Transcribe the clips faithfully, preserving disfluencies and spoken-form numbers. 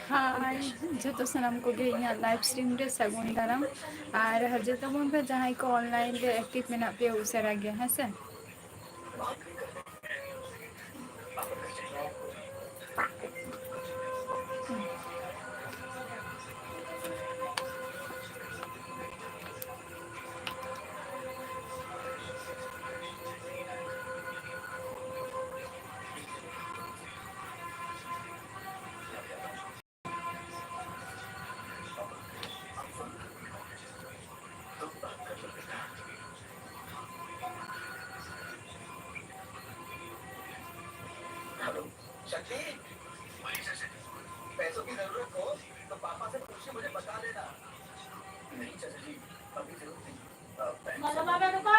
ᱦᱟᱭ, ᱡᱚᱛᱚ ᱥᱟᱱᱟᱢ ᱠᱚᱜᱮ ᱤᱧᱟᱹᱜ live stream ᱨᱮ ᱥᱟᱹᱜᱩᱱ ᱫᱟᱨᱟᱢ᱾ ᱟᱨ ᱡᱚᱛᱚ ᱵᱚᱱ ᱯᱮ, ᱡᱟᱦᱟᱸᱭ ᱠᱚ online ᱨᱮ active ᱢᱮᱱᱟᱜ ᱯᱮᱭᱟ, ᱩᱥᱟᱹᱨᱟ ᱜᱮ, ᱦᱮᱸ ᱥᱮ? हेलो। शक्ति, पैसों की जरूरत हो तो पापा से पूछ के मुझे बता देना। नहीं चाचा जी, अभी जरूरत नहीं। अ, बैंक से। বাবা, বাবা, বাবা।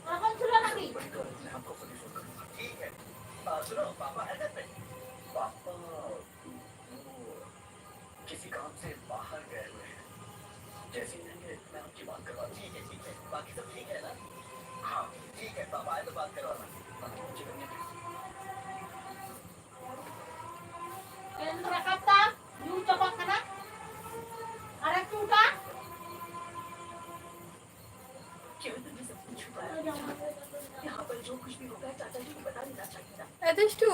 কখন ছিল নাকি? बड़ी तो मैं आपको खुद ही फोन करूंगा। ठीक है। अ, सुनो, पापा है घर पे? पापा वो किसी काम से बाहर गए हुए हैं। जैसे ही आएंगे, मैं आपकी बात करवा दूँ। ठीक है, ठीक है। बाकी सब ठीक है ना? हाँ, ठीक है। पापा आए तो बात करवाना। हाँ, ठीक है। ᱮᱱ ᱨᱟᱠᱟᱵ ᱫᱟ, ᱧᱩ ᱪᱟᱵᱟᱜ ᱠᱟᱱᱟ᱾ ᱟᱨᱮ ᱪᱩᱴᱟ᱾ ᱮ ᱫᱩᱥᱴᱩ,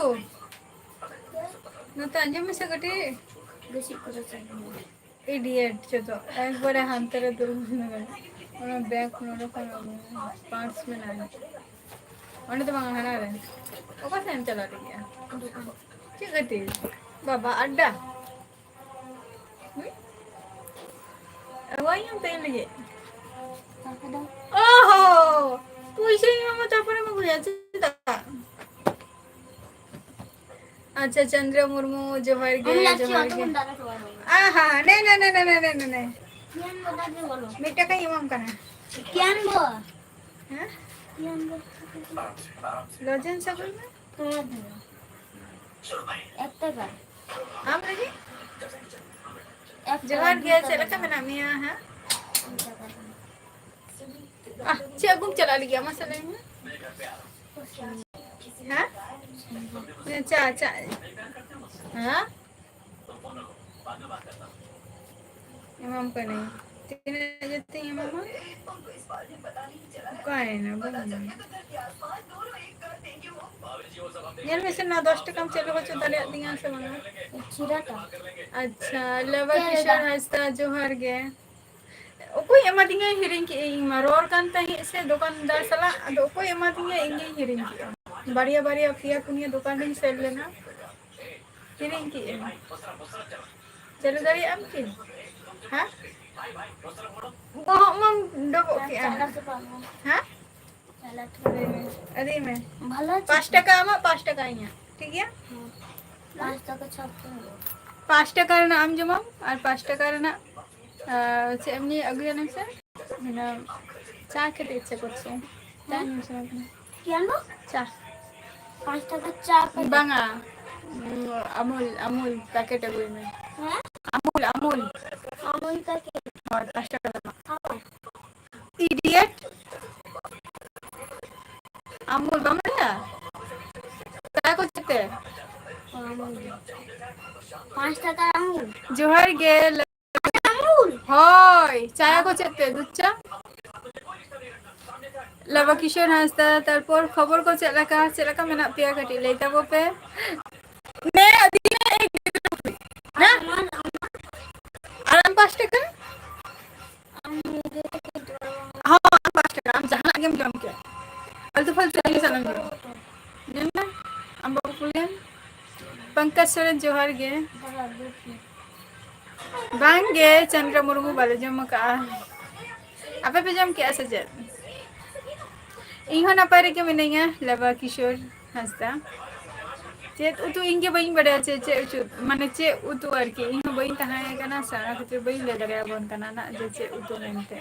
ᱱᱚᱛᱮ ᱟᱸᱡᱚᱢ ᱢᱮᱥᱮ ᱠᱟᱹᱴᱤᱡ᱾ ᱵᱮᱥᱤ ᱠᱚᱨᱮ ᱪᱟᱞᱟᱜ ᱢᱮ᱾ Idiot ᱪᱚᱫᱚ, ᱮᱠᱵᱟᱨᱮ ᱦᱟᱱᱛᱮ ᱨᱮ ᱫᱩᱲᱩᱵ ᱦᱤᱱᱟᱹ ᱠᱟᱱᱟ᱾ ᱚᱱᱟ bag ᱱᱚᱰᱮ ᱠᱷᱚᱱ ᱟᱹᱜᱩ ᱢᱮ, purse ᱢᱮᱱᱟᱜᱼᱟ᱾ ᱚᱸᱰᱮ ᱫᱚ ᱵᱟᱝ, ᱦᱟᱱᱟ ᱨᱮ᱾ ᱚᱠᱟ ᱥᱮᱫ ᱮᱢ ᱪᱟᱞᱟᱜ ᱞᱟᱹᱜᱤᱫᱼᱟ? ᱪᱮᱫ ᱠᱷᱟᱹᱛᱤᱨ? ᱵᱟᱵᱟ, ᱟᱰᱰᱟ? ᱦᱩᱸ? ᱟᱹᱜᱩᱣᱟᱹᱧ ᱟᱢ ᱛᱮ ᱤᱧ ᱞᱟᱹᱜᱤᱫ᱾ ᱚᱦᱚ! ᱯᱩᱭᱥᱟᱹᱧ ᱮᱢᱟᱢᱟ, ᱛᱟᱨᱯᱚᱨᱮᱢ ᱟᱹᱜᱩᱭᱟ, ᱪᱮᱫᱟᱜ? ᱟᱪᱪᱷᱟ, ᱪᱚᱱᱫᱨᱚ ᱢᱩᱨᱢᱩ, ᱡᱚᱦᱟᱨ ᱜᱮ, ᱟᱢ ᱞᱟᱪᱪᱷᱟ ᱡᱚᱦᱟᱨ ᱜᱮ᱾ ᱟᱦᱟ, ᱱᱮ, ᱱᱮ, ᱱᱮ᱾ ᱢᱤᱫ ᱴᱟᱠᱟᱧ ᱮᱢᱟᱢ ᱠᱟᱱᱟ᱾ ᱦᱮᱸ? ᱞᱚᱡᱮᱱᱥ ᱟᱹᱜᱩᱭ ᱢᱮ᱾ ᱟᱢ ᱞᱟᱹᱜᱤᱫ? ᱡᱚᱦᱟᱨ ᱜᱮ, ᱪᱮᱫ ᱞᱮᱠᱟ ᱢᱮᱱᱟᱜ ᱢᱮᱭᱟ ᱦᱟᱸᱜ? ᱟᱦ, ᱪᱮᱫ ᱟᱹᱜᱩᱢ ᱪᱟᱞᱟᱜ ᱞᱟᱹᱜᱤᱫ? ᱢᱟᱥᱮ ᱞᱟᱹᱭ ᱢᱮ᱾ ᱦᱮᱸ? ᱪᱟ, ᱪᱟ᱾ ᱦᱮᱸ? ᱮᱢᱟᱢ ᱠᱟᱹᱱᱟᱹᱧ᱾ ᱛᱤᱱᱟᱹᱜ ᱡᱟᱹᱥᱛᱤᱧ ᱮᱢᱟᱢᱟ? ᱚᱠᱟᱭᱮᱱᱟ? ᱵᱟᱹᱧ ᱧᱟᱢᱟ᱾ ᱧᱮᱞ ᱢᱮᱥᱮ, ᱱᱚᱣᱟ ᱫᱚᱥ ᱴᱟᱠᱟᱢ ᱪᱮᱫ ᱞᱮᱠᱟ ᱪᱚ ᱫᱟᱲᱮᱭᱟᱜ ᱛᱤᱧᱟ ᱥᱮ ᱵᱟᱝᱟ? ᱪᱷᱤᱨᱟᱴᱟ᱾ ᱟᱪᱪᱷᱟ, ᱞᱮᱵᱟ ᱪᱮᱫ ᱠᱤᱥᱳᱨ ᱞᱮᱠᱟ? ᱦᱟᱸᱥᱫᱟ, ᱡᱚᱦᱟᱨ ᱜᱮ᱾ ᱚᱠᱚᱭ ᱮᱢᱟᱫᱤᱧᱟᱭ? ᱦᱤᱲᱤᱧ ᱠᱮᱜᱼᱟᱹᱧ ᱤᱧ ᱢᱟ᱾ ᱨᱚᱲ ᱠᱟᱱ ᱛᱟᱦᱮᱸᱫ ᱥᱮ ᱫᱚᱠᱟᱱᱫᱟᱨ ᱥᱟᱞᱟᱜ, ᱟᱫᱚ ᱚᱠᱚᱭ ᱮᱢᱟᱫᱤᱧᱟᱭ ᱤᱧ ᱜᱤᱧ ᱦᱤᱲᱤᱧ ᱠᱮᱜᱼᱟ᱾ ᱵᱟᱨᱭᱟ ᱵᱟᱨᱭᱟ, ᱯᱮᱭᱟ ᱯᱩᱱᱭᱟ ᱫᱚᱠᱟᱱ ᱨᱤᱧ ᱥᱮᱱ ᱞᱮᱱᱟ, ᱦᱤᱲᱤᱧ ᱠᱮᱜᱼᱟᱹᱧ᱾ ᱪᱟᱹᱞᱩ ᱫᱟᱲᱮᱭᱟᱜ ᱟᱢ ᱠᱤ? ᱦᱮᱸ? ᱵᱚᱦᱚᱜ ᱢᱟᱢ ᱰᱚᱵᱚᱜ ᱠᱮᱜᱼᱟ᱾ ᱦᱮᱸ? ᱟᱹᱫᱤ ᱢᱮ᱾ ᱵᱷᱟᱞᱚ ᱟᱪᱷᱮ? ᱯᱟᱸᱪ ᱴᱟᱠᱟ ᱟᱢᱟᱜ, ᱯᱟᱸᱪ ᱴᱟᱠᱟ ᱤᱧᱟᱹᱜ, ᱴᱷᱤᱠ ᱜᱮᱭᱟ? ᱦᱮᱸ᱾ ᱯᱟᱸᱪ ᱴᱟᱠᱟ ᱪᱷᱟᱯ ᱛᱮ ᱦᱩᱭᱩᱜᱼᱟ᱾ ᱯᱟᱸᱪ ᱴᱟᱠᱟ ᱨᱮᱱᱟᱜ ᱟᱢ ᱡᱚᱢᱟᱢ ᱟᱨ ᱯᱟᱸᱪ ᱴᱟᱠᱟ ᱨᱮᱱᱟᱜ, ᱟᱨ ᱪᱮᱫ ᱮᱢ ᱧᱩᱭᱟ? ᱟᱹᱜᱩᱭᱟ ᱱᱟᱢ ᱥᱮ? ᱢᱟᱱᱮ, ᱪᱟ ᱠᱷᱮᱛᱮ ᱤᱪᱪᱷᱟ ᱠᱚᱨᱪᱷᱮ᱾ ᱪᱟ ᱦᱮᱸ? ᱧᱩ ᱥᱟᱱᱟ ᱠᱟᱱᱟ᱾ ᱪᱮᱫ ᱟᱢ ᱫᱚ? ᱪᱟ᱾ ᱯᱟᱸᱪ ᱴᱟᱠᱟ ᱪᱟ ᱯᱮ᱾ ᱵᱟᱝᱟ, ᱩᱸ, ᱟᱢᱩᱞ, ᱟᱢᱩᱞ packet ᱟᱹᱜᱩᱭ ᱢᱮ᱾ ᱦᱮᱸ? ᱟᱢᱩᱞ, ᱟᱢᱩᱞ᱾ ᱟᱢᱩᱞ packet᱾ ᱦᱳᱭ, ᱯᱟᱸᱪ ᱴᱟᱠᱟ ᱫᱟᱢᱟᱜ᱾ ᱦᱳᱭ᱾ Idiot! ᱟᱢᱩᱞ ᱵᱟᱢ ᱵᱟᱲᱟᱭᱟ? ᱪᱟ ᱠᱚ ᱪᱮᱫ ᱛᱮ? ᱟᱢᱩᱞ᱾ ᱯᱟᱸᱪ ᱴᱟᱠᱟ ᱟᱢᱩᱞ᱾ ᱡᱚᱦᱟᱨ ᱜᱮ᱾ ᱟᱢᱩᱞ? ᱦᱳᱭ, ᱪᱟᱭᱟ ᱠᱚ ᱪᱮᱫ ᱛᱮ? ᱫᱩᱫᱷ ᱪᱟ? ᱞᱟᱵᱟ ᱠᱤᱥᱳᱨ ᱦᱟᱸᱥᱫᱟ, ᱛᱟᱨᱯᱚᱨ ᱠᱷᱚᱵᱚᱨ ᱠᱚ ᱪᱮᱫ ᱞᱮᱠᱟ? ᱪᱮᱫ ᱞᱮᱠᱟ ᱢᱮᱱᱟᱜ ᱯᱮᱭᱟ? ᱠᱟᱹᱴᱤᱡ ᱞᱟᱹᱭ ᱛᱟᱵᱚ ᱯᱮ᱾ ᱱᱮ, ᱟᱹᱫᱤ ᱱᱮ, ᱦᱮᱸ? ᱟᱨ ᱟᱢ ᱯᱟᱸᱪ ᱴᱟᱠᱟ? ᱦᱚᱸ, ᱟᱢ ᱯᱟᱸᱪ ᱴᱟᱠᱟ, ᱟᱢ ᱡᱟᱦᱟᱱᱟᱜ ᱜᱮᱢ ᱡᱚᱢ ᱠᱮᱭᱟ᱾ ᱯᱷᱟᱞᱛᱩ ᱯᱷᱟᱞᱛᱩ ᱡᱤᱱᱤᱥ ᱟᱞᱚᱢ ᱡᱚᱢ᱾ ᱧᱮᱞ ᱢᱮ, ᱟᱢ ᱵᱟᱵᱩ ᱠᱩᱞᱤᱭᱮᱢ᱾ ᱯᱚᱝᱠᱚᱡᱽ ᱥᱚᱨᱮᱱ, ᱡᱚᱦᱟᱨ ᱜᱮ᱾ ᱵᱟᱝ ᱜᱮ, ᱪᱚᱱᱫᱨᱚ ᱢᱩᱨᱢᱩ ᱵᱟᱞᱮ ᱡᱚᱢ ᱟᱠᱟᱜᱼᱟ᱾ ᱟᱯᱮ ᱯᱮ ᱡᱚᱢ ᱠᱮᱜᱼᱟ ᱥᱮ ᱪᱮᱫ? ᱤᱧ ᱦᱚᱸ ᱱᱟᱯᱟᱭ ᱨᱮᱜᱮ ᱢᱤᱱᱟᱹᱧᱟ, ᱞᱟᱵᱟ ᱠᱤᱥᱳᱨ ᱦᱟᱸᱥᱫᱟ᱾ ᱪᱮᱫ ᱩᱛᱩ? ᱤᱧ ᱜᱮ ᱵᱟᱹᱧ ᱵᱟᱲᱟᱭᱟ ᱪᱮᱫ, ᱪᱮᱫ ᱩᱛᱩ, ᱢᱟᱱᱮ ᱪᱮᱫ ᱩᱛᱩ ᱟᱨᱠᱤ, ᱤᱧ ᱦᱚᱸ ᱵᱟᱹᱧ ᱛᱟᱦᱮᱸ ᱠᱟᱱᱟ ᱥᱮ, ᱚᱱᱟ ᱠᱷᱟᱹᱛᱤᱨ ᱵᱟᱹᱧ ᱞᱟᱹᱭ ᱫᱟᱲᱮᱭᱟᱵᱚᱱ ᱠᱟᱱᱟ ᱱᱟᱜ ᱡᱮ ᱪᱮᱫ ᱩᱛᱩ ᱢᱮᱱᱛᱮ᱾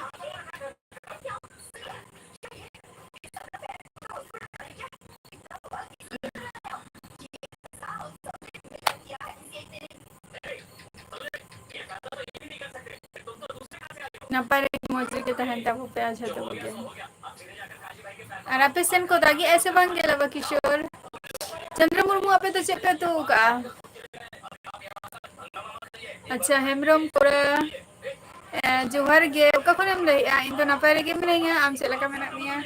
ᱱᱟᱯᱟᱭ ᱨᱮ ᱢᱚᱡᱽ ᱨᱮᱜᱮ ᱛᱟᱦᱮᱱ ᱛᱟᱵᱚ ᱯᱮ ᱟᱨ ᱡᱷᱚᱛᱚ ᱠᱚᱜᱮ᱾ ᱟᱨ ᱟᱯᱮ ᱥᱮᱱ ᱠᱚ ᱫᱟᱜᱮᱜᱼᱟᱭ ᱥᱮ ᱵᱟᱝ ᱜᱮ, ᱞᱟᱵᱟ ᱠᱤᱥᱳᱨ? ᱪᱚᱱᱫᱨᱚ ᱢᱩᱨᱢᱩ, ᱟᱯᱮ ᱫᱚ ᱪᱮᱫ ᱯᱮ ᱩᱛᱩ ᱟᱠᱟᱜᱼᱟ? ᱟᱪᱪᱷᱟ, ᱦᱮᱢᱵᱨᱚᱢ ᱠᱚᱲᱟ, ᱮ, ᱡᱚᱦᱟᱨ ᱜᱮ᱾ ᱚᱠᱟ ᱠᱷᱚᱱᱮᱢ ᱞᱟᱹᱭᱮᱜᱼᱟ? ᱤᱧ ᱫᱚ ᱱᱟᱯᱟᱭ ᱨᱮᱜᱮ ᱢᱤᱱᱟᱹᱧᱟ, ᱟᱢ ᱪᱮᱫ ᱞᱮᱠᱟ ᱢᱮᱱᱟᱜ ᱢᱮᱭᱟ?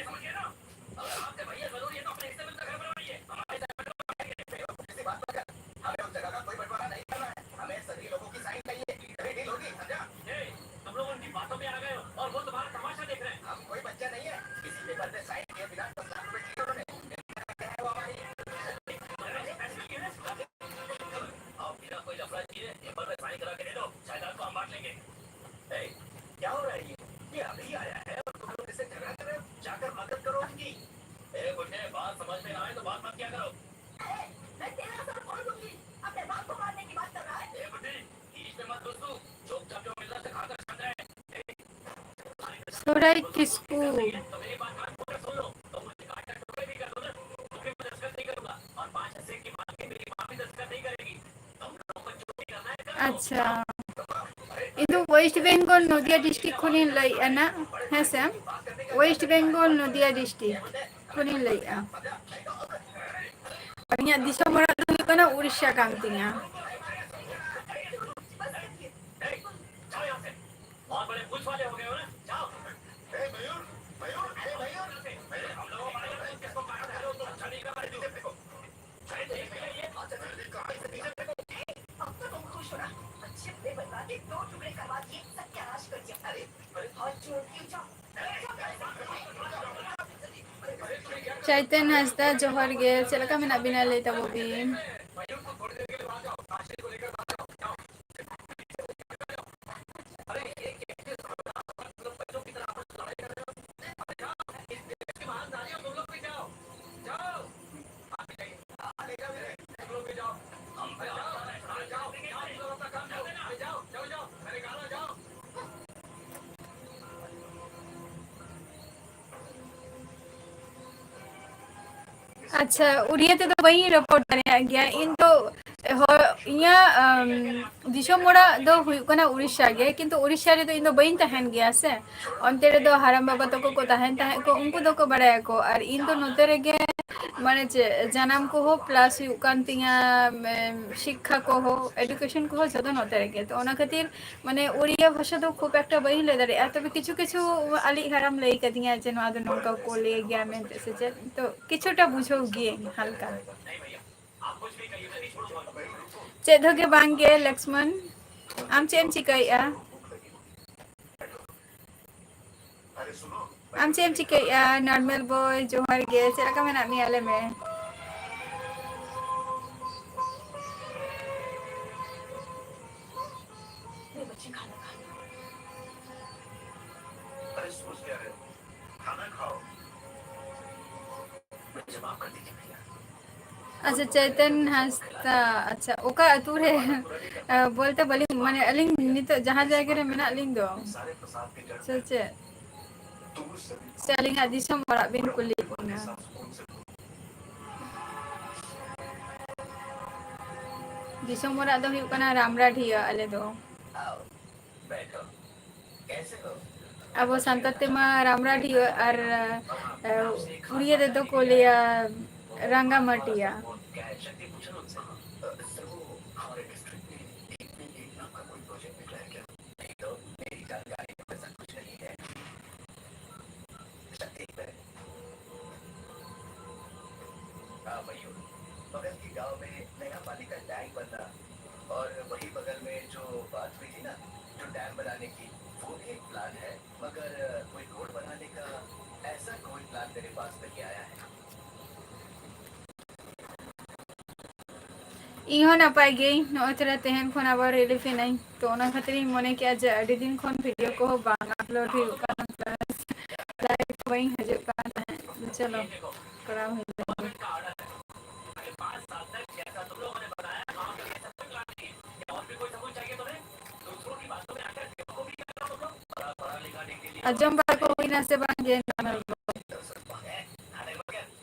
ᱥᱚᱨᱟᱭ ᱠᱤᱥᱠᱩ᱾ ᱟᱪᱪᱷᱟ, ᱤᱧ ᱫᱚ ᱳᱭᱮᱥᱴ ᱵᱮᱝᱜᱚᱞ ᱱᱚᱫᱤᱭᱟ ᱰᱤᱥᱴᱨᱤᱠᱴ ᱠᱷᱚᱱᱤᱧ ᱞᱟᱹᱭᱮᱫᱼᱟ ᱱᱟᱜ, ᱦᱮᱸ ᱥᱮ? ᱳᱭᱮᱥᱴ ᱵᱮᱝᱜᱚᱞ ᱱᱚᱫᱤᱭᱟ ᱰᱤᱥᱴᱨᱤᱠᱴ ᱠᱷᱚᱱᱤᱧ ᱞᱟᱹᱭᱮᱫᱼᱟ᱾ ᱟᱨ ᱤᱧᱟᱹᱜ ᱫᱤᱥᱚᱢ ᱚᱲᱟᱜ ᱫᱚ ᱦᱩᱭᱩᱜ ᱠᱟᱱᱟ ᱩᱲᱤᱥᱥᱟ ᱠᱟᱱ ᱛᱤᱧᱟ᱾ ᱪᱟᱭᱛᱟᱱ ᱦᱟᱸᱥᱫᱟ, ᱡᱚᱦᱟᱨ ᱜᱮ᱾ ᱪᱮᱫ ᱞᱮᱠᱟ ᱢᱮᱱᱟᱜ ᱵᱤᱱᱟ? ᱞᱟᱹᱭ ᱛᱟᱵᱚ ᱵᱤᱱ᱾ ᱟᱪᱪᱷᱟ, ᱩᱲᱤᱭᱟ ᱛᱮᱫᱚ ᱵᱟᱹᱧ ᱨᱚᱯᱚᱲ ᱫᱟᱲᱮᱭᱟᱜ ᱜᱮᱭᱟ᱾ ᱤᱧ ᱫᱚ ᱦᱳᱭ, ᱤᱧᱟᱹᱜ, ᱟᱢ, ᱫᱤᱥᱚᱢ ᱚᱲᱟᱜ ᱫᱚ ᱦᱩᱭᱩᱜ ᱠᱟᱱᱟ ᱩᱲᱤᱥᱥᱟ ᱜᱮ, ᱠᱤᱱᱛᱩ ᱩᱲᱤᱥᱥᱟ ᱨᱮᱫᱚ ᱤᱧ ᱫᱚ ᱵᱟᱹᱧ ᱛᱟᱦᱮᱱ ᱜᱮᱭᱟ ᱥᱮ᱾ ᱚᱱᱛᱮ ᱨᱮᱫᱚ ᱦᱟᱲᱟᱢ ᱵᱟᱵᱟ ᱛᱟᱠᱚ ᱠᱚ ᱛᱟᱦᱮᱱ ᱛᱟᱦᱮᱸᱫ ᱠᱚ, ᱩᱱᱠᱩ ᱫᱚᱠᱚ ᱵᱟᱲᱟᱭᱟᱠᱚ, ᱟᱨ ᱤᱧ ᱫᱚ ᱱᱚᱛᱮ ᱨᱮᱜᱮ, ᱢᱟᱱᱮ ᱪᱮᱫ, ᱡᱟᱱᱟᱢ ᱠᱚᱦᱚᱸ plus ᱦᱩᱭᱩᱜ ᱠᱟᱱ ᱛᱤᱧᱟ, ᱢᱮ-, ᱥᱤᱠᱠᱷᱟ ᱠᱚᱦᱚᱸ, education ᱠᱚᱦᱚᱸ ᱡᱷᱚᱛᱚ ᱱᱚᱛᱮ ᱨᱮᱜᱮ᱾ ᱛᱚ ᱚᱱᱟ ᱠᱷᱟᱹᱛᱤᱨ ᱢᱟᱱᱮ ᱩᱲᱤᱭᱟ ᱵᱷᱟᱥᱟ ᱫᱚ ᱠᱷᱩᱵ ᱮᱠᱴᱟ ᱵᱟᱹᱧ ᱞᱟᱹᱭ ᱫᱟᱲᱮᱭᱟᱜᱼᱟ, ᱛᱚᱵᱮ ᱠᱤᱪᱷᱩ ᱠᱤᱪᱷᱩ ᱟᱞᱮᱭᱤᱡ ᱦᱟᱲᱟᱢ ᱞᱟᱹᱭ ᱠᱟᱫᱤᱧᱟ ᱡᱮ ᱱᱚᱣᱟ ᱫᱚ ᱱᱚᱝᱠᱟ ᱠᱚ ᱞᱟᱹᱭ ᱜᱮᱭᱟ ᱢᱮᱱᱛᱮ ᱥᱮ ᱪᱮᱫ, ᱛᱚ ᱠᱤᱪᱷᱩᱴᱟ ᱵᱩᱡᱷᱟᱹᱣ ᱜᱤᱭᱟᱹᱧ ᱦᱟᱞᱠᱟ᱾ ᱪᱮᱫ ᱦᱚᱸ ᱜᱮ ᱵᱟᱝ ᱜᱮ ᱞᱚᱠᱥᱢᱚᱱ, ᱟᱢ ᱪᱮᱫ ᱮᱢ ᱪᱤᱠᱟᱹᱭᱮᱫᱼᱟ? ᱟᱢ ᱪᱮᱫ ᱮᱢ ᱪᱤᱠᱟᱹᱭᱮᱫᱼᱟ? ᱱᱚᱨᱢᱟᱞ ᱵᱚᱭ, ᱡᱚᱦᱟᱨ ᱜᱮ, ᱪᱮᱫ ᱞᱮᱠᱟ ᱢᱮᱱᱟᱜ ᱢᱮᱭᱟ? ᱞᱟᱹᱭ ᱢᱮ᱾ ᱟᱪᱪᱷᱟ, ᱪᱳᱭᱛᱚᱱ ᱦᱟᱸᱥᱫᱟ, ᱟᱪᱪᱷᱟ, ᱚᱠᱟ ᱟᱹᱛᱩ ᱨᱮ? ᱟ, ᱵᱚᱞᱛᱮ ᱵᱟᱹᱞᱤᱧ, ᱢᱟᱱᱮ, ᱟᱹᱞᱤᱧ ᱱᱤᱛᱚᱜ ᱡᱟᱦᱟᱸ ᱡᱟᱭᱜᱟ ᱨᱮ ᱢᱮᱱᱟᱜ ᱞᱤᱧ ᱫᱚ, ᱥᱮ ᱪᱮᱫ? ᱥᱮ ᱟᱹᱞᱤᱧᱟᱜ ᱫᱤᱥᱚᱢ ᱚᱲᱟᱜ ᱵᱤᱱ ᱠᱩᱞᱤᱭᱮᱫ ᱞᱤᱧᱟ? ᱫᱤᱥᱚᱢ ᱚᱲᱟᱜ ᱫᱚ ᱦᱩᱭᱩᱜ ᱠᱟᱱᱟ ᱨᱟᱢᱲᱟᱰᱤᱦᱟᱹ ᱟᱞᱮ ᱫᱚ᱾ ᱟᱵᱚ ᱥᱟᱱᱛᱟᱲ ᱛᱮᱢᱟ ᱨᱟᱢᱲᱟᱰᱤᱦᱟᱹ ᱟᱨ, ᱮ, ᱩᱲᱤᱭᱟ ᱛᱮᱫᱚ ᱠᱚ ᱞᱟᱹᱭᱟ ᱨᱟᱝᱜᱟᱢᱟᱴᱤᱭᱟ᱾ हाँ मयूर, बगल के गांव में नया पानी का टैंक बनना और वही बगल में जो बात हुई थी ना, जो डैम बनाने की, वो भी एक प्लान है, मगर कोई रोड बनाने का ऐसा कोई प्लान मेरे पास नहीं आया है। ᱤᱧ ᱦᱚᱸ ᱱᱟᱯᱟᱭ ᱜᱮ, ᱱᱚᱜᱼᱚᱭ ᱛᱷᱚᱲᱟ ᱛᱮᱦᱮᱧ ᱠᱷᱚᱱ ᱟᱵᱟᱨ relief ᱮᱱᱟᱹᱧ, ᱛᱚ ᱚᱱᱟ ᱠᱷᱟᱹᱛᱤᱨ ᱤᱧ ᱢᱚᱱᱮ ᱠᱮᱜᱼᱟ ᱡᱮ ᱟᱹᱰᱤ ᱫᱤᱱ ᱠᱷᱚᱱ video ᱠᱚᱦᱚᱸ ᱵᱟᱝ upload ᱦᱩᱭᱩᱜ ᱠᱟᱱᱟ, plus live ᱵᱟᱹᱧ ᱦᱤᱡᱩᱜ ᱠᱟᱱ ᱛᱟᱦᱮᱸᱫ᱾ ᱪᱚᱞᱚ, ᱠᱚᱨᱟᱣ ᱦᱩᱭ ᱞᱮᱱ ᱜᱮ᱾ ᱟᱸᱡᱚᱢ ᱵᱟᱲᱟ ᱠᱚ ᱦᱩᱭᱱᱟ ᱥᱮ ᱵᱟᱝ ᱡᱮ ᱱᱟᱢᱮᱞ ᱠᱚ?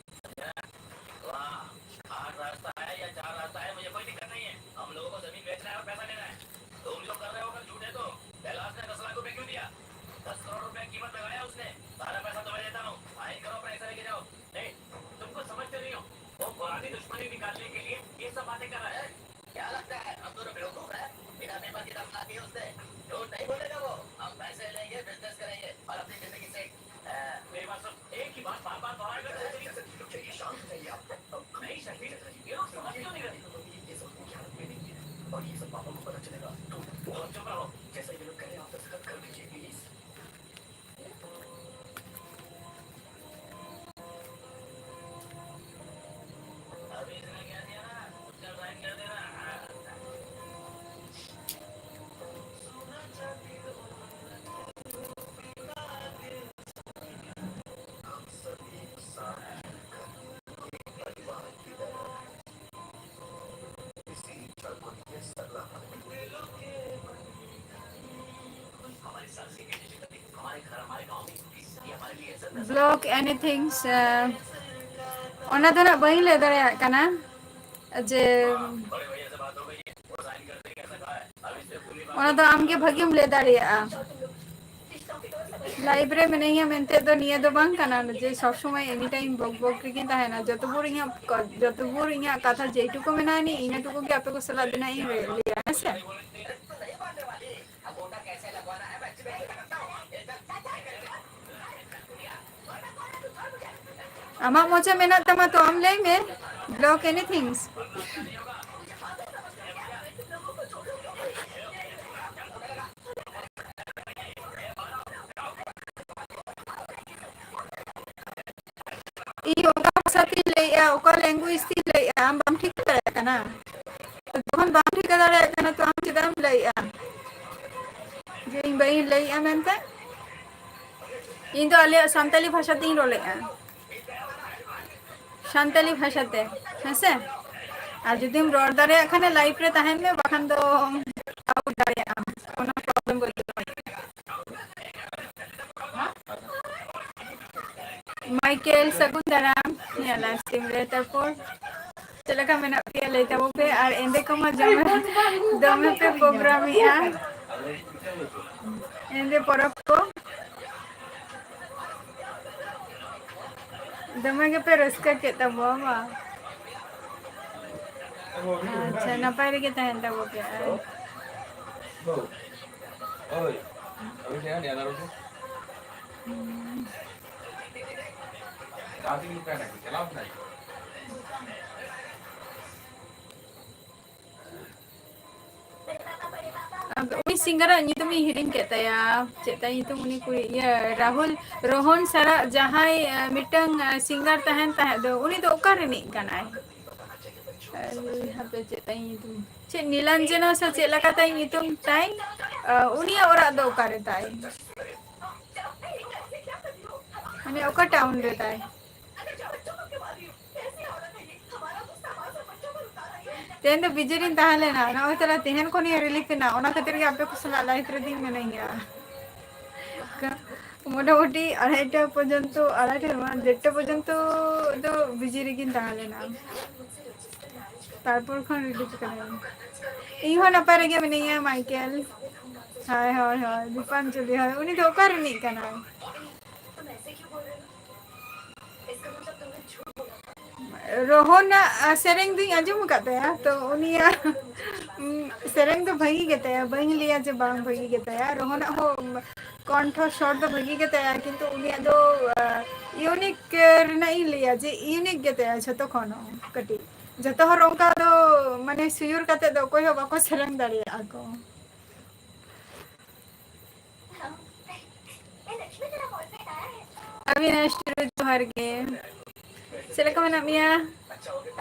ᱟᱴ ᱨᱟᱥᱛᱟ ᱦᱮ ᱭᱟ ᱪᱟᱨ ᱨᱟᱥᱛᱟ ᱦᱮ, ᱢᱩᱡᱷᱮ ᱠᱳᱭ ᱫᱤᱠᱠᱟᱛ ᱱᱟᱦᱤ᱾ पैसा लेना है। तुम जो कर रहे हो अगर झूठ है तो कैलाश ने दस लाख रुपए क्यों दिया? दस करोड़ रुपए कीमत लगाया उसने। सारा पैसा तो मैं देता हूँ। फाइन करो अपना, ऐसा लेके जाओ। नहीं, तुम कुछ समझते नहीं हो। वो पुरानी दुश्मनी निकालने के लिए ये सब बातें कर रहा है। क्या लगता है हम दोनों बेवकूफ हैं? बिना पेपर के दस लाख दिए उसने। झूठ नहीं बोलेगा वो। हम पैसे लेंगे, बिजनेस करेंगे और अपनी जिंदगी से, अ, मेरी बात सुन। एक ही बात बार-बार दोहराएगा तो ऐसे ही। शांत हो जाइए आप। नहीं, शकील, ये लोग समझ क्यों नहीं रहे? ये सब उनकी हालत में नहीं है। और ये सब पापा को पता चलेगा तो बहुत, चुप रहो। जैसा ये लोग कह रहे हैं, आप दस्तखत कर दीजिए, प्लीज। अभी इसने क्या दिया ना, उसका साइन कर देना। Block anything, uh, ᱚᱱᱟ ᱫᱚ ᱱᱟᱜ ᱵᱟᱹᱧ ᱞᱟᱹᱭ ᱫᱟᱲᱮᱭᱟᱜ ᱠᱟᱱᱟ ᱡᱮ ᱚᱱᱟ ᱫᱚ ᱟᱢᱜᱮ ᱵᱷᱟᱹᱜᱤᱢ ᱞᱟᱹᱭ ᱫᱟᱲᱮᱭᱟᱜᱼᱟ᱾ ᱞᱟᱭᱤᱵᱷ ᱨᱮ ᱢᱮᱱᱟᱹᱧᱟ ᱢᱮᱱᱛᱮ ᱫᱚ ᱱᱤᱭᱟᱹ ᱫᱚ ᱵᱟᱝ ᱠᱟᱱᱟ ᱡᱮ ᱥᱚᱵ ᱥᱚᱢᱚᱭ ᱮᱱᱤ ᱴᱟᱭᱤᱢ ᱵᱚᱠ ᱵᱚᱠ ᱨᱮᱜᱤᱧ ᱛᱟᱦᱮᱱᱟ᱾ ᱡᱚᱛᱚ ᱵᱷᱳᱨ ᱤᱧᱟᱹᱜ ᱠᱚ-, ᱡᱚᱛᱚ ᱵᱷᱳᱨ ᱤᱧᱟᱹᱜ ᱠᱟᱛᱷᱟ ᱡᱮᱴᱩᱠᱩ ᱢᱮᱱᱟᱜᱼᱟ, ᱤᱱᱟᱹ ᱴᱩᱠᱩ ᱜᱮ ᱟᱯᱮ ᱠᱚ ᱥᱟᱞᱟᱜ ᱫᱚ ᱱᱟᱜ ᱤᱧ ᱞᱟᱹᱭᱟ, ᱦᱮᱸ ᱥᱮ? ᱟᱢᱟᱜ ᱢᱚᱪᱟ ᱢᱮᱱᱟᱜ ᱛᱟᱢᱟ ᱛᱚ, ᱟᱢ ᱞᱟᱹᱭ ᱢᱮ, block anything᱾ ᱤᱧ ᱚᱠᱟ ᱵᱷᱟᱥᱟ ᱛᱤᱧ ᱞᱟᱹᱭᱮᱜᱼᱟ, ᱚᱠᱟ language ᱛᱤᱧ ᱞᱟᱹᱭᱮᱜᱼᱟ, ᱟᱢ ᱵᱟᱢ ᱴᱷᱤᱠᱟᱹ ᱫᱟᱲᱮᱭᱟᱜ ᱠᱟᱱᱟ? ᱛᱚ ᱡᱚᱠᱷᱚᱱ ᱵᱟᱢ ᱴᱷᱤᱠᱟᱹ ᱫᱟᱲᱮᱭᱟᱜ ᱠᱟᱱᱟ, ᱛᱚ ᱟᱢ ᱪᱮᱫᱟᱜ ᱮᱢ ᱞᱟᱹᱭᱮᱜᱼᱟ ᱡᱮ ᱤᱧ ᱵᱟᱹᱧ ᱞᱟᱹᱭᱮᱜᱼᱟ ᱢᱮᱱᱛᱮ? ᱤᱧ ᱫᱚ ᱟᱞᱮᱭᱟᱜ ᱥᱟᱱᱛᱟᱞᱤ ᱵᱷᱟᱥᱟ ᱛᱤᱧ ᱨᱚᱲᱮᱜᱼᱟ, ᱥᱟᱱᱛᱟᱞᱤ ᱵᱷᱟᱥᱟ ᱛᱮ, ᱦᱮᱸᱥᱮ? ᱟᱨ ᱡᱩᱫᱤᱢ ᱨᱚᱲ ᱫᱟᱲᱮᱭᱟᱜ ᱠᱷᱟᱱ live ᱨᱮ ᱛᱟᱦᱮᱱ ᱢᱮ, ᱵᱟᱠᱷᱟᱱ ᱫᱚ out ᱫᱟᱲᱮᱭᱟᱜᱼᱟᱢ, ᱠᱳᱱᱳ problem ᱵᱟᱹᱱᱩᱜᱼᱟ᱾ ᱢᱟᱭᱠᱮᱞ, ᱥᱟᱹᱜᱩᱱ ᱫᱟᱨᱟᱢ ᱤᱧᱟᱹᱜ live stream ᱨᱮ᱾ ᱛᱟᱨᱯᱚᱨ ᱪᱮᱫ ᱞᱮᱠᱟ ᱢᱮᱱᱟᱜ ᱯᱮᱭᱟ ᱞᱟᱹᱭ ᱛᱟᱵᱚ ᱯᱮ, ᱟᱨ ᱮᱸᱫᱮ ᱠᱚᱢᱟ ᱫᱚᱢᱮ, ᱫᱚᱢᱮ ᱯᱮ ᱯᱨᱳᱜᱨᱟᱢᱮᱜᱼᱟ᱾ ᱮᱸᱫᱮ ᱯᱚᱨᱚᱵᱽ ᱠᱚ ᱫᱚᱢᱮ ᱜᱮᱯᱮ ᱨᱟᱹᱥᱠᱟᱹ ᱠᱮᱫ ᱛᱟᱵᱚᱣᱟ ᱵᱟᱝ? ᱟᱪᱪᱷᱟ, ᱱᱟᱯᱟᱭ ᱨᱮᱜᱮ ᱛᱟᱦᱮᱱ ᱛᱟᱵᱚ ᱯᱮ᱾ ᱟᱨ ᱟᱫᱚ ᱩᱱᱤ ᱥᱤᱝᱜᱟᱨᱟᱜ ᱧᱩᱛᱩᱢ ᱤᱧ ᱦᱤᱲᱤᱧ ᱠᱮᱫ ᱛᱟᱭᱟ᱾ ᱪᱮᱫ ᱛᱟᱭ ᱧᱩᱛᱩᱢ? ᱩᱱᱤ ᱠᱩᱲᱤ, ᱤᱭᱟᱹ, ᱨᱟᱦᱩᱞ ᱨᱳᱦᱚᱱ ᱥᱟᱞᱟᱜ ᱡᱟᱦᱟᱸᱭ, ᱮ, ᱢᱤᱫᱴᱟᱝ, ᱮ, ᱥᱤᱝᱜᱟᱨ ᱛᱟᱦᱮᱱ ᱛᱟᱦᱮᱸᱫ ᱫᱚ, ᱩᱱᱤ ᱫᱚ ᱚᱠᱟ ᱨᱤᱱᱤᱡ ᱠᱟᱱᱟᱭ? ᱮ, ᱦᱟᱯᱮ, ᱪᱮᱫ ᱛᱟᱭ ᱧᱩᱛᱩᱢ? ᱪᱮᱫ ᱱᱤᱞᱟᱧᱡᱚᱱᱟ ᱥᱮ ᱪᱮᱫ ᱞᱮᱠᱟ ᱛᱟᱭ ᱧᱩᱛᱩᱢ ᱛᱟᱭ? ᱮ, ᱩᱱᱤᱭᱟᱜ ᱚᱲᱟᱜ ᱫᱚ ᱚᱠᱟᱨᱮ ᱛᱟᱭ? ᱢᱟᱱᱮ, ᱚᱠᱟ ᱴᱟᱣᱩᱱ ᱨᱮ ᱛᱟᱭ? ᱛᱮᱦᱮᱧ ᱫᱚ ᱵᱤᱡᱤ ᱨᱤᱧ ᱛᱟᱦᱮᱸ ᱞᱮᱱᱟ, ᱱᱚᱜᱼᱚᱭ ᱛᱟᱦᱞᱮ ᱛᱮᱦᱮᱧ ᱠᱷᱚᱱ ᱤᱧ ᱨᱤᱞᱤᱯᱷ ᱮᱱᱟ, ᱚᱱᱟ ᱠᱷᱟᱹᱛᱤᱨ ᱜᱮ ᱟᱯᱮ ᱠᱚ ᱥᱟᱞᱟᱜ ᱞᱟᱭᱤᱵᱷ ᱨᱮᱫᱚᱧ ᱢᱤᱱᱟᱹᱧᱟ᱾ ᱢᱚᱴᱟᱢᱩᱴᱤ ᱟᱲᱟᱭᱴᱟ ᱯᱚᱨᱡᱚᱱᱛᱚ, ᱟᱲᱟᱭᱴᱟ ᱫᱚ ᱵᱟᱝ, ᱰᱮᱲᱴᱟ ᱯᱚᱨᱡᱚᱱᱛᱚ ᱫᱚ ᱵᱤᱡᱤ ᱨᱮᱜᱤᱧ ᱛᱟᱦᱮᱸ ᱞᱮᱱᱟ, ᱛᱟᱨᱯᱚᱨ ᱠᱷᱚᱱ ᱨᱤᱞᱤᱯᱷ ᱠᱟᱱᱟᱧ᱾ ᱤᱧ ᱦᱚᱸ ᱱᱟᱯᱟᱭ ᱨᱮᱜᱮ ᱢᱤᱱᱟᱹᱧᱟ ᱢᱟᱭᱠᱮᱞ᱾ ᱦᱳᱭ, ᱦᱳᱭ, ᱦᱳᱭ, ᱫᱤᱯᱟᱧᱡᱚᱞᱤ, ᱦᱳᱭ, ᱩᱱᱤ ᱫᱚ ᱚᱠᱟ ᱨᱤᱱᱤᱡ ᱠᱟᱱᱟᱭ? ᱨᱳᱦᱚᱱᱟᱜ, ᱟ, ᱥᱮᱨᱮᱧ ᱫᱩᱧ ᱟᱸᱡᱚᱢ ᱟᱠᱟᱫ ᱛᱟᱭᱟ, ᱛᱚ ᱩᱱᱤᱭᱟᱜ, ᱩᱢ, ᱥᱮᱨᱮᱧ ᱫᱚ ᱵᱷᱟᱹᱜᱤ ᱜᱮ ᱛᱟᱭᱟ, ᱵᱟᱹᱧ ᱞᱟᱹᱭᱟ ᱡᱮ ᱵᱟᱝ ᱵᱷᱟᱹᱜᱤ ᱜᱮ ᱛᱟᱭᱟ᱾ ᱨᱳᱦᱚᱱᱟᱜ ᱦᱚᱸ ᱠᱚᱱᱴᱷᱚ ᱥᱚᱨ ᱫᱚ ᱵᱷᱟᱹᱜᱤ ᱜᱮ ᱛᱟᱭᱟ, ᱠᱤᱱᱛᱩ ᱩᱱᱤᱭᱟᱜ ᱫᱚ, ᱟ, ᱤᱭᱩᱱᱤᱠ ᱨᱮᱱᱟᱜ ᱤᱧ ᱞᱟᱹᱭᱟ ᱡᱮ ᱤᱭᱩᱱᱤᱠ ᱜᱮ ᱛᱟᱭᱟ ᱡᱷᱚᱛᱚ ᱠᱷᱚᱱ ᱦᱚᱸ ᱠᱟᱹᱴᱤᱡ᱾ ᱡᱷᱚᱛᱚ ᱦᱚᱲ ᱚᱱᱠᱟ ᱫᱚ, ᱢᱟᱱᱮ, ᱥᱩᱭᱩᱨ ᱠᱟᱛᱮ ᱫᱚ ᱚᱠᱚᱭ ᱦᱚᱸ ᱵᱟᱠᱚ ᱥᱮᱨᱮᱧ ᱫᱟᱲᱮᱭᱟᱜᱼᱟ ᱠᱚ᱾ ᱟᱵᱤᱱᱟᱥ ᱴᱩᱰᱩ, ᱡᱚᱦᱟᱨ ᱜᱮ᱾ ᱪᱮᱫ ᱞᱮᱠᱟ ᱢᱮᱱᱟᱜ ᱢᱮᱭᱟ,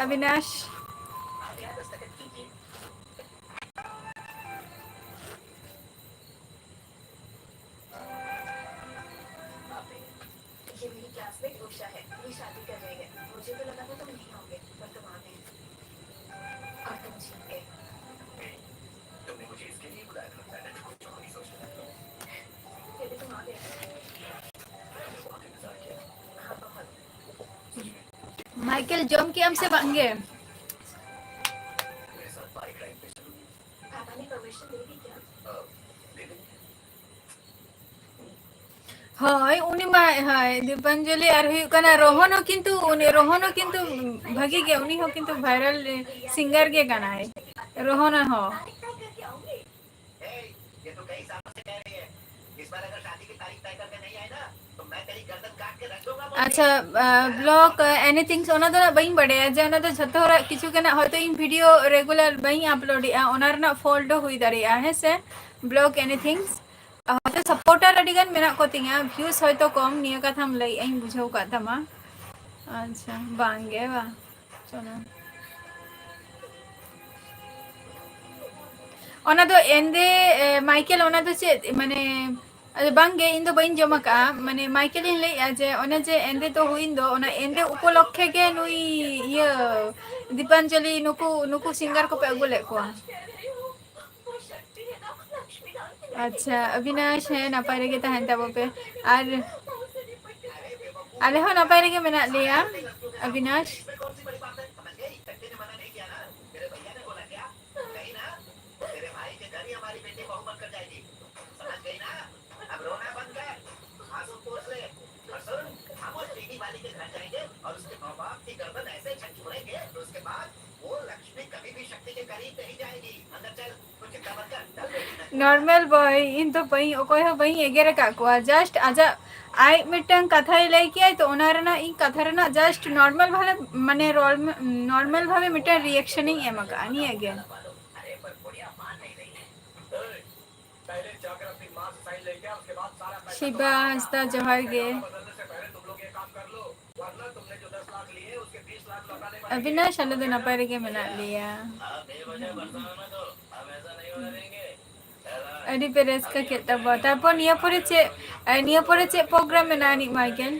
ᱟᱵᱤᱱᱟᱥ? ᱢᱟᱭᱠᱮᱞ, ᱡᱚᱢ ᱠᱮᱜ ᱟᱢ ᱥᱮ ᱵᱟᱝ ᱜᱮ? ᱦᱳᱭ, ᱩᱱᱤ ᱢᱟ, ᱦᱳᱭ, ᱫᱤᱯᱟᱧᱡᱚᱞᱤ ᱟᱨ ᱦᱩᱭᱩᱜ ᱠᱟᱱᱟ ᱨᱳᱦᱚᱱ ᱦᱚᱸ ᱠᱤᱱᱛᱩ, ᱩᱱᱤ ᱨᱳᱦᱚᱱ ᱦᱚᱸ ᱠᱤᱱᱛᱩ ᱵᱷᱟᱹᱜᱤ ᱜᱮ, ᱩᱱᱤ ᱦᱚᱸ ᱠᱤᱱᱛᱩ viral singer ᱜᱮ ᱠᱟᱱᱟᱭ, ᱨᱳᱦᱚᱱ ᱦᱚᱸ᱾ ᱟᱪᱪᱷᱟ, ᱟᱸ, vlog, ᱟᱸ, anything, ᱚᱱᱟ ᱫᱚ ᱱᱟᱜ ᱵᱟᱹᱧ ᱵᱟᱰᱟᱭᱟ ᱡᱮ ᱚᱱᱟ ᱫᱚ ᱡᱷᱚᱛᱚ ᱦᱚᱲᱟᱜ ᱠᱤᱪᱷᱩ ᱜᱮ ᱱᱟᱜ ᱦᱚᱭᱛᱳ ᱤᱧ video regular ᱵᱟᱹᱧ upload ᱮᱜᱼᱟ, ᱚᱱᱟ ᱨᱮᱱᱟᱜ fault ᱦᱚᱸ ᱦᱩᱭ ᱫᱟᱲᱮᱭᱟᱜᱼᱟ, ᱦᱮᱸ ᱥᱮ? Vlog anything, ᱦᱚᱭᱛᱳ supporter ᱟᱹᱰᱤ ᱜᱟᱱ ᱢᱮᱱᱟᱜ ᱠᱚ ᱛᱤᱧᱟ, views ᱦᱚᱭᱛᱳ ᱠᱚᱢ, ᱱᱤᱭᱟᱹ ᱠᱟᱛᱷᱟᱢ ᱞᱟᱹᱭᱮᱜᱼᱟ, ᱤᱧ ᱵᱩᱡᱷᱟᱹᱣ ᱠᱟᱜ ᱛᱟᱢᱟ᱾ ᱟᱪᱪᱷᱟ, ᱵᱟᱝ ᱜᱮ ᱵᱟᱝ᱾ ᱪᱚᱞᱚ᱾ ᱚᱱᱟ ᱫᱚ ᱮᱱᱫᱮ, ᱮ, ᱢᱟᱭᱠᱮᱞ, ᱚᱱᱟ ᱫᱚ ᱪᱮᱫ, ᱢᱟᱱᱮ, ᱟᱫᱚ ᱵᱟᱝ ᱜᱮ, ᱤᱧ ᱫᱚ ᱵᱟᱹᱧ ᱡᱚᱢ ᱟᱠᱟᱜᱼᱟ᱾ ᱢᱟᱱᱮ, ᱢᱟᱭᱠᱮᱞ ᱤᱧ ᱞᱟᱹᱭᱮᱜᱼᱟ ᱡᱮ ᱚᱱᱮ ᱡᱮ ᱮᱱᱫᱮ ᱫᱚ ᱦᱩᱭᱮᱱ ᱫᱚ, ᱚᱱᱟ ᱮᱱᱫᱮ ᱩᱯᱚᱞᱚᱠᱠᱷᱮ ᱜᱮ ᱱᱩᱭ, ᱤᱭᱟᱹ, ᱫᱤᱯᱟᱧᱡᱚᱞᱤ, ᱱᱩᱠᱩ, ᱱᱩᱠᱩ singer ᱠᱚᱯᱮ ᱟᱹᱜᱩ ᱞᱮᱫ ᱠᱚᱣᱟ? ᱟᱪᱪᱷᱟ, ᱚᱵᱤᱱᱟᱥ, ᱦᱮᱸ, ᱱᱟᱯᱟᱭ ᱨᱮᱜᱮ ᱛᱟᱦᱮᱱ ᱛᱟᱵᱚ ᱯᱮ᱾ ᱟᱨ ᱟᱞᱮ ᱦᱚᱸ ᱱᱟᱯᱟᱭ ᱨᱮᱜᱮ ᱢᱮᱱᱟᱜ ᱞᱮᱭᱟ, ᱚᱵᱤᱱᱟᱥ᱾ Normal boy, ᱤᱧ ᱫᱚ ᱵᱟᱹᱧ, ᱚᱠᱚᱭ ᱦᱚᱸ ᱵᱟᱹᱧ ᱮᱜᱮᱨ ᱟᱠᱟᱫ ᱠᱚᱣᱟ, just ᱟᱡᱟᱜ, ᱟᱡ ᱢᱤᱫᱴᱟᱝ ᱠᱟᱛᱷᱟᱭ ᱞᱟᱹᱭ ᱠᱮᱜᱼᱟᱭ ᱛᱚ, ᱚᱱᱟ ᱨᱮᱱᱟᱜ ᱤᱧ ᱠᱟᱛᱷᱟ ᱨᱮᱱᱟᱜ just normal ᱵᱷᱟᱵᱮ, ᱢᱟᱱᱮ, ᱨᱚᱲ, normal ᱵᱷᱟᱵᱮ ᱢᱤᱫᱴᱟᱝ reaction ᱤᱧ ᱮᱢ ᱟᱠᱟᱫᱼᱟ, ᱱᱤᱭᱟᱹ ᱜᱮ᱾ ᱥᱤᱵᱟ ᱦᱟᱸᱥᱫᱟ, ᱡᱚᱦᱟᱨ ᱜᱮ᱾ ᱟᱹᱵᱤᱱᱟᱜ ᱥᱟᱞᱮ ᱫᱚ ᱱᱟᱯᱟᱭ ᱨᱮᱜᱮ ᱢᱮᱱᱟᱜ ᱞᱮᱭᱟ᱾ ᱟᱹᱰᱤ ᱯᱮ ᱨᱟᱹᱥᱠᱟᱹ ᱠᱮᱫ ᱛᱟᱵᱚᱣᱟ᱾ ᱛᱟᱨᱯᱚᱨ ᱱᱤᱭᱟᱹ ᱯᱚᱨᱮ ᱪᱮᱫ, ᱱᱤᱭᱟᱹ ᱯᱚᱨᱮ ᱪᱮᱫ program ᱢᱮᱱᱟᱜᱼᱟ ᱟᱹᱱᱤᱡ, ᱢᱟᱭᱠᱮᱞ?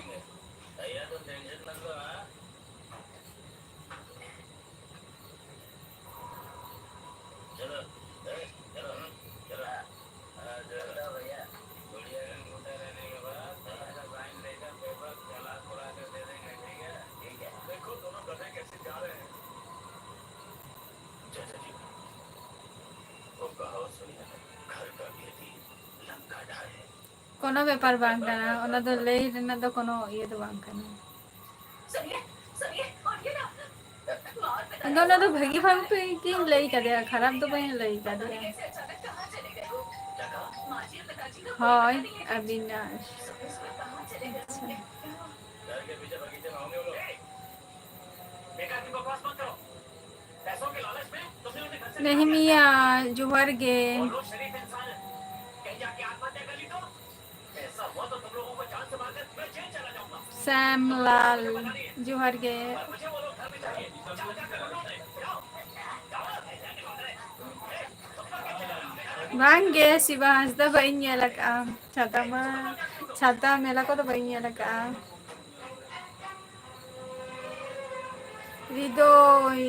ᱠᱳᱱᱳ ᱵᱮᱯᱟᱨ ᱵᱟᱝ ᱠᱟᱱᱟ, ᱚᱱᱟ ᱫᱚ ᱞᱟᱹᱭ ᱨᱮᱱᱟᱜ ᱫᱚ ᱠᱳᱱᱳ ᱤᱭᱟᱹ ᱫᱚ ᱵᱟᱝ ᱠᱟᱱᱟ᱾ ᱤᱧ ᱫᱚ ᱚᱱᱟ ᱫᱚ ᱵᱷᱟᱹᱜᱤ ᱵᱷᱟᱵᱮ ᱜᱤᱧ ᱞᱟᱹᱭ ᱠᱟᱫᱮᱭᱟ, ᱠᱷᱟᱨᱟᱯ ᱫᱚ ᱵᱟᱹᱧ ᱞᱟᱹᱭ ᱠᱟᱫᱮᱭᱟ᱾ ᱦᱳᱭ, ᱟᱹᱵᱤᱱᱟᱜ᱾ ᱟᱪᱪᱷᱟ᱾ ᱱᱮᱦᱮᱢᱤᱭᱟ, ᱡᱚᱦᱟᱨ ᱜᱮ᱾ ᱥᱮᱢᱞᱟᱞ, ᱡᱚᱦᱟᱨ ᱜᱮ᱾ ᱵᱟᱝ ᱜᱮ, ᱥᱤᱵᱟ ᱦᱟᱸᱥᱫᱟ ᱵᱟᱹᱧ ᱧᱮᱞ ᱟᱠᱟᱫᱼᱟ᱾ ᱪᱷᱟᱛᱟ ᱢᱟ, ᱪᱷᱟᱛᱟ ᱢᱮᱞᱟ ᱠᱚᱫᱚ ᱵᱟᱹᱧ ᱧᱮᱞ ᱟᱠᱟᱫᱼᱟ᱾ ᱦᱨᱤᱫᱚᱭ,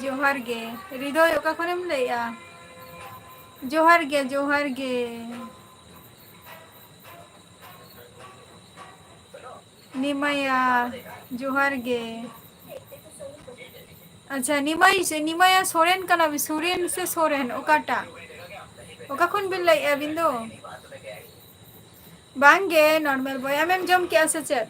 ᱡᱚᱦᱟᱨ ᱜᱮ᱾ ᱦᱨᱤᱫᱚᱭ, ᱚᱠᱟ ᱠᱷᱚᱱᱮᱢ ᱞᱟᱹᱭᱮᱜᱼᱟ? ᱡᱚᱦᱟᱨ ᱜᱮ, ᱡᱚᱦᱟᱨ ᱜᱮ᱾ ᱱᱤᱢᱟᱭᱟ, ᱡᱚᱦᱟᱨ ᱜᱮ᱾ ᱟᱪᱪᱷᱟ, ᱱᱤᱢᱟᱭ ᱥᱮ ᱱᱤᱢᱟᱭᱟ ᱥᱚᱨᱮᱱ ᱠᱟᱱᱟ ᱵᱤᱱ? ᱥᱩᱨᱮᱱ ᱥᱮ ᱥᱚᱨᱮᱱ, ᱚᱠᱟᱴᱟᱜ? ᱚᱠᱟ ᱠᱷᱚᱱ ᱵᱤᱱ ᱞᱟᱹᱭᱮᱜᱼᱟ ᱟᱹᱵᱤᱱ ᱫᱚ? ᱵᱟᱝ ᱜᱮ, ᱱᱚᱨᱢᱟᱞ ᱵᱚᱭ᱾ ᱟᱢᱮᱢ ᱡᱚᱢ ᱠᱮᱜᱼᱟ ᱥᱮ ᱪᱮᱫ?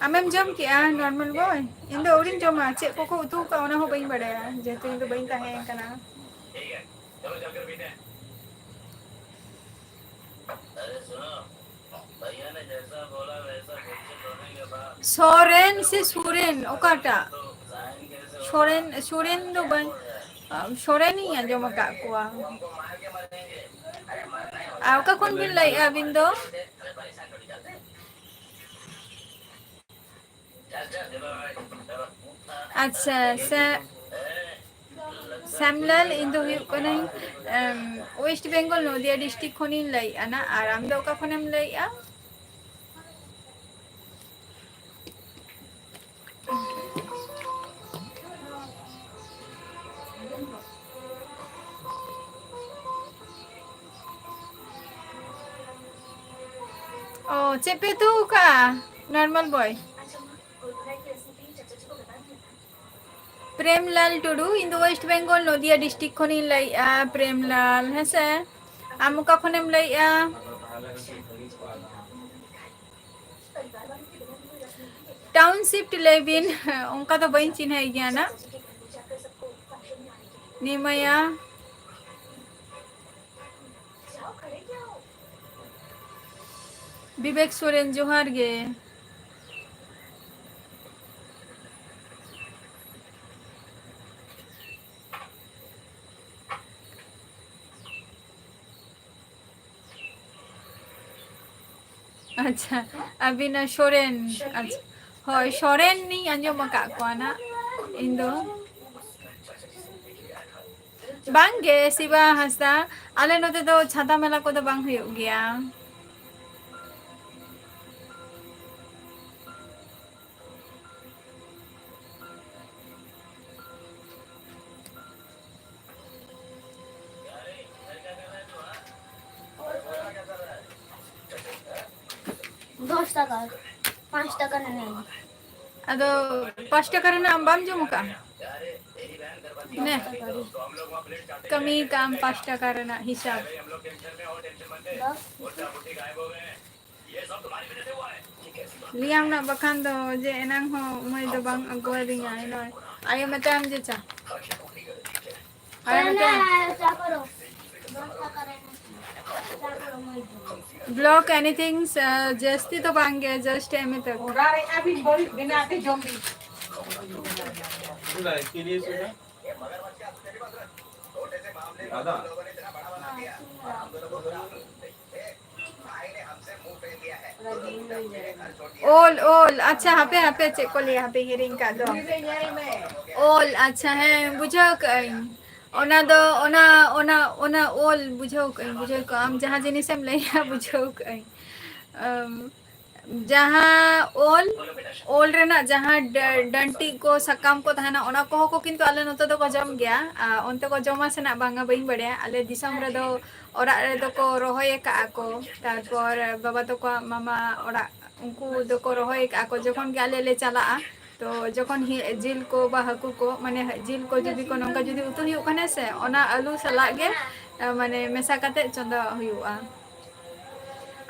ᱟᱢᱮᱢ ᱡᱚᱢ ᱠᱮᱜᱼᱟ, ᱱᱚᱨᱢᱟᱞ ᱵᱚᱭ? ᱤᱧ ᱫᱚ ᱟᱹᱣᱨᱤᱧ ᱡᱚᱢᱟ᱾ ᱪᱮᱫ ᱠᱚᱠᱚ ᱩᱛᱩ ᱟᱠᱟᱫ, ᱚᱱᱟ ᱦᱚᱸ ᱵᱟᱹᱧ ᱵᱟᱲᱟᱭᱟ, ᱡᱮᱦᱮᱛᱩ ᱤᱧ ᱫᱚ ᱵᱟᱹᱧ ᱛᱟᱦᱮᱸ ᱠᱟᱱᱟ᱾ ᱥᱚᱨᱮᱱ ᱥᱮ ᱥᱩᱨᱮᱱ, ᱚᱠᱟᱴᱟᱜ? ᱥᱚᱨᱮᱱ, ᱥᱩᱨᱮᱱ ᱫᱚ ᱵᱟᱹᱧ, ᱥᱚᱨᱮᱱᱤᱧ ᱟᱸᱡᱚᱢ ᱟᱠᱟᱫ ᱠᱚᱣᱟ᱾ ᱟᱨ ᱚᱠᱟ ᱠᱷᱚᱱ ᱵᱤᱱ ᱞᱟᱹᱭᱮᱫᱼᱟ ᱟᱹᱵᱤᱱ ᱫᱚ? ᱟᱪᱪᱷᱟ, ᱥᱮ ᱥᱮᱢᱞᱟᱞ, ᱤᱧ ᱫᱚ ᱦᱩᱭᱩᱜ ᱠᱟᱹᱱᱟᱹᱧ, ᱮᱢ, West Bengal, ᱱᱚᱫᱤᱭᱟ district ᱠᱷᱚᱱᱤᱧ ᱞᱟᱹᱭᱮᱫᱼᱟ ᱱᱟ᱾ ᱟᱨ ᱟᱢ ᱫᱚ ᱚᱠᱟ ᱠᱷᱚᱱᱮᱢ ᱞᱟᱹᱭᱮᱫᱼᱟ? ᱚ, ᱪᱮᱫ ᱯᱮ ᱩᱛᱩ ᱟᱠᱟᱜᱼᱟ, ᱱᱚᱨᱢᱟᱞ ᱵᱚᱭ? ᱯᱨᱮᱢᱞᱟᱞ ᱴᱩᱰᱩ, ᱤᱧ ᱫᱚ ᱳᱭᱮᱥᱴ ᱵᱮᱝᱜᱚᱞ ᱱᱚᱫᱤᱭᱟ ᱰᱤᱥᱴᱨᱤᱠᱴ ᱠᱷᱚᱱᱤᱧ ᱞᱟᱹᱭᱮᱜᱼᱟ᱾ ᱯᱨᱮᱢᱞᱟᱞ, ᱦᱮᱸᱥᱮ? ᱟᱢ ᱚᱠᱟ ᱠᱷᱚᱱᱮᱢ ᱞᱟᱹᱭᱮᱜᱼᱟ? ᱴᱟᱣᱩᱱᱥᱤᱯ ᱞᱟᱹᱭ ᱵᱤᱱ, ᱚᱱᱠᱟ ᱫᱚ ᱵᱟᱹᱧ ᱪᱤᱱᱦᱟᱹᱭ ᱜᱮᱭᱟ ᱱᱟ᱾ ᱱᱤᱢᱟᱭᱟ᱾ ᱵᱤᱵᱮᱠ ᱥᱚᱨᱮᱱ, ᱡᱚᱦᱟᱨ ᱜᱮ᱾ ᱟᱪᱪᱷᱟ, ᱟᱹᱵᱤᱱᱟᱜ ᱥᱚᱨᱮᱱ᱾ ᱟᱪᱪᱷᱟ, ᱦᱳᱭ, ᱥᱚᱨᱮᱱ ᱤᱧ ᱟᱸᱡᱚᱢ ᱟᱠᱟᱫ ᱠᱚᱣᱟ ᱱᱟᱜ ᱤᱧ ᱫᱚ᱾ ᱵᱟᱝ ᱜᱮ, ᱥᱤᱵᱟ ᱦᱟᱸᱥᱫᱟ, ᱟᱞᱮ ᱱᱚᱛᱮ ᱫᱚ ᱪᱷᱟᱛᱟ ᱢᱮᱞᱟ ᱠᱚᱫᱚ ᱵᱟᱝ ᱦᱩᱭᱩᱜ ᱜᱮᱭᱟ᱾ ᱫᱚᱥ ᱴᱟᱠᱟ, ᱯᱟᱸᱪ ᱴᱟᱠᱟ ᱨᱮᱱᱟᱜ᱾ ᱟᱫᱚ ᱯᱟᱸᱪ ᱴᱟᱠᱟ ᱨᱮᱱᱟᱜ ᱟᱢ ᱵᱟᱢ ᱡᱚᱢ ᱟᱠᱟᱫᱼᱟ? ᱱᱮ, ᱠᱟᱹᱢᱤ ᱠᱟᱜ ᱟᱢ ᱯᱟᱸᱪ ᱴᱟᱠᱟ ᱨᱮᱱᱟᱜ ᱦᱤᱥᱟᱹᱵ᱾ ᱫᱚᱥ᱾ ᱞᱟᱹᱭᱟᱢ ᱱᱟᱜ ᱵᱟᱠᱷᱟᱱ ᱫᱚ ᱡᱮ ᱮᱱᱟᱝ ᱦᱚᱸ ᱢᱟᱹᱭ ᱫᱚ ᱵᱟᱝ ᱟᱹᱜᱩᱣᱟᱫᱤᱧᱟᱭ, ᱱᱚᱜᱼᱚᱭ ᱟᱭᱳ ᱢᱮᱛᱟᱭᱟᱢ ᱡᱮ ᱪᱟ᱾ ᱟᱭᱳ ᱢᱮᱛᱟᱭᱟᱢ᱾ ᱵᱞᱚᱜ ᱮᱱᱤᱛᱷᱤᱝ, ᱡᱟᱹᱥᱛᱤ ᱫᱚ ᱵᱟᱝ ᱜᱮ, just ᱮᱢᱱᱤ ᱛᱮ᱾ ᱚᱲᱟᱜ ᱨᱮ ᱟᱹᱵᱤᱱ ᱵᱟᱹᱲᱤᱡ ᱵᱮᱱᱟᱣ ᱛᱮ ᱡᱚᱢ ᱵᱤᱱ᱾ ᱟᱫᱟ᱾ ᱳᱞ, ᱳᱞ, ᱟᱪᱪᱷᱟ, ᱦᱟᱯᱮ, ᱦᱟᱯᱮ, ᱪᱮᱫ ᱠᱚ ᱞᱟᱹᱭᱟ, ᱦᱟᱯᱮ, ᱦᱤᱲᱤᱧ ᱠᱟᱜ ᱫᱚ᱾ ᱳᱞ, ᱟᱪᱪᱷᱟ, ᱦᱮᱸ, ᱵᱩᱡᱷᱟᱹᱣ ᱠᱟᱜ ᱟᱹᱧ᱾ ᱚᱱᱟ ᱫᱚ, ᱚᱱᱟ, ᱚᱱᱟ, ᱚᱱᱟ ᱳᱞ, ᱵᱩᱡᱷᱟᱹᱣ ᱠᱟᱜ ᱟᱹᱧ, ᱵᱩᱡᱷᱟᱹᱣ ᱠᱟᱜ ᱟᱢ, ᱡᱟᱦᱟᱸ ᱡᱤᱱᱤᱥᱮᱢ ᱞᱟᱹᱭᱟ, ᱵᱩᱡᱷᱟᱹᱣ ᱠᱟᱜ ᱟᱹᱧ᱾ ᱟᱢ, ᱡᱟᱦᱟᱸ ᱳᱞ, ᱳᱞ ᱨᱮᱱᱟᱜ ᱡᱟᱦᱟᱸ ᱰᱟ-, ᱰᱟᱹᱱᱴᱤᱡ ᱠᱚ, ᱥᱟᱠᱟᱢ ᱠᱚ ᱛᱟᱦᱮᱱᱟ, ᱚᱱᱟ ᱠᱚᱦᱚᱸ ᱠᱚ ᱠᱤᱱᱛᱩ ᱟᱞᱮ ᱱᱚᱛᱮ ᱫᱚᱠᱚ ᱡᱚᱢ ᱜᱮᱭᱟ᱾ ᱟᱨ ᱚᱱᱛᱮ ᱠᱚ ᱡᱚᱢᱟ ᱥᱮ ᱱᱟᱜ ᱵᱟᱝᱟ, ᱵᱟᱹᱧ ᱵᱟᱲᱟᱭᱟ᱾ ᱟᱞᱮ ᱫᱤᱥᱚᱢ ᱨᱮᱫᱚ, ᱚᱲᱟᱜ ᱨᱮᱫᱚ ᱠᱚ ᱨᱚᱦᱚᱭ ᱟᱠᱟᱜᱼᱟ ᱠᱚ, ᱛᱟᱨᱯᱚᱨ ᱵᱟᱵᱟ ᱛᱟᱠᱚᱣᱟᱜ ᱢᱟᱢᱟ ᱚᱲᱟᱜ, ᱩᱱᱠᱩ ᱫᱚᱠᱚ ᱨᱚᱦᱚᱭ ᱟᱠᱟᱜᱼᱟ ᱠᱚ᱾ ᱡᱚᱠᱷᱚᱱ ᱜᱮ ᱟᱞᱮ ᱞᱮ ᱪᱟᱞᱟᱜᱼᱟ, ᱛᱚ ᱡᱚᱠᱷᱚᱱ ᱦᱤ-, ᱡᱤᱞ ᱠᱚ ᱵᱟ ᱦᱟᱹᱠᱩ ᱠᱚ, ᱢᱟᱱᱮ ᱡᱤᱞ ᱠᱚ ᱡᱩᱫᱤ ᱠᱚ ᱱᱚᱝᱠᱟ ᱡᱩᱫᱤ ᱩᱛᱩ ᱦᱩᱭᱩᱜ ᱠᱷᱟᱱ ᱥᱮ, ᱚᱱᱟ ᱟᱹᱞᱩ ᱥᱟᱞᱟᱜ ᱜᱮ, ᱟ, ᱢᱟᱱᱮ ᱢᱮᱥᱟ ᱠᱟᱛᱮ ᱪᱚᱸᱫᱟ ᱦᱩᱭᱩᱜᱼᱟ᱾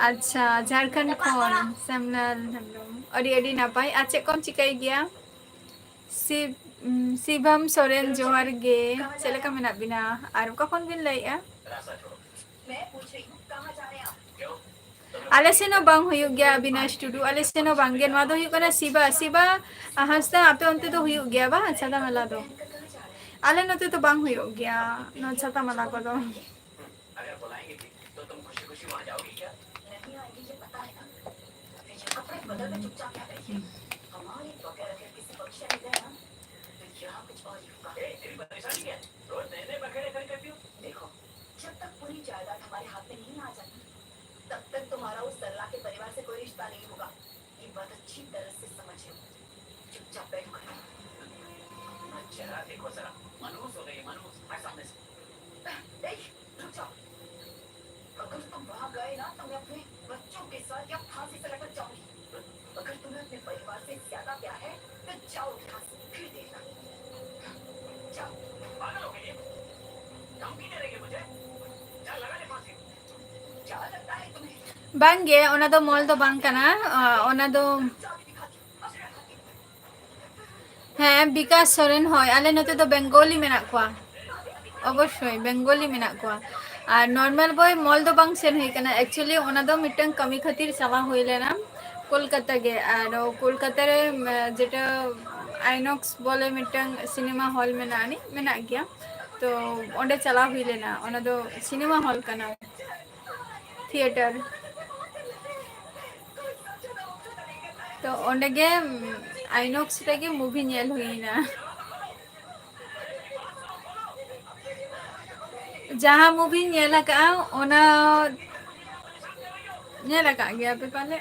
ᱟᱪᱪᱷᱟ, ᱡᱷᱟᱲᱠᱷᱚᱸᱰ ᱠᱷᱚᱱ ᱥᱮᱢᱱᱟᱞ ᱦᱮᱢᱵᱨᱚᱢ, ᱟᱹᱰᱤ ᱟᱹᱰᱤ ᱱᱟᱯᱟᱭ᱾ ᱟᱨ ᱪᱮᱫ ᱠᱚᱢ ᱪᱤᱠᱟᱹᱭ ᱜᱮᱭᱟ? ᱥᱤᱵ-, ᱩᱢ, ᱥᱤᱵᱷᱟᱢ ᱥᱚᱨᱮᱱ, ᱡᱚᱦᱟᱨ ᱜᱮ, ᱪᱮᱫ ᱞᱮᱠᱟ ᱢᱮᱱᱟᱜ ᱵᱤᱱᱟ? ᱟᱨ ᱚᱠᱟ ᱠᱷᱚᱱ ᱵᱤᱱ ᱞᱟᱹᱭᱮᱜᱼᱟ? ᱟᱞᱮ ᱥᱮᱱ ᱦᱚᱸ ᱵᱟᱝ ᱦᱩᱭᱩᱜ ᱜᱮᱭᱟ, ᱚᱵᱤᱱᱟᱥ ᱴᱩᱰᱩ, ᱟᱞᱮ ᱥᱮᱱ ᱦᱚᱸ ᱵᱟᱝ ᱜᱮ᱾ ᱱᱚᱣᱟ ᱫᱚ ᱦᱩᱭᱩᱜ ᱠᱟᱱᱟ ᱥᱤᱵᱟ, ᱥᱤᱵᱟ ᱦᱟᱸᱥᱫᱟ, ᱟᱯᱮ ᱚᱱᱛᱮ ᱫᱚ ᱦᱩᱭᱩᱜ ᱜᱮᱭᱟ ᱵᱟᱝ ᱪᱷᱟᱛᱟ ᱢᱮᱞᱟ ᱫᱚ? ᱟᱞᱮ ᱱᱚᱛᱮ ᱫᱚ ᱵᱟᱝ ᱦᱩᱭᱩᱜ ᱜᱮᱭᱟ ᱱᱚᱣᱟ ᱪᱷᱟᱛᱟ ᱢᱮᱞᱟ ᱠᱚᱫᱚ᱾ देखो, जब तक पूरी जायदाद हमारे हाथ में नहीं आ जाती, तब तक तुम्हारा उस सरला के परिवार से कोई रिश्ता नहीं होगा। ये बात अच्छी तरह से समझ लो। चुपचाप बैठो। चेहरा देखो जरा, मनहूस हो गई है, मनहूस। हट सामने से। ए, रुक जाओ। अगर तुम वहां गए ना, तो मैं अपने बच्चों के साथ या फांसी से लटक जाऊंगी। अगर तुम्हें अपने परिवार से ज्यादा प्यार है, तो जाओ यहाँ से, फिर देखना। जाओ। पागल हो गई है? धमकी दे रही है मुझे? जा, लगा दे फांसी। क्या लगता है तुम्हें? ᱵᱟᱝᱜᱮ, ᱚᱱᱟ ᱫᱚ ᱢᱚᱞ ᱫᱚ ᱵᱟᱝ ᱠᱟᱱᱟ᱾ ᱟ, ᱚᱱᱟ ᱫᱚ ᱪᱟᱵᱤ ᱫᱤᱠᱷᱟ ᱫᱤᱭᱟ᱾ ᱦᱮᱸ, ᱵᱤᱠᱟᱥ ᱥᱚᱨᱮᱱ, ᱦᱳᱭ, ᱟᱞᱮ ᱱᱚᱛᱮ ᱫᱚ ᱵᱮᱝᱜᱚᱞᱤ ᱢᱮᱱᱟᱜ ᱠᱚᱣᱟ᱾ ᱚᱵᱚᱥᱥᱳᱭ, ᱵᱮᱝᱜᱚᱞᱤ ᱢᱮᱱᱟᱜ ᱠᱚᱣᱟ᱾ ᱟᱨ ᱱᱚᱨᱢᱟᱞ ᱵᱚᱭ ᱢᱚᱞ ᱫᱚ ᱵᱟᱝ ᱥᱮᱱ ᱦᱩᱭ ᱠᱟᱱᱟ᱾ Actually, ᱚᱱᱟ ᱫᱚ ᱢᱤᱫᱴᱟᱝ ᱠᱟᱹᱢᱤ ᱠᱷᱟᱹᱛᱤᱨ ᱪᱟᱞᱟᱣ ᱦᱩᱭ ᱞᱮᱱᱟ ᱠᱳᱞᱠᱟᱛᱟ ᱜᱮ᱾ ᱟᱨ ᱠᱳᱞᱠᱟᱛᱟ ᱨᱮ, ᱩᱢ, ᱡᱮᱴᱟ ᱟᱭᱱᱚᱠᱥ ᱵᱚᱞᱮ ᱢᱤᱫᱴᱟᱝ ᱥᱤᱱᱮᱢᱟ ᱦᱚᱞ ᱢᱮᱱᱟᱜᱼᱟ, ᱟᱹᱱᱤᱡ ᱢᱮᱱᱟᱜ ᱜᱮᱭᱟ᱾ ᱛᱚ ᱚᱸᱰᱮ ᱪᱟᱞᱟᱣ ᱦᱩᱭ ᱞᱮᱱᱟ᱾ ᱚᱱᱟ ᱫᱚ ᱥᱤᱱᱮᱢᱟ ᱦᱚᱞ ᱠᱟᱱᱟ, ᱛᱷᱤᱭᱮᱴᱟᱨ᱾ ᱛᱚ ᱚᱸᱰᱮ ᱜᱮ, ᱩᱢ, ᱟᱭᱱᱚᱠᱥ ᱨᱮᱜᱮ ᱢᱩᱵᱷᱤ ᱧᱮᱞ ᱦᱩᱭᱱᱟ᱾ ᱡᱟᱦᱟᱸ ᱢᱩᱵᱷᱤᱧ ᱧᱮᱞ ᱟᱠᱟᱫᱼᱟ, ᱚᱱᱟ ᱧᱮᱞ ᱟᱠᱟᱫ ᱜᱮᱭᱟ ᱯᱮ ᱯᱟᱞᱮ?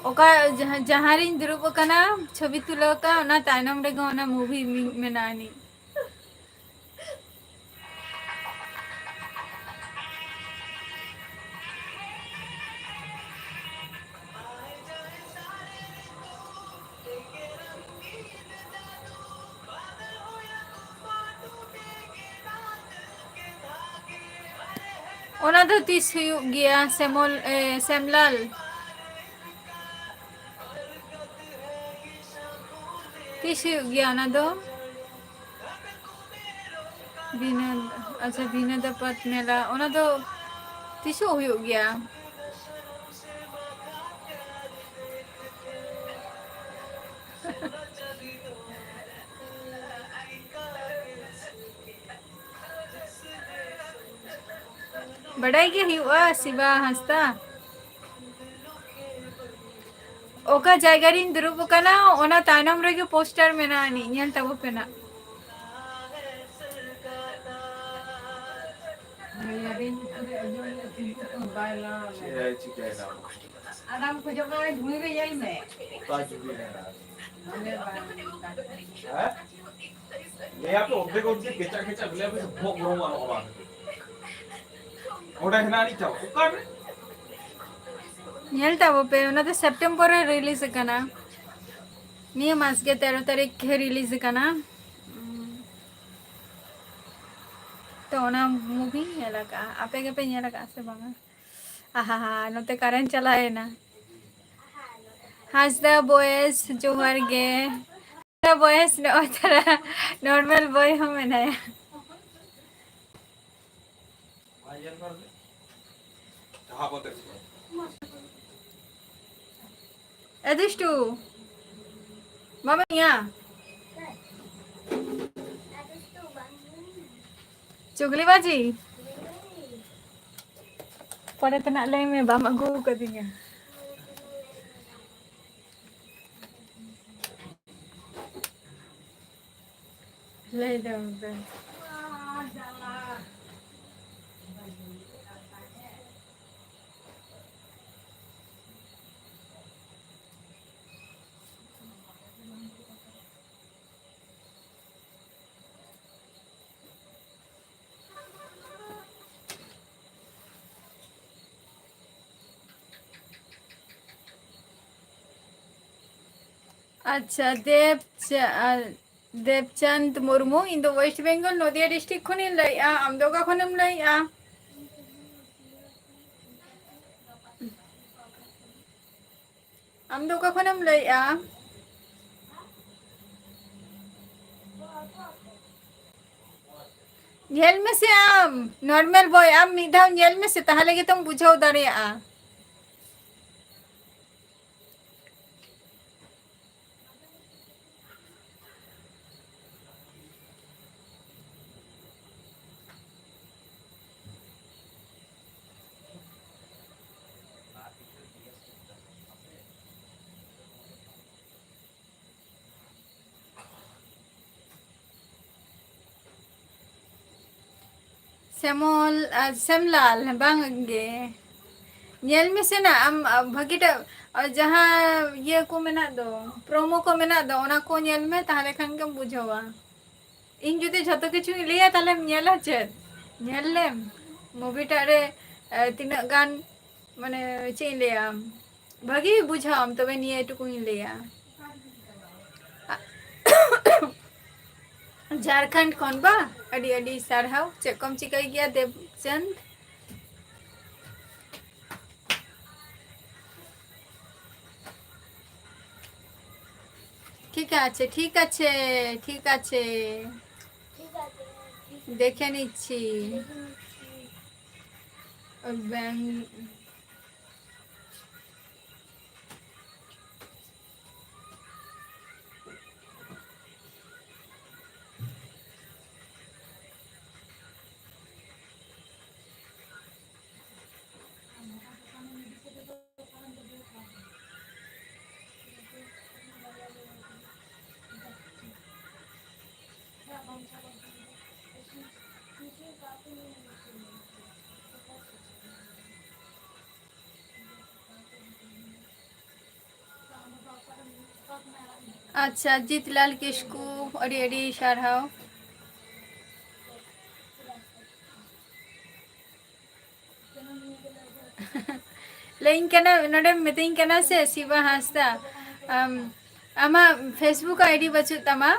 ᱚᱠᱟ ᱡᱟᱦᱟᱸ, ᱡᱟᱦᱟᱸ ᱨᱤᱧ ᱫᱩᱲᱩᱵ ᱟᱠᱟᱱᱟ, ᱪᱷᱚᱵᱤ ᱛᱩᱞᱟᱹᱣ ᱟᱠᱟᱫ, ᱚᱱᱟ ᱛᱟᱭᱱᱚᱢ ᱨᱮᱜᱮ ᱚᱱᱟ movie ᱢᱤ-, ᱢᱮᱱᱟᱜ ᱟᱹᱱᱤᱡ᱾ ᱚᱱᱟ ᱫᱚ ᱛᱤᱥ ᱦᱩᱭᱩᱜ ᱜᱮᱭᱟ, ᱥᱮᱢᱚᱞ, ᱮ, ᱥᱮᱢᱞᱟᱞ? ᱛᱤᱥ ᱦᱩᱭᱩᱜ ᱜᱮᱭᱟ ᱚᱱᱟ ᱫᱚ? ᱵᱤᱱᱟᱹ, ᱟᱪᱪᱷᱟ, ᱵᱤᱱᱟᱹ ᱫᱟᱯᱟᱛ ᱢᱮᱞᱟ, ᱚᱱᱟ ᱫᱚ ᱛᱤᱥᱚᱜ ᱦᱩᱭᱩᱜ ᱜᱮᱭᱟ? ᱵᱟᱰᱟᱭ ᱜᱮ ᱦᱩᱭᱩᱜᱼᱟ, ᱥᱤᱵᱟ ᱦᱟᱸᱥᱫᱟ᱾ ᱚᱠᱟ ᱡᱟᱭᱜᱟ ᱨᱤᱧ ᱫᱩᱲᱩᱵ ᱟᱠᱟᱱᱟ, ᱚᱱᱟ ᱛᱟᱭᱱᱚᱢ ᱨᱮᱜᱮ poster ᱢᱮᱱᱟᱜ ᱟᱹᱱᱤᱡ, ᱧᱮᱞ ᱛᱟᱵᱚ ᱯᱮ ᱱᱟᱜ᱾ ᱪᱮᱫ ᱮ ᱪᱤᱠᱟᱹᱭᱮᱫᱟ? ᱟᱫᱚᱢ ᱠᱷᱚᱡᱚᱜ ᱠᱟᱱᱟ, ᱡᱷᱩᱲᱤ ᱨᱮ ᱤᱭᱟᱹᱭ ᱢᱮ᱾ ᱚᱠᱟ ᱡᱷᱩᱲᱤ ᱨᱮ ᱦᱮᱱᱟᱜᱼᱟ? ᱦᱮᱸ? ᱞᱟᱹᱭᱟ ᱯᱮ ᱚᱨᱫᱷᱮᱠ ᱚᱨᱫᱷᱮᱠ ᱠᱮᱪᱟᱜ ᱠᱮᱪᱟᱜ ᱞᱟᱹᱭᱟ ᱯᱮ ᱵᱚᱦᱚᱜ ᱜᱚᱨᱚᱢᱚᱜᱼᱟ ᱱᱚᱜᱼᱚ ᱱᱚᱣᱟ ᱠᱷᱟᱹᱛᱤᱨ᱾ ᱚᱸᱰᱮ ᱦᱮᱱᱟᱜ ᱟᱹᱱᱤᱡ ᱪᱟᱵᱟ᱾ ᱚᱠᱟᱨᱮ? ᱧᱮᱞ ᱛᱟᱵᱚ ᱯᱮ, ᱚᱱᱟ ᱫᱚ September ᱨᱮ release ᱟᱠᱟᱱᱟ᱾ ᱱᱤᱭᱟᱹ ᱢᱟᱥ ᱜᱮ ᱛᱮᱨᱚ ᱛᱟᱹᱨᱤᱠᱷ release ᱟᱠᱟᱱᱟ᱾ ᱛᱚ ᱚᱱᱟ movie ᱧᱮᱞ ᱟᱠᱟᱫᱼᱟ᱾ ᱟᱯᱮ ᱜᱮᱯᱮ ᱧᱮᱞ ᱟᱠᱟᱫᱼᱟ ᱥᱮ ᱵᱟᱝᱟ? ᱟᱦᱟ ᱦᱟ, ᱱᱚᱛᱮ current ᱪᱟᱞᱟᱣ ᱮᱱᱟ᱾ ᱦᱟᱸᱥᱫᱟ ᱵᱚᱭᱮᱥ, ᱡᱚᱦᱟᱨ ᱜᱮ᱾ ᱦᱟᱸᱥᱫᱟ ᱵᱚᱭᱮᱥ ᱱᱚᱜᱼᱚᱭ ᱛᱟᱨᱟ normal ᱵᱚᱭ ᱦᱚᱸ ᱢᱮᱱᱟᱭᱟ᱾ ᱮ ᱫᱩᱥᱴᱩ, ᱵᱟᱢ ᱮᱱᱮᱡᱼᱟ? ᱪᱩᱜᱽᱞᱤ ᱵᱟᱡᱤ᱾ ᱯᱚᱨᱮ ᱛᱮᱱᱟᱜ ᱞᱟᱹᱭ ᱢᱮ, ᱵᱟᱢ ᱟᱹᱜᱩ ᱟᱠᱟᱫᱤᱧᱟ᱾ ᱞᱟᱹᱭ ᱫᱟᱢ ᱫᱚ᱾ ᱟᱪᱪᱷᱟ, ᱫᱮᱵ ᱪᱟ-, ᱟ, ᱫᱮᱵᱪᱟᱸᱫᱽ ᱢᱩᱨᱢᱩ, ᱤᱧ ᱫᱚ West Bengal, ᱱᱚᱫᱤᱭᱟ district ᱠᱷᱚᱱᱤᱧ ᱞᱟᱹᱭᱮᱜᱼᱟ᱾ ᱟᱢ ᱫᱚ ᱚᱠᱟ ᱠᱷᱚᱱᱮᱢ ᱞᱟᱹᱭᱮᱜᱼᱟ? ᱟᱢ ᱫᱚ ᱚᱠᱟ ᱠᱷᱚᱱᱮᱢ ᱞᱟᱹᱭᱮᱜᱼᱟ? ᱧᱮᱞ ᱢᱮᱥᱮ ᱟᱢ, normal boy, ᱟᱢ ᱢᱤᱫ ᱫᱷᱟᱣ ᱧᱮᱞ ᱢᱮᱥᱮ, ᱛᱟᱦᱞᱮ ᱜᱮᱛᱚᱢ ᱵᱩᱡᱷᱟᱹᱣ ᱫᱟᱲᱮᱭᱟᱜᱼᱟ᱾ ᱥᱮᱢᱚᱞ ᱟᱨ ᱥᱮᱢᱞᱟᱞ, ᱵᱟᱝ ᱜᱮ᱾ ᱧᱮᱞ ᱢᱮᱥᱮ ᱱᱟ ᱟᱢ, ᱟ, ᱵᱷᱟᱹᱜᱤᱴᱟᱜ, ᱟ, ᱡᱟᱦᱟᱸ ᱤᱭᱟᱹ ᱠᱚ ᱢᱮᱱᱟᱜ ᱫᱚ, promo ᱠᱚ ᱢᱮᱱᱟᱜ ᱫᱚ, ᱚᱱᱟ ᱠᱚ ᱧᱮᱞ ᱢᱮ, ᱛᱟᱦᱞᱮ ᱠᱷᱟᱱ ᱜᱮᱢ ᱵᱩᱡᱷᱟᱹᱣᱟ᱾ ᱤᱧ ᱡᱩᱫᱤ ᱡᱷᱚᱛᱚ ᱠᱤᱪᱷᱩᱧ ᱞᱟᱹᱭᱟ, ᱛᱟᱦᱞᱮᱢ ᱧᱮᱞᱟ ᱪᱮᱫ? ᱧᱮᱞ ᱞᱮᱢ, movie ᱴᱟᱜ ᱨᱮ, ᱮ, ᱛᱤᱱᱟᱹᱜ ᱜᱟᱱ, ᱢᱟᱱᱮ, ᱪᱮᱫ ᱤᱧ ᱞᱟᱹᱭᱟ, ᱵᱷᱟᱹᱜᱤ ᱵᱩᱡᱷᱟᱹᱣᱟᱢ, ᱛᱚᱵᱮ ᱱᱤᱭᱟᱹ ᱴᱩᱠᱩᱧ ᱞᱟᱹᱭᱟ᱾ ᱡᱷᱟᱲᱠᱷᱚᱸᱰ ᱠᱷᱚᱱ ᱵᱟ? ᱟᱹᱰᱤ ᱟᱹᱰᱤ ᱥᱟᱨᱦᱟᱣ᱾ ᱪᱮᱫ ᱠᱚᱢ ᱪᱤᱠᱟᱹᱭ ᱜᱮᱭᱟ, ᱫᱮᱵᱪᱟᱸᱫᱽ? ঠিক আছে, ঠিক আছে, ঠিক আছে। দেখে নিচ্ছি। ওই ব্যাং-, ᱟᱪᱪᱷᱟ, ᱡᱤᱛᱞᱟᱞ ᱠᱤᱥᱠᱩ, ᱟᱹᱰᱤ ᱟᱹᱰᱤ ᱥᱟᱨᱦᱟᱣ᱾ ᱞᱟᱹᱭᱟᱹᱧ ᱠᱟᱱᱟ, ᱱᱚᱰᱮᱢ ᱢᱤᱛᱟᱹᱧ ᱠᱟᱱᱟ ᱥᱮ, ᱥᱤᱵᱟ ᱦᱟᱸᱥᱫᱟ, ᱟᱢ, ᱟᱢᱟᱜ Facebook ID ᱵᱟᱹᱪᱩᱜ ᱛᱟᱢᱟ,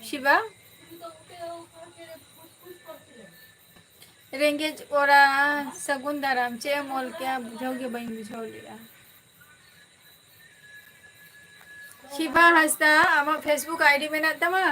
ᱥᱤᱵᱟ? ᱨᱮᱸᱜᱮᱡ ᱚᱲᱟᱜ ᱥᱟᱹᱜᱩᱱ ᱫᱟᱨᱟᱢ, ᱪᱮᱫ ᱮᱢ ᱚᱞ ᱠᱮᱭᱟ? ᱵᱩᱡᱷᱟᱹᱣ ᱜᱮ ᱵᱟᱹᱧ ᱵᱩᱡᱷᱟᱹᱣ ᱞᱮᱫᱼᱟ᱾ ᱥᱤᱵᱟ ᱦᱟᱸᱥᱫᱟ, ᱟᱢᱟᱜ Facebook ID ᱢᱮᱱᱟᱜ ᱛᱟᱢᱟ?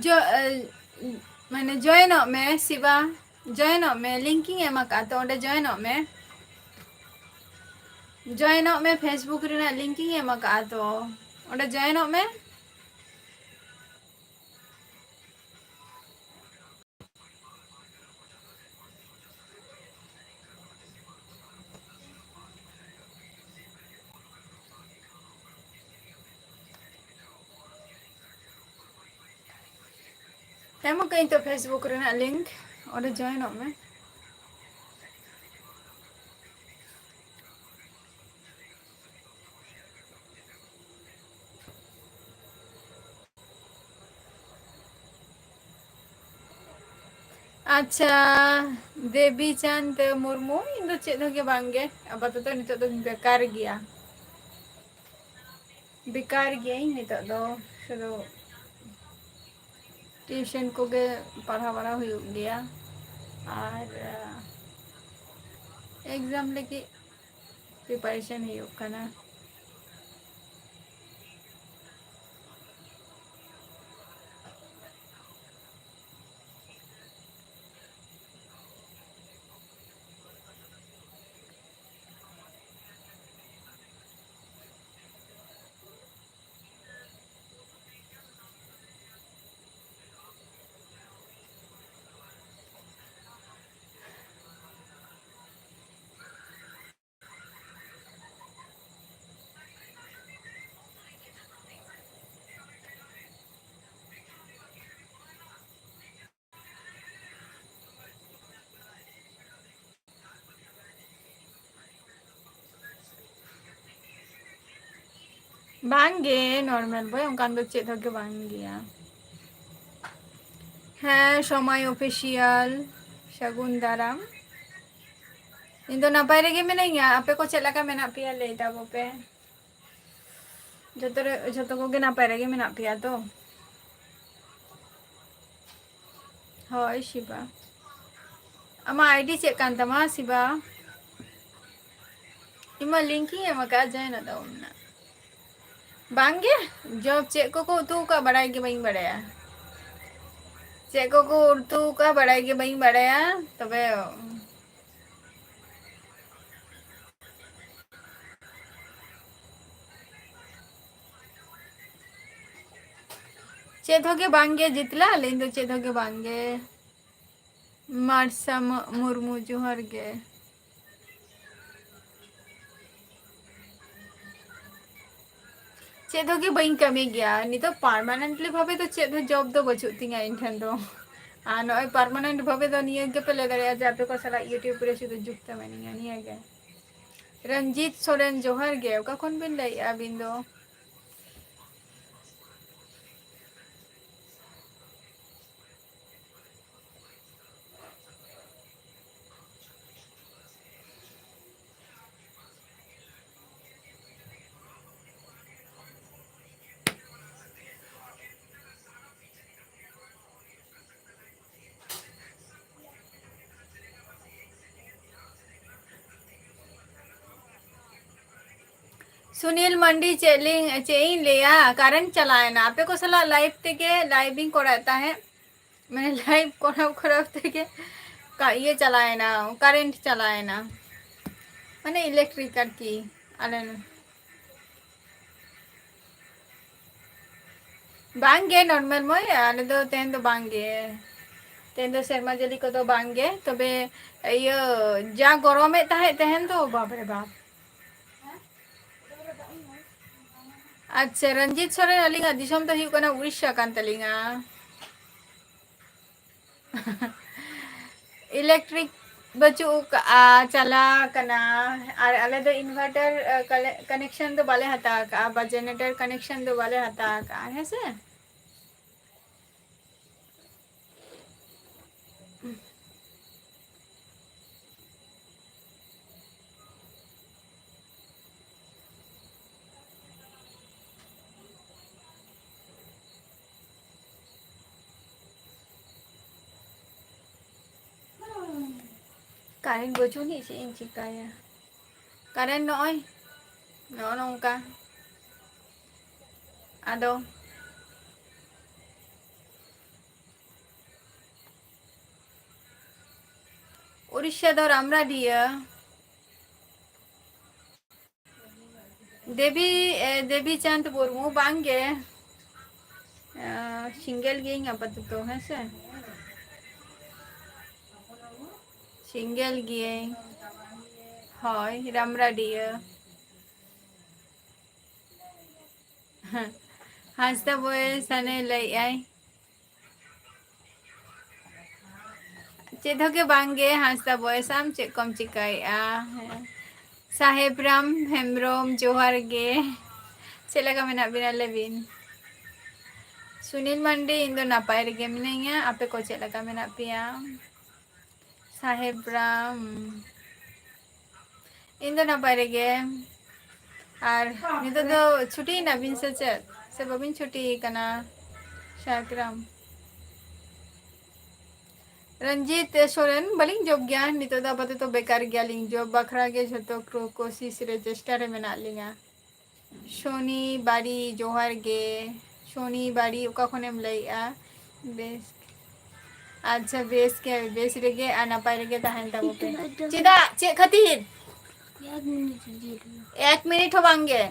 ᱡᱚ-, ᱮ, ᱢᱟᱱᱮ join ᱚᱜ ᱢᱮ ᱥᱤᱵᱟ, join ᱚᱜ ᱢᱮ, link ᱤᱧ ᱮᱢ ᱟᱠᱟᱫ ᱛᱚ, ᱚᱸᱰᱮ join ᱚᱜ ᱢᱮ, join ᱚᱜ ᱢᱮ, Facebook ᱨᱮᱱᱟᱜ link ᱤᱧ ᱮᱢ ᱟᱠᱟᱫ ᱛᱚ, ᱚᱸᱰᱮ join ᱚᱜ ᱢᱮ᱾ ᱮᱢ ᱟᱠᱟᱫᱟᱹᱧ ᱛᱚ Facebook ᱨᱮᱱᱟᱜ link, ᱚᱸᱰᱮ join ᱚᱜ ᱢᱮ᱾ ᱟᱪᱪᱷᱟ, ᱫᱮᱵᱤ ᱪᱟᱸᱫᱽ ᱢᱩᱨᱢᱩ, ᱤᱧ ᱫᱚ ᱪᱮᱫ ᱦᱚᱸ ᱜᱮ ᱵᱟᱝ ᱜᱮ, ᱟᱯᱟᱛᱚᱛᱚ ᱱᱤᱛᱚᱜ ᱫᱚᱧ ᱵᱮᱠᱟᱨ ᱜᱮᱭᱟ᱾ ᱵᱮᱠᱟᱨ ᱜᱤᱭᱟᱹᱧ ᱱᱤᱛᱚᱜ ᱫᱚ, ᱥᱩᱫᱷᱩ ᱴᱤᱭᱩᱥᱚᱱ ᱠᱚᱜᱮ ᱯᱟᱲᱦᱟᱣ ᱵᱟᱲᱟ ᱦᱩᱭᱩᱜ ᱜᱮᱭᱟ, ᱟᱨ, ᱟᱸ, ᱮᱠᱡᱟᱢ ᱞᱟᱹᱜᱤᱫ ᱯᱨᱤᱯᱟᱨᱮᱥᱚᱱ ᱦᱩᱭᱩᱜ ᱠᱟᱱᱟ᱾ ᱵᱟᱝ ᱜᱮ, ᱱᱚᱨᱢᱟᱞ ᱵᱚᱭ, ᱚᱱᱠᱟᱱ ᱫᱚ ᱪᱮᱫ ᱦᱚᱸ ᱜᱮ ᱵᱟᱝ ᱜᱮᱭᱟ᱾ ᱦᱮᱸ, ᱥᱚᱢᱟᱭ ᱚᱯᱷᱤᱥᱤᱭᱟᱞ, ᱥᱟᱹᱜᱩᱱ ᱫᱟᱨᱟᱢ᱾ ᱤᱧ ᱫᱚ ᱱᱟᱯᱟᱭ ᱨᱮᱜᱮ ᱢᱤᱱᱟᱹᱧᱟ, ᱟᱯᱮ ᱠᱚ ᱪᱮᱫ ᱞᱮᱠᱟ ᱢᱮᱱᱟᱜ ᱯᱮᱭᱟ ᱞᱟᱹᱭ ᱛᱟᱵᱚ ᱯᱮ᱾ ᱡᱚᱛᱚ ᱨᱮ, ᱡᱚᱛᱚ ᱠᱚᱜᱮ ᱱᱟᱯᱟᱭ ᱨᱮᱜᱮ ᱢᱮᱱᱟᱜ ᱯᱮᱭᱟ ᱛᱚ? ᱦᱳᱭ ᱥᱤᱵᱟ, ᱟᱢᱟᱜ ᱟᱭᱰᱤ ᱪᱮᱫ ᱠᱟᱱ ᱛᱟᱢᱟ ᱥᱤᱵᱟ? ᱤᱧ ᱢᱟ ᱞᱤᱝᱠ ᱤᱧ ᱮᱢ ᱟᱠᱟᱫᱼᱟ, ᱡᱚᱭᱮᱱᱚᱜ ᱛᱟᱵᱚᱱ ᱢᱮ᱾ ᱵᱟᱝᱜᱮ, ᱡᱚᱵ ᱪᱮᱫ ᱠᱚᱠᱚ ᱩᱛᱩ ᱟᱠᱟᱫ ᱵᱟᱲᱟᱭ ᱜᱮ ᱵᱟᱹᱧ ᱵᱟᱲᱟᱭᱟ᱾ ᱪᱮᱫ ᱠᱚᱠᱚ ᱩᱛᱩ ᱟᱠᱟᱫ ᱵᱟᱲᱟᱭ ᱜᱮ ᱵᱟᱹᱧ ᱵᱟᱲᱟᱭᱟ, ᱛᱚᱵᱮ ᱪᱮᱫ ᱦᱚᱸ ᱜᱮ ᱵᱟᱝ ᱜᱮ ᱡᱤᱛᱞᱟ, ᱟᱹᱞᱤᱧ ᱫᱚ ᱪᱮᱫ ᱦᱚᱸ ᱜᱮ ᱵᱟᱝ ᱜᱮ᱾ ᱢᱟᱨᱥᱟ ᱢᱩᱨᱢᱩ, ᱡᱚᱦᱟᱨ ᱜᱮ᱾ ᱪᱮᱫ ᱦᱚᱸ ᱜᱮ ᱵᱟᱹᱧ ᱠᱟᱹᱢᱤ ᱜᱮᱭᱟ ᱱᱤᱛᱚᱜ, ᱯᱟᱨᱢᱟᱱᱮᱱᱴᱞᱤ ᱵᱷᱟᱵᱮ ᱫᱚ ᱪᱮᱫ ᱦᱚᱸ ᱡᱚᱵ ᱫᱚ ᱵᱟᱹᱪᱩᱜ ᱛᱤᱧᱟ ᱤᱧ ᱴᱷᱮᱱ ᱫᱚ᱾ ᱟᱨ ᱱᱚᱜᱼᱚᱭ ᱯᱟᱨᱢᱟᱱᱮᱱᱴ ᱵᱷᱟᱵᱮ ᱫᱚ ᱱᱤᱭᱟᱹ ᱜᱮᱯᱮ ᱞᱟᱹᱭ ᱫᱟᱲᱮᱭᱟᱜᱼᱟ ᱡᱮ ᱟᱯᱮ ᱠᱚ ᱥᱟᱞᱟᱜ ᱤᱭᱩᱴᱤᱭᱩᱵᱽ ᱨᱮ ᱥᱩᱫᱷᱩ ᱡᱩᱠᱛᱚ ᱢᱮᱱᱟᱧᱟ, ᱱᱤᱭᱟᱹ ᱜᱮ᱾ ᱨᱚᱧᱡᱤᱛ ᱥᱚᱨᱮᱱ, ᱡᱚᱦᱟᱨ ᱜᱮ᱾ ᱚᱠᱟ ᱠᱷᱚᱱ ᱵᱤᱱ ᱞᱟᱹᱭᱮᱫᱼᱟ ᱟᱹᱵᱤᱱ ᱫᱚ? ᱥᱩᱱᱤᱞ ᱢᱟᱱᱰᱤ, ᱪᱮᱫ ᱞᱤᱧ, ᱪᱮᱫ ᱤᱧ ᱞᱟᱹᱭᱟ, ᱠᱟᱨᱮᱱᱴ ᱪᱟᱞᱟᱣᱮᱱᱟ᱾ ᱟᱯᱮ ᱠᱚ ᱥᱟᱞᱟᱜ ᱞᱟᱭᱤᱵᱷ ᱛᱮᱜᱮ, ᱞᱟᱭᱤᱵᱷ ᱤᱧ ᱠᱚᱨᱟᱣᱮᱫ ᱛᱟᱦᱮᱸᱫ, ᱢᱟᱱᱮ ᱞᱟᱭᱤᱵᱷ ᱠᱚᱨᱟᱣ ᱠᱚᱨᱟᱣ ᱛᱮᱜᱮ ᱠᱟ-, ᱤᱭᱟᱹ ᱪᱟᱞᱟᱣᱮᱱᱟ, ᱠᱟᱨᱮᱱᱴ ᱪᱟᱞᱟᱣᱮᱱᱟ, ᱢᱟᱱᱮ ᱤᱞᱮᱠᱴᱨᱤᱠ ᱟᱨᱠᱤ᱾ ᱟᱞᱮ ᱱᱚ-, ᱵᱟᱝᱜᱮ ᱱᱚᱨᱢᱟᱞ ᱢᱟᱹᱭ, ᱟᱞᱮ ᱫᱚ ᱛᱮᱦᱮᱧ ᱫᱚ ᱵᱟᱝᱜᱮ, ᱛᱮᱦᱮᱧ ᱫᱚ ᱥᱮᱨᱢᱟ ᱡᱟᱹᱲᱤ ᱠᱚᱫᱚ ᱵᱟᱝᱜᱮ᱾ ᱛᱚᱵᱮ ᱤᱭᱟᱹ, ᱡᱟ ᱜᱚᱨᱚᱢᱮᱫ ᱛᱟᱦᱮᱸᱫ ᱛᱮᱦᱮᱧ ᱫᱚ, ᱵᱟᱯ ᱨᱮ ᱵᱟᱯ᱾ ᱟᱪᱪᱷᱟ, ᱨᱚᱧᱡᱤᱛ ᱥᱚᱨᱮᱱ, ᱟᱹᱞᱤᱧᱟᱜ ᱫᱤᱥᱚᱢ ᱫᱚ ᱦᱩᱭᱩᱜ ᱠᱟᱱᱟ ᱩᱲᱤᱥᱥᱟ ᱠᱟᱱ ᱛᱟᱹᱞᱤᱧᱟ᱾ ᱤᱞᱮᱠᱴᱨᱤᱠ ᱵᱟᱹᱪᱩᱜ ᱠᱟᱜᱼᱟ, ᱪᱟᱞᱟᱣ ᱠᱟᱱᱟ᱾ ᱟᱨ ᱟᱞᱮ ᱫᱚ ᱤᱱᱵᱷᱟᱨᱴᱟᱨ, ᱟ, ᱠᱟᱞᱮ-, ᱠᱟᱱᱮᱠᱥᱚᱱ ᱫᱚ ᱵᱟᱞᱮ ᱦᱟᱛᱟᱣ ᱠᱟᱜᱼᱟ, ᱵᱟ ᱡᱮᱱᱟᱨᱮᱴᱚᱨ ᱠᱟᱱᱮᱠᱥᱚᱱ ᱫᱚ ᱵᱟᱞᱮ ᱦᱟᱛᱟᱣ ᱠᱟᱜᱼᱟ, ᱦᱮᱸ ᱥᱮ? ᱠᱟᱨᱮᱱᱴ ᱵᱟᱹᱪᱩᱜ ᱟᱹᱱᱤᱡ, ᱪᱮᱫ ᱤᱧ ᱪᱤᱠᱟᱹᱭᱟ? ᱠᱟᱨᱮᱱᱴ ᱱᱚᱜᱼᱚᱭ, ᱱᱚᱜᱼᱚ ᱱᱚᱝᱠᱟ᱾ ᱟᱫᱚ ᱩᱲᱤᱥᱥᱟ ᱫᱚ ᱨᱟᱢᱨᱟᱰᱤᱭᱟᱹ᱾ ᱫᱮᱵᱤ, ᱮ, ᱫᱮᱵᱤ ᱪᱟᱸᱫᱽ ᱢᱩᱨᱢᱩ, ᱵᱟᱝ ᱜᱮ᱾ ᱮ, ᱥᱤᱝᱜᱮᱞ ᱜᱤᱭᱟᱹᱧ ᱟᱯᱟᱛᱚᱛᱚ, ᱦᱮᱸ ᱥᱮ? ᱥᱤᱝᱜᱮᱞ ᱜᱤᱭᱟᱹᱧ᱾ ᱦᱳᱭ, ᱨᱟᱢᱨᱟᱰᱤᱭᱟᱹ᱾ ᱦᱟᱸᱥᱫᱟ ᱵᱚᱭᱮᱥ ᱦᱟᱱᱮ ᱞᱟᱹᱭᱮᱜᱼᱟᱭ᱾ ᱪᱮᱫ ᱦᱚᱸ ᱜᱮ ᱵᱟᱝ ᱜᱮ, ᱦᱟᱸᱥᱫᱟ ᱵᱚᱭᱮᱥ, ᱟᱢ ᱪᱮᱫ ᱠᱚᱢ ᱪᱤᱠᱟᱹᱭᱮᱜᱼᱟ? ᱦᱮᱸ᱾ ᱥᱟᱦᱮᱵ ᱨᱟᱢ ᱦᱮᱢᱵᱨᱚᱢ, ᱡᱚᱦᱟᱨ ᱜᱮ᱾ ᱪᱮᱫ ᱞᱮᱠᱟ ᱢᱮᱱᱟᱜ ᱵᱤᱱᱟ, ᱞᱟᱹᱭ ᱵᱤᱱ? ᱥᱩᱱᱤᱞ ᱢᱟᱱᱰᱤ, ᱤᱧ ᱫᱚ ᱱᱟᱯᱟᱭ ᱨᱮᱜᱮ ᱢᱤᱱᱟᱹᱧᱟ, ᱟᱯᱮ ᱠᱚ ᱪᱮᱫ ᱞᱮᱠᱟ ᱢᱮᱱᱟᱜ ᱯᱮᱭᱟ? ᱥᱟᱦᱮᱵ ᱨᱟᱢ, ᱤᱧ ᱫᱚ ᱱᱟᱯᱟᱭ ᱨᱮᱜᱮ᱾ ᱟᱨ ᱱᱤᱛᱚᱜ ᱫᱚ ᱪᱷᱩᱴᱤᱭᱮᱱᱟ ᱵᱤᱱ ᱥᱮ ᱪᱮᱫ? ᱥᱮ ᱵᱟᱵᱤᱱ ᱪᱷᱩᱴᱤ ᱠᱟᱱᱟ? ᱥᱟᱦᱮᱵ ᱨᱟᱢ᱾ ᱨᱚᱧᱡᱤᱛ ᱥᱚᱨᱮᱱ, ᱵᱟᱹᱞᱤᱧ ᱡᱚᱵ ᱜᱮᱭᱟ, ᱱᱤᱛᱚᱜ ᱫᱚ ᱟᱯᱟᱛᱚᱛᱚ ᱵᱮᱠᱟᱨ ᱜᱮᱭᱟᱞᱤᱧ, ᱡᱚᱵ ᱵᱟᱠᱷᱨᱟ ᱜᱮ ᱡᱷᱚᱛᱚ ᱠᱨᱚ-, ᱠᱳᱥᱤᱥ ᱨᱮ, ᱪᱮᱥᱴᱟ ᱨᱮ ᱢᱮᱱᱟᱜ ᱞᱤᱧᱟ᱾ ᱥᱚᱱᱤ ᱵᱟᱲᱤ, ᱡᱚᱦᱟᱨ ᱜᱮ᱾ ᱥᱚᱱᱤ ᱵᱟᱲᱤ, ᱚᱠᱟ ᱠᱷᱚᱱᱮᱢ ᱞᱟᱹᱭᱮᱜᱼᱟ? ᱵᱮᱥ, ᱟᱪᱪᱷᱟ, ᱵᱮᱥ ᱜᱮ, ᱵᱮᱥ ᱨᱮᱜᱮ ᱟᱨ ᱱᱟᱯᱟᱭ ᱨᱮᱜᱮ ᱛᱟᱦᱮᱱ ᱛᱟᱵᱚ ᱯᱮ᱾ ᱪᱮᱫᱟᱜ? ᱪᱮᱫ ᱠᱷᱟᱹᱛᱤᱨ? ᱮᱠ ᱢᱤᱱᱤᱴ ᱦᱚᱸ ᱵᱟᱝ ᱜᱮ᱾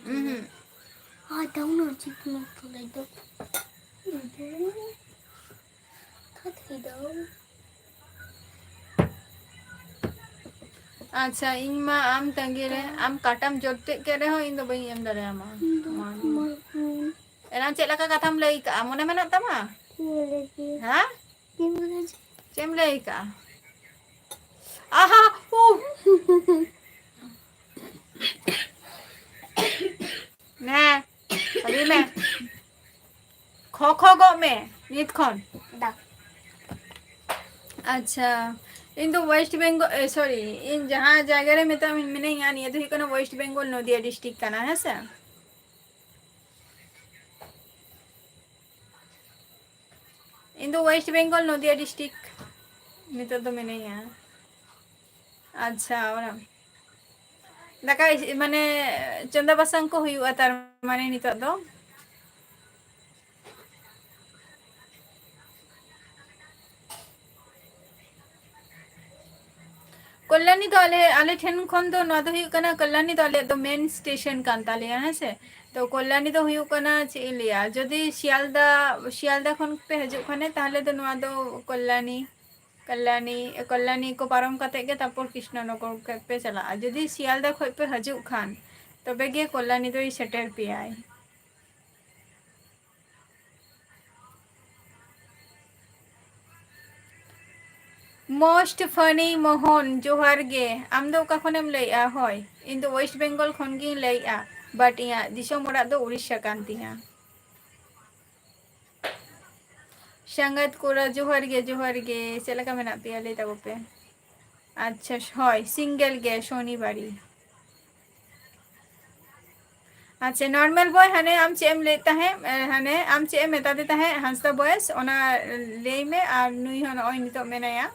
ᱩᱦᱩᱸ᱾ ᱟᱪᱪᱷᱟ, ᱤᱧ ᱢᱟ ᱟᱢ ᱛᱟᱺᱜᱤ ᱨᱮ, ᱟᱢ ᱠᱟᱴᱟᱢ ᱡᱚᱴᱮᱫ ᱠᱮᱫ ᱨᱮᱦᱚᱸ ᱤᱧ ᱫᱚ ᱵᱟᱹᱧ ᱮᱢ ᱫᱟᱲᱮᱭᱟᱢᱟ᱾ ᱤᱧ ᱫᱚ ᱢᱟ᱾ ᱢᱟ, ᱩᱸ᱾ ᱮᱱᱟᱝ ᱪᱮᱫ ᱞᱮᱠᱟ ᱠᱟᱛᱷᱟᱢ ᱞᱟᱹᱭ ᱠᱟᱜᱼᱟ, ᱢᱚᱱᱮ ᱢᱮᱱᱟᱜ ᱛᱟᱢᱟ? ᱪᱮᱫ ᱮᱢ ᱞᱟᱹᱭ ᱠᱮᱫᱟ? ᱦᱮᱸ? ᱪᱮᱫ ᱮᱢ ᱞᱟᱹᱭ ᱠᱮᱫᱟ? ᱪᱮᱫ ᱮᱢ ᱞᱟᱹᱭ ᱠᱟᱜᱼᱟ? ᱟᱦᱟ! ᱩᱦ! ᱱᱮ, ᱥᱟᱹᱨᱤ ᱢᱮ᱾ ᱠᱷᱚ ᱠᱷᱚ ᱜᱚᱜ ᱢᱮ ᱱᱤᱛ ᱠᱷᱚᱱ᱾ ᱫᱟ᱾ ᱟᱪᱪᱷᱟ, ᱤᱧ ᱫᱚ West Bengal, ᱮ, sorry, ᱤᱧ ᱡᱟᱦᱟᱸ ᱡᱟᱭᱜᱟ ᱨᱮ ᱢᱮᱛᱟᱜ ᱢᱮ-, ᱢᱤᱱᱟᱹᱧᱟ, ᱱᱤᱭᱟᱹ ᱫᱚ ᱦᱩᱭᱩᱜ ᱠᱟᱱᱟ West Bengal, ᱱᱚᱫᱤᱭᱟ district ᱠᱟᱱᱟ, ᱦᱮᱸ ᱥᱮ? ᱤᱧ ᱫᱚ West Bengal, ᱱᱚᱫᱤᱭᱟ district ᱱᱤᱛᱚᱜ ᱫᱚ ᱢᱤᱱᱟᱹᱧᱟ᱾ ᱟᱪᱪᱷᱟ, ᱚᱱᱟ ᱫᱟᱠᱟ ᱤᱥᱤ-, ᱢᱟᱱᱮ ᱪᱚᱸᱫᱟ ᱵᱟᱥᱟᱝ ᱠᱚ ᱦᱩᱭᱩᱜᱼᱟ ᱛᱟᱨ ᱢᱟᱱᱮ ᱱᱤᱛᱚᱜ ᱫᱚ? ᱠᱚᱞᱭᱟᱱᱤ ᱫᱚ ᱟᱞᱮ, ᱟᱞᱮ ᱴᱷᱮᱱ ᱠᱷᱚᱱ ᱫᱚ ᱱᱚᱣᱟ ᱫᱚ ᱦᱩᱭᱩᱜ ᱠᱟᱱᱟ, ᱠᱚᱞᱭᱟᱱᱤ ᱫᱚ ᱟᱞᱮᱭᱟᱜ ᱫᱚ main station ᱠᱟᱱ ᱛᱟᱞᱮᱭᱟ, ᱦᱮᱸ ᱥᱮ? ᱛᱚ ᱠᱚᱞᱭᱟᱱᱤ ᱫᱚ ᱦᱩᱭᱩᱜ ᱠᱟᱱᱟ, ᱪᱮᱫ ᱤᱧ ᱞᱟᱹᱭᱟ, ᱡᱩᱫᱤ ᱥᱤᱭᱟᱞᱫᱟ, ᱥᱤᱭᱟᱞᱫᱟ ᱠᱷᱚᱱ ᱯᱮ ᱦᱤᱡᱩᱜ ᱠᱷᱟᱱᱮ, ᱛᱟᱦᱚᱞᱮ ᱫᱚ ᱱᱚᱣᱟ ᱫᱚ ᱠᱚᱞᱭᱟᱱᱤ, ᱠᱚᱞᱭᱟᱱᱤ, ᱠᱚᱞᱭᱟᱱᱤ ᱠᱚ ᱯᱟᱨᱚᱢ ᱠᱟᱛᱮ ᱜᱮ ᱛᱟᱨᱯᱚᱨ ᱠᱨᱤᱥᱱᱚᱱᱚᱜᱚᱨ ᱯᱮ ᱪᱟᱞᱟᱜᱼᱟ᱾ ᱡᱩᱫᱤ ᱥᱤᱭᱟᱞᱫᱟ ᱠᱷᱚᱱ ᱯᱮ ᱦᱤᱡᱩᱜ ᱠᱷᱟᱱ, ᱛᱚᱵᱮ ᱜᱮ ᱠᱚᱞᱭᱟᱱᱤ ᱫᱚᱭ ᱥᱮᱴᱮᱨ ᱯᱮᱭᱟᱭ᱾ Most funny ᱢᱳᱦᱚᱱ, ᱡᱚᱦᱟᱨ ᱜᱮ᱾ ᱟᱢ ᱫᱚ ᱚᱠᱟ ᱠᱷᱚᱱᱮᱢ ᱞᱟᱹᱭᱮᱜᱼᱟ? ᱦᱳᱭ, ᱤᱧ ᱫᱚ West Bengal ᱠᱷᱚᱱ ᱜᱤᱧ ᱞᱟᱹᱭᱮᱜᱼᱟ, but ᱤᱧᱟᱹᱜ ᱫᱤᱥᱚᱢ ᱚᱲᱟᱜ ᱫᱚ ᱩᱲᱤᱥᱥᱟ ᱠᱟᱱ ᱛᱤᱧᱟ᱾ ᱥᱟᱸᱜᱟᱛ ᱠᱚᱲᱟ, ᱡᱚᱦᱟᱨ ᱜᱮ, ᱡᱚᱦᱟᱨ ᱜᱮ᱾ ᱪᱮᱫ ᱞᱮᱠᱟ ᱢᱮᱱᱟᱜ ᱯᱮᱭᱟ? ᱞᱟᱹᱭ ᱛᱟᱵᱚ ᱯᱮ᱾ ᱟᱪᱪᱷᱟ, ᱦᱳᱭ, single ᱜᱮ, ᱥᱚᱱᱤ ᱵᱟᱲᱤ᱾ ᱟᱪᱪᱷᱟ, ᱱᱚᱨᱢᱟᱞ ᱵᱚᱭ, ᱦᱟᱱᱮ ᱟᱢ ᱪᱮᱫ ᱮᱢ ᱞᱟᱹᱭᱮᱫ ᱛᱟᱦᱮᱸᱫ, ᱮ, ᱦᱟᱱᱮ ᱟᱢ ᱪᱮᱫ ᱮᱢ ᱢᱮᱛᱟᱫᱮ ᱛᱟᱦᱮᱸᱫ ᱦᱟᱸᱥᱫᱟ ᱵᱚᱭᱮᱥ, ᱚᱱᱟ ᱞᱟᱹᱭ ᱢᱮ, ᱟᱨ ᱱᱩᱭ ᱦᱚᱸ ᱱᱚᱜᱼᱚᱭ ᱱᱤᱛᱚᱜ ᱢᱮᱱᱟᱭᱟ᱾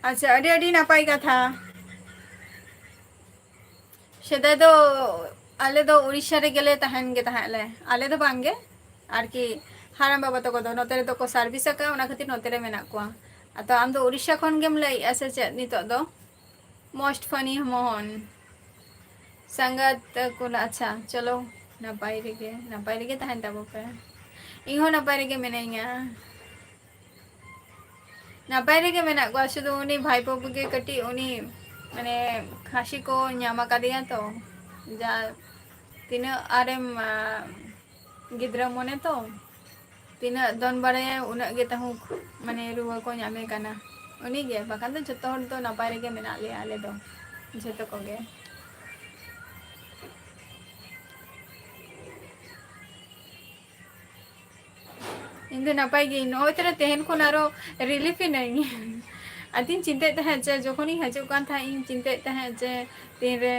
ᱟᱪᱪᱷᱟ, ᱟᱹᱰᱤ ᱟᱹᱰᱤ ᱱᱟᱯᱟᱭ ᱠᱟᱛᱷᱟ᱾ ᱥᱮᱫᱟᱭ ᱫᱚ ᱟᱞᱮ ᱫᱚ ᱩᱲᱤᱥᱥᱟ ᱨᱮᱜᱮ ᱞᱮ ᱛᱟᱦᱮᱱ ᱜᱮ ᱛᱟᱦᱮᱸᱫ ᱞᱮ, ᱟᱞᱮ ᱫᱚ ᱵᱟᱝ ᱜᱮ, ᱟᱨᱠᱤ ᱦᱟᱲᱟᱢ ᱵᱟᱵᱟ ᱛᱟᱠᱚ ᱫᱚ ᱱᱚᱛᱮ ᱨᱮᱫᱚ ᱠᱚ ᱥᱟᱨᱵᱷᱤᱥ ᱟᱠᱟᱫᱼᱟ, ᱚᱱᱟ ᱠᱷᱟᱹᱛᱤᱨ ᱱᱚᱛᱮ ᱨᱮ ᱢᱮᱱᱟᱜ ᱠᱚᱣᱟ᱾ ᱟᱫᱚ ᱟᱢ ᱫᱚ ᱩᱲᱤᱥᱥᱟ ᱠᱷᱚᱱ ᱜᱮᱢ ᱞᱟᱹᱭᱮᱫᱼᱟ ᱥᱮ ᱪᱮᱫ ᱱᱤᱛᱚᱜ ᱫᱚ? Most funny Mohan. ᱥᱟᱸᱜᱟᱛ ᱠᱚ ᱞᱟ-, ᱟᱪᱪᱷᱟ, ᱪᱚᱞᱚ, ᱱᱟᱯᱟᱭ ᱨᱮᱜᱮ, ᱱᱟᱯᱟᱭ ᱨᱮᱜᱮ ᱛᱟᱦᱮᱱ ᱛᱟᱵᱚ ᱯᱮ᱾ ᱤᱧ ᱦᱚᱸ ᱱᱟᱯᱟᱭ ᱨᱮᱜᱮ ᱢᱤᱱᱟᱹᱧᱟ᱾ ᱱᱟᱯᱟᱭ ᱨᱮᱜᱮ ᱢᱮᱱᱟᱜ ᱠᱚᱣᱟ, ᱥᱩᱫᱷᱩ ᱩᱱᱤ ᱵᱷᱟᱭᱯᱳ ᱠᱚᱜᱮ ᱠᱟᱹᱴᱤᱡ ᱩᱱᱤ, ᱢᱟᱱᱮ, ᱠᱷᱟᱸᱥᱤ ᱠᱚ ᱧᱟᱢ ᱟᱠᱟᱫᱮᱭᱟ ᱛᱚ, ᱡᱟ ᱛᱤᱱᱟᱹᱜ ᱟᱨᱮᱢ, ᱟ, ᱜᱤᱫᱽᱨᱟᱹ ᱢᱚᱱᱮ ᱛᱚ, ᱛᱤᱱᱟᱹᱜ ᱫᱚᱱ ᱵᱟᱲᱟᱭᱟᱭ, ᱩᱱᱟᱹᱜ ᱜᱮ ᱛᱟᱹᱦᱩ, ᱢᱟᱱᱮ, ᱨᱩᱣᱟᱹ ᱠᱚ ᱧᱟᱢᱮ ᱠᱟᱱᱟ ᱩᱱᱤ ᱜᱮ᱾ ᱵᱟᱠᱷᱟᱱ ᱫᱚ ᱡᱚᱛᱚ ᱦᱚᱲ ᱫᱚ ᱱᱟᱯᱟᱭ ᱨᱮᱜᱮ ᱢᱮᱱᱟᱜ ᱞᱮᱭᱟ ᱟᱞᱮ ᱫᱚ, ᱡᱷᱚᱛᱚ ᱠᱚᱜᱮ᱾ ᱤᱧ ᱫᱚ ᱱᱟᱯᱟᱭ ᱜᱤᱭᱟᱹᱧ, ᱱᱚᱜᱼᱚᱭ ᱛᱚᱨᱟ ᱛᱮᱦᱮᱧ ᱠᱷᱚᱱ ᱟᱨᱚ relief ᱮᱱᱟᱹᱧ᱾ ᱟᱫᱚᱧ ᱪᱤᱱᱛᱟᱹᱭᱮᱫ ᱛᱟᱦᱮᱸᱫ ᱡᱮ ᱡᱚᱠᱷᱚᱱᱤᱧ ᱦᱤᱡᱩᱜ ᱠᱟᱱ ᱛᱟᱦᱮᱸᱫ, ᱤᱧ ᱪᱤᱱᱛᱟᱹᱭᱮᱫ ᱛᱟᱦᱮᱸᱫ ᱡᱮ ᱛᱤᱱᱨᱮ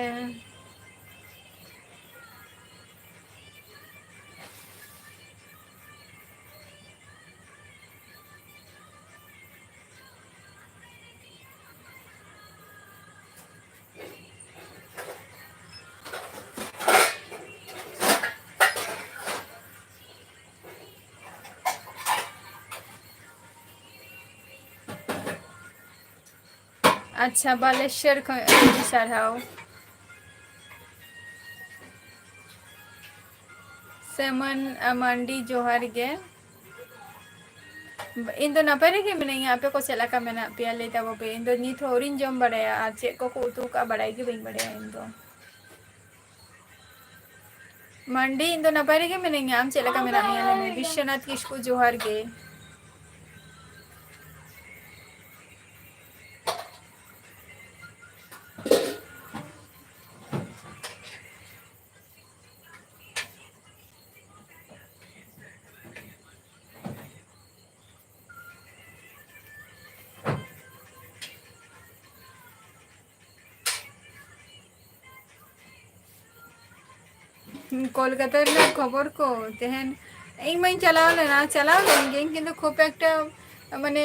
ᱟᱪᱪᱷᱟ, ᱵᱟᱞᱮᱥᱚᱨ ᱠᱷᱚᱱ ᱟᱹᱰᱤ ᱥᱟᱨᱦᱟᱣ᱾ ᱥᱮᱢᱚᱱ, ᱟ, ᱢᱟᱱᱰᱤ, ᱡᱚᱦᱟᱨ ᱜᱮ᱾ ᱤᱧ ᱫᱚ ᱱᱟᱯᱟᱭ ᱨᱮᱜᱮ ᱢᱤᱱᱟᱹᱧᱟ, ᱟᱯᱮ ᱠᱚ ᱪᱮᱫ ᱞᱮᱠᱟ ᱢᱮᱱᱟᱜ ᱯᱮᱭᱟ ᱞᱟᱹᱭ ᱛᱟᱵᱚ ᱯᱮ᱾ ᱤᱧ ᱫᱚ ᱱᱤᱛ ᱦᱚᱸ ᱟᱹᱣᱨᱤᱧ ᱡᱚᱢ ᱵᱟᱲᱟᱭᱟ, ᱟᱨ ᱪᱮᱫ ᱠᱚᱠᱚ ᱩᱛᱩ ᱠᱟᱜᱼᱟ ᱵᱟᱲᱟᱭ ᱜᱮ ᱵᱟᱹᱧ ᱵᱟᱲᱟᱭᱟ ᱤᱧ ᱫᱚ᱾ ᱢᱟᱱᱰᱤ, ᱤᱧ ᱫᱚ ᱱᱟᱯᱟᱭ ᱨᱮᱜᱮ ᱢᱤᱱᱟᱹᱧᱟ, ᱟᱢ ᱪᱮᱫ ᱞᱮᱠᱟ ᱢᱮᱱᱟᱜ ᱢᱮᱭᱟ ᱞᱟᱹᱭ ᱢᱮ? ᱵᱤᱥᱥᱚᱱᱟᱛᱷ ᱠᱤᱥᱠᱩ, ᱡᱚᱦᱟᱨ ᱜᱮ᱾ ᱠᱳᱞᱠᱟᱛᱟ ᱨᱮᱱᱟᱜ ᱠᱷᱚᱵᱚᱨ ᱠᱚ ᱛᱮᱦᱮᱧ, ᱤᱧ ᱢᱟᱧ ᱪᱟᱞᱟᱣ ᱞᱮᱱᱟ, ᱪᱟᱞᱟᱣ ᱞᱮᱱ ᱜᱤᱭᱟᱹᱧ, ᱠᱤᱱᱛᱩ ᱠᱷᱩᱵ ᱮᱠᱴᱟ ᱢᱟᱱᱮ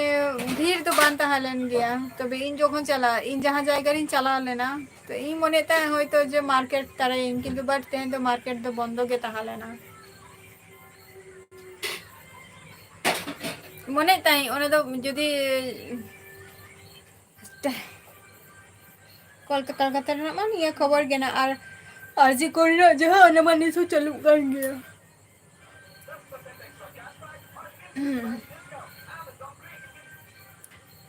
ᱵᱷᱤᱲ ᱫᱚ ᱵᱟᱝ ᱛᱟᱦᱮᱸ ᱞᱮᱱ ᱜᱮᱭᱟ᱾ ᱛᱚᱵᱮ ᱤᱧ ᱡᱚᱠᱷᱚᱱ ᱪᱟᱞᱟᱜ, ᱤᱧ ᱡᱟᱦᱟᱸ ᱡᱟᱭᱜᱟ ᱨᱤᱧ ᱪᱟᱞᱟᱣ ᱞᱮᱱᱟ, ᱛᱚ ᱤᱧ ᱢᱚᱱᱮᱭᱮᱫ ᱛᱟᱦᱮᱸᱫ ᱦᱚᱭᱛᱳ ᱡᱮ ᱢᱟᱨᱠᱮᱴ ᱛᱟᱨᱟᱭᱟᱹᱧ, ᱠᱤᱱᱛᱩ ᱵᱟᱴ ᱛᱮᱦᱮᱧ ᱫᱚ ᱢᱟᱨᱠᱮᱴ ᱫᱚ ᱵᱚᱱᱫᱚ ᱜᱮ ᱛᱟᱦᱮᱸ ᱞᱮᱱᱟ᱾ ᱢᱚᱱᱮᱭᱮᱫ ᱛᱟᱦᱮᱸᱫ ᱚᱱᱟ ᱫᱚ ᱡᱩᱫᱤ ᱠᱳᱞᱠᱟᱛᱟ, ᱠᱳᱞᱠᱟᱛᱟ ᱨᱮᱱᱟᱜ ᱢᱟ ᱱᱤᱭᱟᱹ ᱠᱷᱚᱵᱚᱨ ᱜᱮ ᱱᱟᱜ, ᱟᱨ ᱟᱨ ᱡᱤ ᱠᱚᱨ ᱨᱮᱱᱟᱜ ᱡᱟᱦᱟᱸ, ᱚᱱᱟ ᱢᱟ ᱱᱤᱛ ᱦᱚᱸ ᱪᱟᱹᱞᱩᱜ ᱠᱟᱱ ᱜᱮᱭᱟ᱾ ᱦᱩᱸ᱾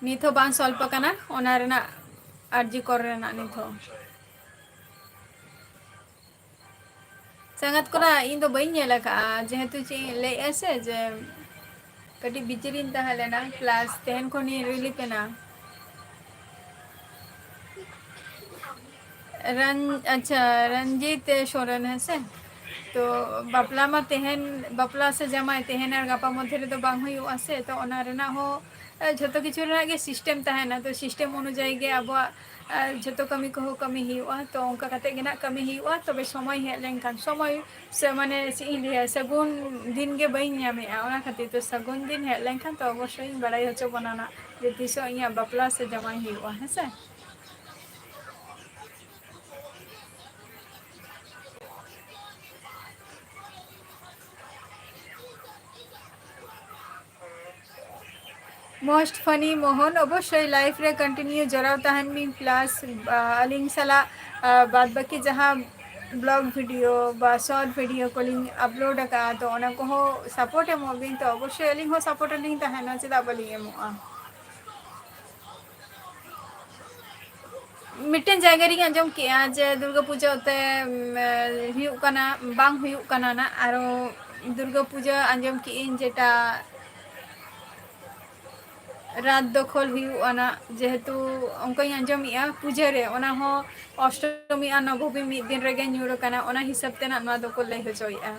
ᱱᱤᱛ ᱦᱚᱸ ᱵᱟᱝ ᱥᱚᱞᱵᱷ ᱟᱠᱟᱱᱟ ᱚᱱᱟ ᱨᱮᱱᱟᱜ ᱟᱨ ᱡᱤ ᱠᱚᱨ ᱨᱮᱱᱟᱜ ᱱᱤᱛ ᱦᱚᱸ᱾ ᱥᱟᱸᱜᱟᱛ ᱠᱚᱲᱟ, ᱤᱧ ᱫᱚ ᱵᱟᱹᱧ ᱧᱮᱞ ᱟᱠᱟᱫᱼᱟ, ᱡᱮᱦᱮᱛᱩ ᱪᱮᱫ ᱤᱧ ᱞᱟᱹᱭᱮᱫᱼᱟ ᱥᱮ, ᱡᱮ ᱠᱟᱹᱴᱤᱡ ᱵᱤᱡᱤ ᱨᱤᱧ ᱛᱟᱦᱮᱸ ᱞᱮᱱᱟ, ᱯᱞᱟᱥ ᱛᱮᱦᱮᱧ ᱠᱷᱚᱱᱤᱧ ᱨᱤᱞᱤᱯ ᱮᱱᱟ᱾ ᱨᱟᱱ-, ᱟᱪᱪᱷᱟ, ᱨᱚᱧᱡᱤᱛ ᱥᱚᱨᱮᱱ, ᱦᱮᱸ ᱥᱮ? ᱛᱚ ᱵᱟᱯᱞᱟ ᱢᱟ ᱛᱮᱦᱮᱧ, ᱵᱟᱯᱞᱟ ᱥᱮ ᱡᱟᱢᱟᱭ ᱛᱮᱦᱮᱧ ᱟᱨ ᱜᱟᱯᱟ ᱢᱚᱫᱽᱫᱷᱮ ᱨᱮᱫᱚ ᱵᱟᱝ ᱦᱩᱭᱩᱜᱼᱟ ᱥᱮ, ᱛᱚ ᱚᱱᱟ ᱨᱮᱱᱟᱜ ᱦᱚᱸ, ᱮ, ᱡᱷᱚᱛᱚ ᱠᱤᱪᱷᱩ ᱨᱮᱱᱟᱜ ᱜᱮ ᱥᱤᱥᱴᱮᱢ ᱛᱟᱦᱮᱱᱟ᱾ ᱛᱚ ᱥᱤᱥᱴᱮᱢ ᱚᱱᱩᱡᱟᱭᱤ ᱜᱮ ᱟᱵᱚᱣᱟᱜ, ᱮ, ᱡᱷᱚᱛᱚ ᱠᱟᱹᱢᱤ ᱠᱚᱦᱚᱸ ᱠᱟᱹᱢᱤ ᱦᱩᱭᱩᱜᱼᱟ᱾ ᱛᱚ ᱚᱱᱠᱟ ᱠᱟᱛᱮ ᱜᱮ ᱱᱟᱜ ᱠᱟᱹᱢᱤ ᱦᱩᱭᱩᱜᱼᱟ᱾ ᱛᱚᱵᱮ ᱥᱚᱢᱚᱭ ᱦᱮᱡ ᱞᱮᱱᱠᱷᱟᱱ, ᱥᱚᱢᱚᱭ ᱥᱮ ᱢᱟᱱᱮ ᱪᱮᱫ ᱤᱧ ᱞᱟᱹᱭᱟ, ᱥᱟᱹᱜᱩᱱ ᱫᱤᱱ ᱜᱮ ᱵᱟᱹᱧ ᱧᱟᱢᱮᱫᱼᱟ, ᱚᱱᱟ ᱠᱷᱟᱹᱛᱤᱨ ᱛᱮ ᱥᱟᱹᱜᱩᱱ ᱫᱤᱱ ᱦᱮᱡ ᱞᱮᱱᱠᱷᱟᱱ ᱛᱚ ᱚᱵᱚᱥᱥᱳᱭ ᱤᱧ ᱵᱟᱲᱟᱭ ᱦᱚᱪᱚ ᱵᱚᱱᱟ ᱱᱟᱜ ᱡᱮ ᱛᱤᱥᱚᱜ ᱤᱧᱟᱹᱜ ᱵᱟᱯᱞᱟ ᱥᱮ ᱡᱟᱶᱟᱭ ᱦᱩᱭᱩᱜᱼᱟ, ᱦᱮᱸ ᱥᱮ? Most funny ᱢᱳᱦᱚᱱ, ᱚᱵᱚᱥᱥᱳᱭ live ᱨᱮ continue ᱡᱚᱲᱟᱣ ᱛᱟᱦᱮᱱ ᱵᱤᱱ, plus, ᱟ, ᱟᱹᱞᱤᱧ ᱥᱟᱞᱟᱜ, ᱟ, ᱵᱟᱫ ᱵᱟᱹᱠᱤ ᱡᱟᱦᱟᱸ vlog video ᱵᱟ short video ᱠᱚᱞᱤᱧ upload ᱟᱠᱟᱫᱼᱟ, ᱛᱚ ᱚᱱᱟ ᱠᱚᱦᱚᱸ support ᱮᱢᱚᱜ ᱵᱤᱱ, ᱛᱚ ᱚᱵᱚᱥᱥᱳᱭ ᱟᱹᱞᱤᱧ ᱦᱚᱸ support ᱨᱮᱞᱤᱧ ᱛᱟᱦᱮᱱᱟ, ᱪᱮᱫᱟᱜ ᱵᱟᱹᱞᱤᱧ ᱮᱢᱚᱜᱼᱟ? ᱢᱤᱫᱴᱮᱱ ᱡᱟᱭᱜᱟ ᱨᱤᱧ ᱟᱸᱡᱚᱢ ᱠᱮᱜᱼᱟ ᱡᱮ ᱫᱩᱨᱜᱟᱹ ᱯᱩᱡᱟᱹ ᱚᱱᱛᱮ, ᱩᱢ, ᱦᱩᱭᱩᱜ ᱠᱟᱱᱟ, ᱵᱟᱝ ᱦᱩᱭᱩᱜ ᱠᱟᱱᱟ ᱱᱟᱜ᱾ ᱟᱨᱚ ᱫᱩᱨᱜᱟᱹ ᱯᱩᱡᱟᱹ ᱟᱸᱡᱚᱢ ᱠᱮᱜᱼᱟᱹᱧ ᱡᱮᱴᱟ ᱨᱟᱛ ᱫᱚᱠᱷᱚᱞ ᱦᱩᱭᱩᱜᱼᱟ ᱱᱟᱜ, ᱡᱮᱦᱮᱛᱩ ᱚᱱᱠᱟᱧ ᱟᱸᱡᱚᱢᱮᱜᱼᱟ ᱯᱩᱡᱟᱹ ᱨᱮ, ᱚᱱᱟ ᱦᱚᱸ ᱚᱥᱴᱚᱢᱤ ᱟᱨ ᱱᱚᱵᱚᱢᱤ ᱢᱤᱫ ᱫᱤᱱ ᱨᱮᱜᱮ ᱧᱩᱨ ᱟᱠᱟᱱᱟ, ᱚᱱᱟ ᱦᱤᱥᱟᱹᱵ ᱛᱮ ᱱᱟᱜ ᱱᱚᱣᱟ ᱫᱚᱠᱚ ᱞᱟᱹᱭ ᱦᱚᱪᱚᱭᱮᱜᱼᱟ᱾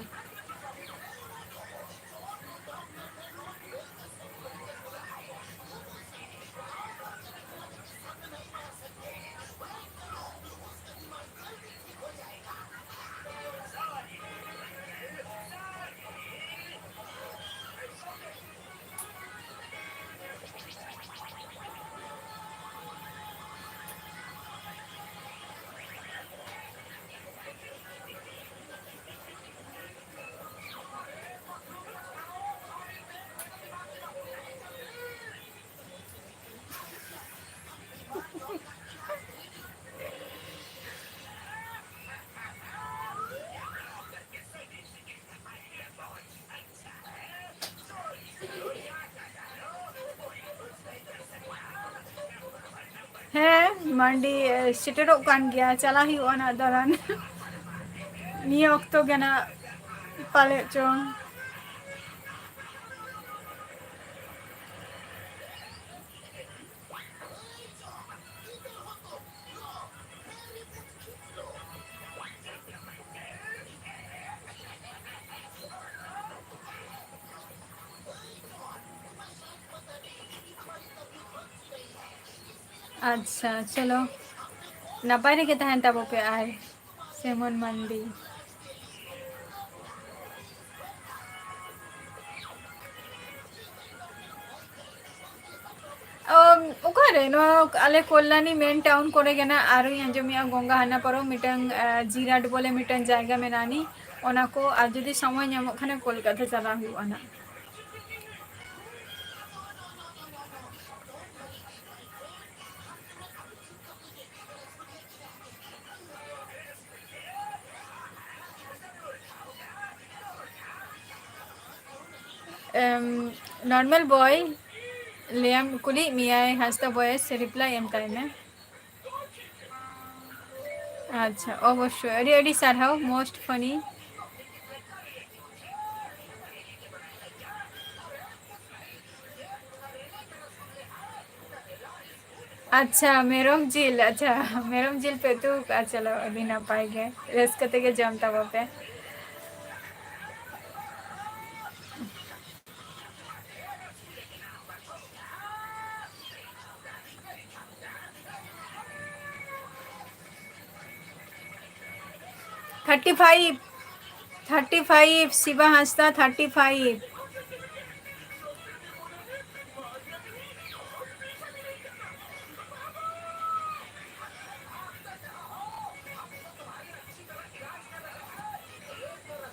ᱢᱟᱱᱰᱤ, ᱮ, ᱥᱮᱴᱮᱨᱚᱜ ᱠᱟᱱ ᱜᱮᱭᱟ, ᱪᱟᱞᱟᱜ ᱦᱩᱭᱩᱜᱼᱟ ᱱᱟᱜ ᱫᱟᱬᱟᱱ᱾ ᱱᱤᱭᱟᱹ ᱚᱠᱛᱚ ᱜᱮ ᱱᱟᱜ ᱯᱟᱞᱮᱫ ᱪᱚᱝ᱾ ᱟᱪᱪᱷᱟ, ᱪᱚᱞᱚ, ᱱᱟᱯᱟᱭ ᱨᱮᱜᱮ ᱛᱟᱦᱮᱱ ᱛᱟᱵᱚ ᱯᱮ᱾ ᱟᱨ ᱥᱮᱢᱚᱱ ᱢᱟᱱᱰᱤ᱾ ᱚᱢ, ᱚᱠᱟᱨᱮ? ᱱᱚᱣᱟ ᱟᱞᱮ ᱠᱚᱞᱞᱟᱱᱤ ᱢᱮᱱ ᱴᱟᱣᱩᱱ ᱠᱚᱨᱮ ᱜᱮ ᱱᱟᱜ᱾ ᱟᱨᱚᱧ ᱟᱸᱡᱚᱢᱮᱜᱼᱟ ᱜᱚᱝᱜᱟ ᱦᱟᱱᱟ ᱯᱟᱨᱚᱢ ᱢᱤᱫᱴᱟᱝ, ᱟ, ᱡᱤᱨᱟᱴ ᱵᱚᱞᱮ ᱢᱤᱫᱴᱟᱝ ᱡᱟᱭᱜᱟ ᱢᱮᱱᱟᱜᱼᱟ ᱱᱤ, ᱚᱱᱟ ᱠᱚ᱾ ᱟᱨ ᱡᱩᱫᱤ ᱥᱚᱢᱚᱭ ᱧᱟᱢᱚᱜ ᱠᱷᱟᱱ ᱠᱳᱞᱠᱟᱛᱟ ᱪᱟᱞᱟᱣ ᱦᱩᱭᱩᱜᱼᱟ ᱱᱟᱜ᱾ ᱮᱢ, ᱱᱚᱨᱢᱟᱞ ᱵᱚᱭ, ᱞᱟᱹᱭᱟᱢ, ᱠᱩᱞᱤᱭᱮᱫ ᱢᱮᱭᱟᱭ ᱦᱟᱸᱥᱫᱟ ᱵᱚᱭᱮᱥ, ᱨᱤᱯᱞᱟᱭ ᱮᱢ ᱛᱟᱭ ᱢᱮ᱾ ᱟᱪᱪᱷᱟ, ᱚᱵᱚᱥᱥᱳᱭ, ᱟᱹᱰᱤ ᱟᱹᱰᱤ ᱥᱟᱨᱦᱟᱣ, most funny᱾ ᱟᱪᱪᱷᱟ, ᱢᱮᱨᱚᱢ ᱡᱤᱞ, ᱟᱪᱪᱷᱟ, ᱢᱮᱨᱚᱢ ᱡᱤᱞ ᱯᱮ ᱩᱛᱩ ᱠᱟᱜᱼᱟ, ᱪᱚᱞᱚ, ᱟᱹᱰᱤ ᱱᱟᱯᱟᱭ ᱜᱮ, ᱨᱟᱹᱥᱠᱟᱹ ᱛᱮᱜᱮ ᱡᱚᱢ ᱛᱟᱵᱚ ᱯᱮ᱾ ᱛᱷᱟᱨᱴᱤ ᱯᱷᱟᱭᱤᱵᱷ, ᱛᱷᱟᱨᱴᱤ ᱯᱷᱟᱭᱤᱵᱷ, ᱥᱤᱵᱟ ᱦᱟᱸᱥᱫᱟ, ᱛᱷᱟᱨᱴᱤ ᱯᱷᱟᱭᱤᱵᱷ᱾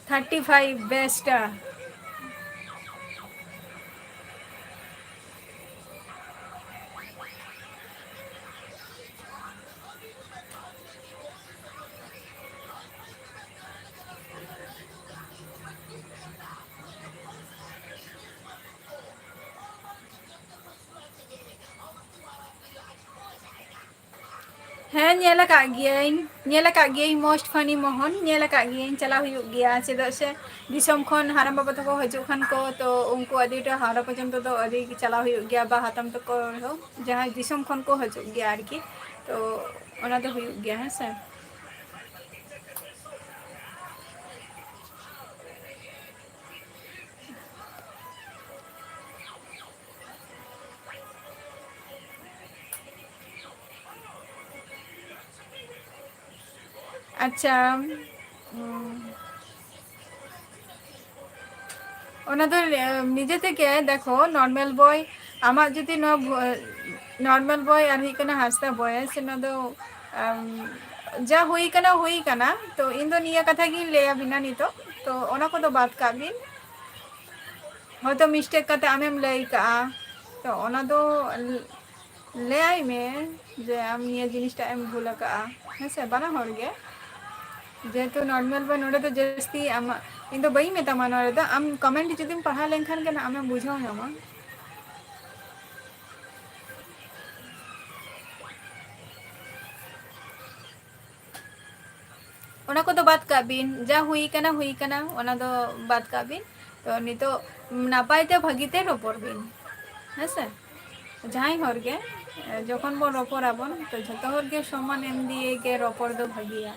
ᱛᱷᱟᱨᱴᱤ ᱯᱷᱟᱭᱤᱵᱷ ᱵᱮᱥᱴᱟ᱾ ᱦᱮᱸ, ᱧᱮᱞ ᱟᱠᱟᱫ ᱜᱤᱭᱟᱹᱧ, ᱧᱮᱞ ᱟᱠᱟᱫ ᱜᱤᱭᱟᱹᱧ most funny ᱢᱳᱦᱚᱱ, ᱧᱮᱞ ᱟᱠᱟᱫ ᱜᱤᱭᱟᱹᱧ, ᱪᱟᱞᱟᱣ ᱦᱩᱭᱩᱜ ᱜᱮᱭᱟ᱾ ᱪᱮᱫᱟᱜ ᱥᱮ ᱫᱤᱥᱚᱢ ᱠᱷᱚᱱ ᱦᱟᱲᱟᱢ ᱵᱟᱵᱟ ᱛᱟᱠᱚ ᱦᱤᱡᱩᱜ ᱠᱷᱟᱱ ᱠᱚ, ᱛᱚ ᱩᱱᱠᱩ ᱟᱹᱰᱤ ᱴᱟ ᱦᱟᱣᱲᱟ ᱯᱚᱨᱡᱚᱱᱛᱚ ᱫᱚ ᱟᱹᱰᱤ ᱜᱮ ᱪᱟᱞᱟᱣ ᱦᱩᱭᱩᱜ ᱜᱮᱭᱟ, ᱵᱟ ᱦᱟᱛᱚᱢ ᱛᱟᱠᱚ ᱨᱮᱦᱚᱸ ᱡᱟᱦᱟᱸᱭ ᱫᱤᱥᱚᱢ ᱠᱷᱚᱱ ᱠᱚ ᱦᱤᱡᱩᱜ ᱜᱮᱭᱟ ᱟᱨᱠᱤ, ᱛᱚ ᱚᱱᱟ ᱫᱚ ᱦᱩᱭᱩᱜ ᱜᱮᱭᱟ, ᱦᱮᱸ ᱥᱮ᱾ ᱟᱪᱪᱷᱟ, ᱩᱸ, ᱚᱱᱟ ᱫᱚ, ᱮ, ᱱᱤᱡᱮ ᱛᱮᱜᱮ ᱫᱮᱠᱷᱚ, ᱱᱚᱨᱢᱟᱞ ᱵᱚᱭ, ᱟᱢᱟᱜ ᱡᱩᱫᱤ ᱱᱚᱣᱟ ᱵᱷᱚ-, ᱱᱚᱨᱢᱟᱞ ᱵᱚᱭ ᱟᱨ ᱦᱩᱭᱩᱜ ᱠᱟᱱᱟ ᱦᱟᱸᱥᱫᱟ ᱵᱚᱭᱮᱥ, ᱚᱱᱟ ᱫᱚ, ᱟᱢ, ᱡᱟ ᱦᱩᱭ ᱠᱟᱱᱟ, ᱦᱩᱭ ᱠᱟᱱᱟ᱾ ᱛᱚ, ᱤᱧ ᱫᱚ ᱱᱤᱭᱟᱹ ᱠᱟᱛᱷᱟ ᱜᱤᱧ ᱞᱟᱹᱭ ᱟᱵᱤᱱᱟ ᱱᱤᱛᱚᱜ᱾ ᱛᱚ, ᱚᱱᱟ ᱠᱚᱫᱚ ᱵᱟᱫ ᱠᱟᱜ ᱵᱤᱱ᱾ ᱦᱚᱭᱛᱳ mistake ᱠᱟᱛᱮ ᱟᱢᱮᱢ ᱞᱟᱹᱭ ᱠᱟᱜᱼᱟ, ᱛᱚ, ᱚᱱᱟ ᱫᱚ ᱞᱟᱹᱭᱟᱭ ᱢᱮ ᱡᱮ ᱟᱢ ᱱᱤᱭᱟᱹ ᱡᱤᱱᱤᱥᱴᱟᱜ ᱮᱢ ᱵᱷᱩᱞ ᱟᱠᱟᱜᱼᱟ, ᱦᱮᱸ ᱥᱮ? ᱵᱟᱱᱟ ᱦᱚᱲ ᱜᱮ, ᱡᱮᱦᱮᱛᱩ ᱱᱚᱨᱢᱟᱞ ᱵᱚᱭ ᱱᱚᱰᱮ ᱫᱚ ᱡᱟᱹᱥᱛᱤ ᱟᱢᱟᱜ, ᱤᱧ ᱫᱚ ᱵᱟᱹᱧ ᱢᱮᱛᱟᱢᱟ ᱱᱚᱰᱮ ᱫᱚ, ᱟᱢ comment ᱡᱩᱫᱤᱢ ᱯᱟᱲᱦᱟᱣ ᱞᱮᱱᱠᱷᱟᱱ ᱜᱮ ᱱᱟᱜ ᱟᱢᱮᱢ ᱵᱩᱡᱷᱟᱹᱣ ᱧᱟᱢᱟ᱾ ᱚᱱᱟ ᱠᱚᱫᱚ ᱵᱟᱫ ᱠᱟᱜ ᱵᱤᱱ, ᱡᱟ ᱦᱩᱭ ᱠᱟᱱᱟ, ᱦᱩᱭ ᱠᱟᱱᱟ, ᱚᱱᱟ ᱫᱚ ᱵᱟᱫ ᱠᱟᱜ ᱵᱤᱱ᱾ ᱛᱚ ᱱᱤᱛᱚᱜ ᱱᱟᱯᱟᱭ ᱛᱮ, ᱵᱷᱟᱹᱜᱤ ᱛᱮ ᱨᱚᱯᱚᱲ ᱵᱤᱱ, ᱦᱮᱸ ᱥᱮ? ᱡᱟᱦᱟᱸᱭ ᱦᱚᱲ ᱜᱮ, ᱡᱚᱠᱷᱚᱱ ᱵᱚᱱ ᱨᱚᱯᱚᱲ ᱟᱵᱚᱱ, ᱛᱚ ᱡᱷᱚᱛᱚ ᱦᱚᱲ ᱜᱮ ᱥᱚᱢᱟᱱ ᱮᱢ ᱫᱤᱭᱮ ᱜᱮ ᱨᱚᱯᱚᱲ ᱫᱚ ᱵᱷᱟᱹᱜᱤᱭᱟ᱾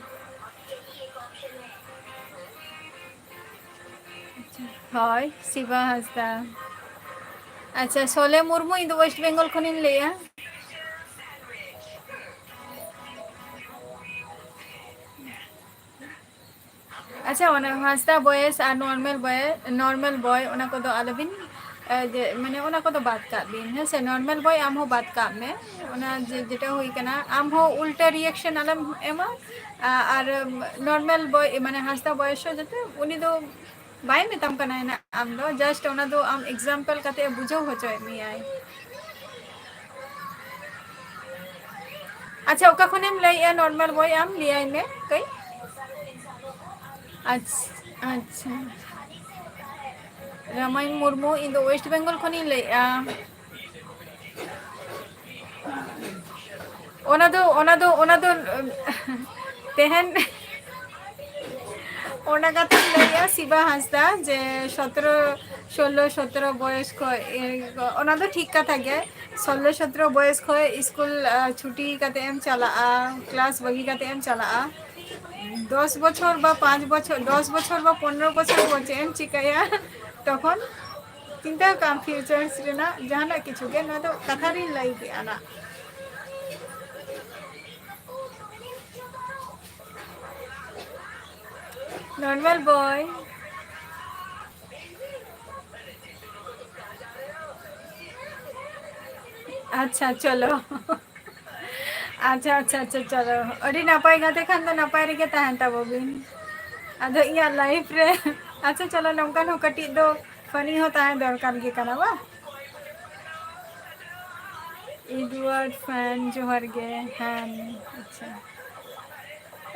ᱦᱳᱭ, ᱥᱤᱵᱟ ᱦᱟᱸᱥᱫᱟ᱾ ᱟᱪᱪᱷᱟ, ᱥᱚᱞᱮ ᱢᱩᱨᱢᱩ, ᱤᱧ ᱫᱚ West Bengal ᱠᱷᱚᱱᱤᱧ ᱞᱟᱹᱭᱮᱜᱼᱟ᱾ ᱟᱪᱪᱷᱟ, ᱚᱱᱟ ᱦᱟᱸᱥᱫᱟ ᱵᱚᱭᱮᱥ ᱟᱨ ᱱᱚᱨᱢᱟᱞ ᱵᱚᱭᱮ-, ᱱᱚᱨᱢᱟᱞ ᱵᱚᱭ, ᱚᱱᱟ ᱠᱚᱫᱚ ᱟᱞᱚᱵᱤᱱ, ᱮ, ᱡᱮ, ᱢᱟᱱᱮ, ᱚᱱᱟ ᱠᱚᱫᱚ ᱵᱟᱫ ᱠᱟᱜ ᱵᱤᱱ, ᱦᱮᱸ ᱥᱮ? ᱱᱚᱨᱢᱟᱞ ᱵᱚᱭ ᱟᱢ ᱦᱚᱸ ᱵᱟᱫ ᱠᱟᱜ ᱢᱮ, ᱚᱱᱟ ᱡᱮ, ᱡᱮᱴᱟ ᱦᱩᱭ ᱠᱟᱱᱟ, ᱟᱢ ᱦᱚᱸ ᱩᱞᱴᱟᱹ reaction ᱟᱞᱚᱢ ᱮᱢᱟ᱾ ᱟ-, ᱟᱨ ᱱᱚᱨᱢᱟᱞ ᱵᱚᱭ, ᱢᱟᱱᱮ, ᱦᱟᱸᱥᱫᱟ ᱵᱚᱭᱮᱥ ᱦᱚᱸ ᱡᱟᱛᱮ ᱩᱱᱤ ᱫᱚ ᱵᱟᱭ ᱢᱮᱛᱟᱢ ᱠᱟᱱᱟ ᱱᱟᱜ ᱟᱢ ᱫᱚ, just ᱚᱱᱟ ᱫᱚ ᱟᱢ example ᱠᱟᱛᱮ ᱵᱩᱡᱷᱟᱹᱣ ᱦᱚᱪᱚᱭᱮᱫ ᱢᱮᱭᱟᱭ᱾ ᱟᱪᱪᱷᱟ, ᱚᱠᱟ ᱠᱷᱚᱱᱮᱢ ᱞᱟᱹᱭᱮᱜᱼᱟ ᱱᱚᱨᱢᱟᱞ ᱵᱚᱭ? ᱟᱢ ᱞᱟᱹᱭᱟᱭ ᱢᱮ ᱠᱟᱹᱡ᱾ ᱟᱪᱪᱷᱟ, ᱟᱪᱪᱷᱟ᱾ ᱨᱟᱢᱟᱭᱚᱱ ᱢᱩᱨᱢᱩ, ᱤᱧ ᱫᱚ West Bengal ᱠᱷᱚᱱᱤᱧ ᱞᱟᱹᱭᱮᱜᱼᱟ᱾ ᱚᱱᱟ ᱫᱚ ᱚᱱᱟ ᱫᱚ ᱚᱱᱟ ᱫᱚ ᱛᱮᱦᱮᱧ ᱚᱱᱟ ᱠᱟᱛᱷᱟᱧ ᱞᱟᱹᱭᱟ ᱥᱤᱵᱟ ᱦᱟᱸᱥᱫᱟ, ᱡᱮ ᱥᱚᱛᱨᱚ ᱥᱳᱞᱞᱳ ᱥᱚᱛᱨᱚ ᱵᱚᱭᱚᱥ ᱠᱷᱚᱡ, ᱚᱱᱟ ᱫᱚ ᱴᱷᱤᱠ ᱠᱟᱛᱷᱟ ᱜᱮ᱾ ᱥᱳᱞᱞᱳ ᱥᱚᱛᱨᱚ ᱵᱚᱭᱚᱥ ᱠᱷᱚᱡ ᱥᱠᱩᱞ ᱪᱷᱩᱴᱤ ᱠᱟᱛᱮ ᱮᱢ ᱪᱟᱞᱟᱜᱼᱟ, ᱠᱞᱟᱥ ᱵᱟᱹᱜᱤ ᱠᱟᱛᱮ ᱮᱢ ᱪᱟᱞᱟᱜᱼᱟ᱾ ᱫᱚᱥ ᱵᱚᱪᱷᱚᱨ ᱵᱟ ᱯᱟᱸᱪ ᱵᱚᱪᱷᱚᱨ, ᱫᱚᱥ ᱵᱚᱪᱷᱚᱨ ᱵᱟ ᱯᱚᱱᱨᱚ ᱵᱚᱪᱷᱚᱨ ᱯᱚᱨ ᱪᱮᱫ ᱮᱢ ᱪᱤᱠᱟᱹᱭᱟ? ᱛᱚᱠᱷᱚᱱ ᱪᱤᱱᱛᱟᱹ ᱠᱟᱜ ᱟᱢ ᱯᱷᱤᱭᱩᱪᱟᱨᱥ ᱨᱮᱱᱟᱜ ᱡᱟᱦᱟᱱᱟᱜ ᱠᱤᱪᱷᱩ ᱜᱮ᱾ ᱱᱚᱣᱟ ᱫᱚ ᱠᱟᱛᱷᱟ ᱨᱤᱧ ᱞᱟᱹᱭ ᱠᱮᱜᱼᱟ ᱱᱟᱜ᱾ Normal boy. ᱟᱪᱪᱷᱟ, ᱪᱚᱞᱚ᱾ ᱟᱪᱪᱷᱟ, ᱟᱪᱪᱷᱟ, ᱟᱪᱪᱷᱟ, ᱪᱚᱞᱚ᱾ ᱟᱹᱰᱤ ᱱᱟᱯᱟᱭ ᱜᱟᱛᱮ ᱠᱷᱟᱱ ᱫᱚ ᱱᱟᱯᱟᱭ ᱨᱮᱜᱮ ᱛᱟᱦᱮᱱ ᱛᱟᱵᱚ ᱵᱤᱱ᱾ ᱟᱫᱚ ᱤᱧᱟᱹᱜ ᱞᱟᱭᱤᱯᱷ ᱨᱮ, ᱟᱪᱪᱷᱟ, ᱪᱚᱞᱚ, ᱱᱚᱝᱠᱟᱱ ᱦᱚᱸ ᱠᱟᱹᱴᱤᱡ ᱫᱚ ᱯᱷᱟᱱᱤ ᱦᱚᱸ ᱛᱟᱦᱮᱸ ᱫᱚᱨᱠᱟᱨ ᱜᱮ ᱠᱟᱱᱟ, ᱵᱟᱝ? ᱮᱰᱣᱟᱨᱰ ᱯᱷᱮᱱ, ᱡᱚᱦᱟᱨ ᱜᱮ᱾ ᱦᱮᱸ, ᱟᱪᱪᱷᱟ᱾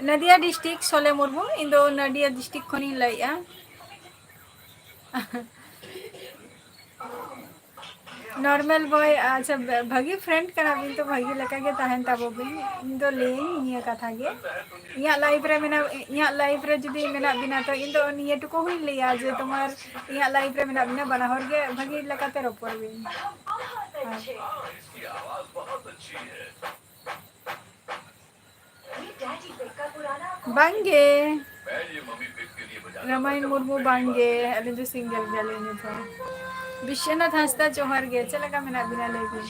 ᱱᱟᱫᱤᱭᱟ ᱰᱤᱥᱴᱨᱤᱠᱴ, ᱥᱚᱞᱮ ᱢᱩᱨᱢᱩ, ᱤᱧ ᱫᱚ ᱱᱟᱫᱤᱭᱟ ᱰᱤᱥᱴᱨᱤᱠᱴ ᱠᱷᱚᱱᱤᱧ ᱞᱟᱹᱭᱮᱜᱼᱟ᱾ ᱱᱚᱨᱢᱟᱞ ᱵᱚᱭ, ᱟᱪᱪᱷᱟ, ᱵᱷᱟᱹᱜᱤ ᱯᱷᱨᱮᱱᱰ ᱠᱟᱱᱟ ᱵᱤᱱ ᱛᱚ, ᱵᱷᱟᱹᱜᱤ ᱞᱮᱠᱟ ᱜᱮ ᱛᱟᱦᱮᱱ ᱛᱟᱵᱚ ᱵᱤᱱ᱾ ᱤᱧ ᱫᱚ ᱞᱟᱹᱭᱟᱹᱧ ᱱᱤᱭᱟᱹ ᱠᱟᱛᱷᱟ ᱜᱮ, ᱤᱧᱟᱹᱜ ᱞᱟᱭᱤᱯᱷ ᱨᱮ ᱢᱮᱱᱟᱜ, ᱤᱧᱟᱹᱜ ᱞᱟᱭᱤᱯᱷ ᱨᱮ ᱡᱩᱫᱤ ᱢᱮᱱᱟᱜ ᱵᱤᱱᱟ ᱛᱚ, ᱤᱧ ᱫᱚ ᱱᱤᱭᱟᱹ ᱴᱩᱠᱩ ᱦᱚᱸᱧ ᱞᱟᱹᱭᱟ ᱡᱮ ᱛᱚᱢᱟᱨ ᱤᱧᱟᱹᱜ ᱞᱟᱭᱤᱯᱷ ᱨᱮ ᱢᱮᱱᱟᱜ ᱵᱤᱱᱟ, ᱵᱟᱱᱟ ᱦᱚᱲ ᱜᱮ ᱵᱷᱟᱹᱜᱤ ᱞᱮᱠᱟᱛᱮ ᱨᱚᱯᱚᱲ ᱵᱤᱱ᱾ ᱦᱮᱸ᱾ ᱵᱟᱝᱜᱮ᱾ ᱨᱟᱢᱟᱭᱚᱱ ᱢᱩᱨᱢᱩ, ᱵᱟᱝᱜᱮ, ᱟᱹᱞᱤᱧ ᱫᱚ ᱥᱤᱝᱜᱮᱞ ᱜᱮᱭᱟᱞᱤᱧ ᱱᱤᱛ ᱦᱚᱸ᱾ ᱵᱤᱥᱥᱚᱱᱟᱛᱷ ᱦᱟᱸᱥᱫᱟ, ᱡᱚᱦᱟᱨ ᱜᱮ, ᱪᱮᱫ ᱞᱮᱠᱟ ᱢᱮᱱᱟᱜ ᱵᱤᱱᱟ ᱞᱟᱹᱭ ᱵᱤᱱ?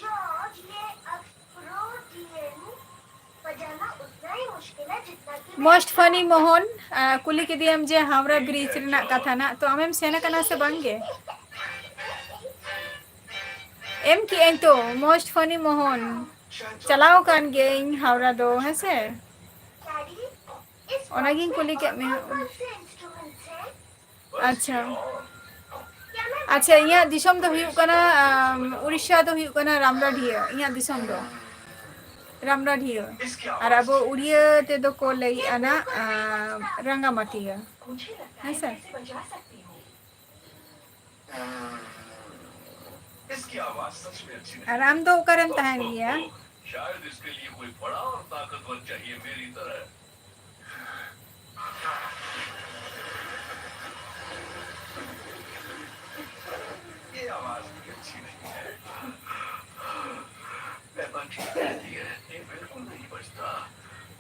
जॉर्ज, ये अक्रोडियन बजाना उतना ही मुश्किल है जितना कि मोस्ट फनी मोहन, ᱟ, ᱠᱩᱞᱤ ᱠᱮᱫᱮᱭᱟᱢ ᱡᱮ ᱦᱟᱣᱲᱟ ᱵᱨᱤᱡᱽ ᱨᱮᱱᱟᱜ ᱠᱟᱛᱷᱟ ᱱᱟᱜ, ᱛᱚ ᱟᱢᱮᱢ ᱥᱮᱱ ᱟᱠᱟᱱᱟ ᱥᱮ ᱵᱟᱝ ᱜᱮ? ᱮᱢ ᱠᱮᱜᱼᱟᱹᱧ ᱛᱚ, ᱢᱳᱥᱴ ᱯᱷᱟᱱᱤ ᱢᱳᱦᱚᱱ᱾ ᱪᱟᱞᱟᱣ ᱟᱠᱟᱱ ᱜᱤᱭᱟᱹᱧ ᱦᱟᱣᱲᱟ ᱫᱚ, ᱦᱮᱸ ᱥᱮ? ᱚᱱᱟᱜᱤᱧ ᱠᱩᱞᱤ ᱠᱮᱫ ᱢᱮᱭᱟ᱾ ᱟᱪᱪᱷᱟ᱾ ᱟᱪᱪᱷᱟ, ᱤᱧᱟᱹᱜ ᱫᱤᱥᱚᱢ ᱫᱚ ᱦᱩᱭᱩᱜ ᱠᱟᱱᱟ, ᱟᱢ, ᱩᱲᱤᱥᱥᱟ ᱫᱚ ᱦᱩᱭᱩᱜ ᱠᱟᱱᱟ ᱨᱟᱢᱰᱟᱰᱷᱤᱭᱟᱹ, ᱤᱧᱟᱹᱜ ᱫᱤᱥᱚᱢ ᱫᱚ᱾ ᱨᱟᱢᱰᱟᱰᱷᱤᱭᱟᱹ᱾ ᱟᱨ ᱟᱵᱚ ᱩᱲᱤᱭᱟᱹ ᱛᱮᱫᱚ ᱠᱚ ᱞᱟᱹᱭᱮᱜᱼᱟ ᱱᱟᱜ, ᱟ, ᱨᱟᱸᱜᱟᱢᱟᱴᱤᱭᱟᱹ᱾ ᱦᱮᱸ ᱥᱮ? ᱟᱨ ᱟᱢ ᱫᱚ ᱚᱠᱟᱨᱮᱢ ᱛᱟᱦᱮᱱ ᱜᱮᱭᱟ?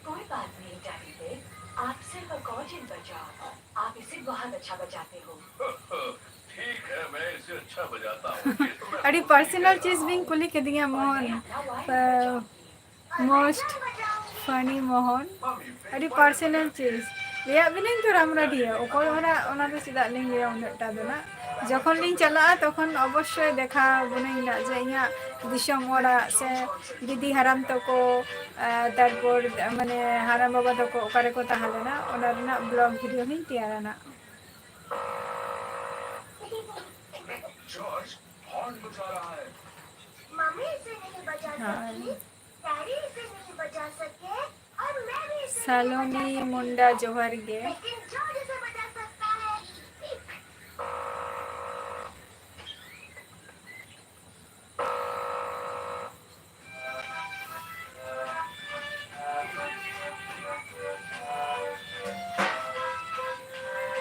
कोई बात नहीं, डैडी बेब। आप सिर्फ अकॉर्डियन बजाओ। आप इसे बहुत अच्छा बजाते हो। ठीक है, मैं इसे अच्छा बजाता हूँ। ये तो मैं ᱟᱹᱰᱤ personal ᱪᱤᱡᱽ ᱵᱤᱱ ᱠᱩᱞᱤ ᱠᱤᱫᱤᱧᱟ, ᱢᱳᱦᱚᱱ᱾ ᱯᱮ-, most funny ᱢᱳᱦᱚᱱ, ᱟᱹᱰᱤ personal ᱪᱤᱡᱽ᱾ ᱞᱟᱹᱭᱟᱜ ᱵᱤᱱᱟᱹᱧ ᱛᱚ ᱨᱟᱢᱰᱟᱰᱷᱤᱭᱟᱹ, ᱚᱠᱚᱭ ᱚᱲᱟᱜ, ᱚᱱᱟ ᱫᱚ ᱪᱮᱫᱟᱜ ᱞᱤᱧ ᱞᱟᱹᱭᱟ ᱩᱱᱟᱹᱜ ᱴᱟ ᱫᱚ ᱱᱟᱜ᱾ ᱡᱚᱠᱷᱚᱱ ᱞᱤᱧ ᱪᱟᱞᱟᱜᱼᱟ, ᱛᱚᱠᱷᱚᱱ ᱚᱵᱚᱥᱥᱳᱭ ᱫᱮᱠᱷᱟ ᱵᱚᱱᱟᱹᱧ ᱱᱟᱜ, ᱡᱮ ᱤᱧᱟᱹᱜ ᱫᱤᱥᱚᱢ ᱚᱲᱟᱜ ᱥᱮ ᱫᱤᱫᱤ ᱦᱟᱲᱟᱢ ᱛᱟᱠᱚ, ᱟᱨ ᱛᱟᱨᱯᱚᱨ ᱢᱟᱱᱮ ᱦᱟᱲᱟᱢ ᱵᱟᱵᱟ ᱛᱟᱠᱚ ᱚᱠᱟ ᱨᱮᱠᱚ ᱛᱟᱦᱮᱸ ᱞᱮᱱᱟ, ᱚᱱᱟ ᱨᱮᱱᱟᱜ vlog video ᱦᱚᱸᱧ ᱛᱮᱭᱟᱨᱟ ᱱᱟᱜ᱾ मम्मी इसे नहीं बजा सकती, डैडी इसे नहीं बजा सके, और मैं भी इसे नहीं बजा ᱥᱟᱞᱚᱱᱤ सकती। ᱢᱩᱱᱰᱟ, ᱡᱚᱦᱟᱨ ᱜᱮ᱾ लेकिन जॉर्ज इसे बजा सकता है।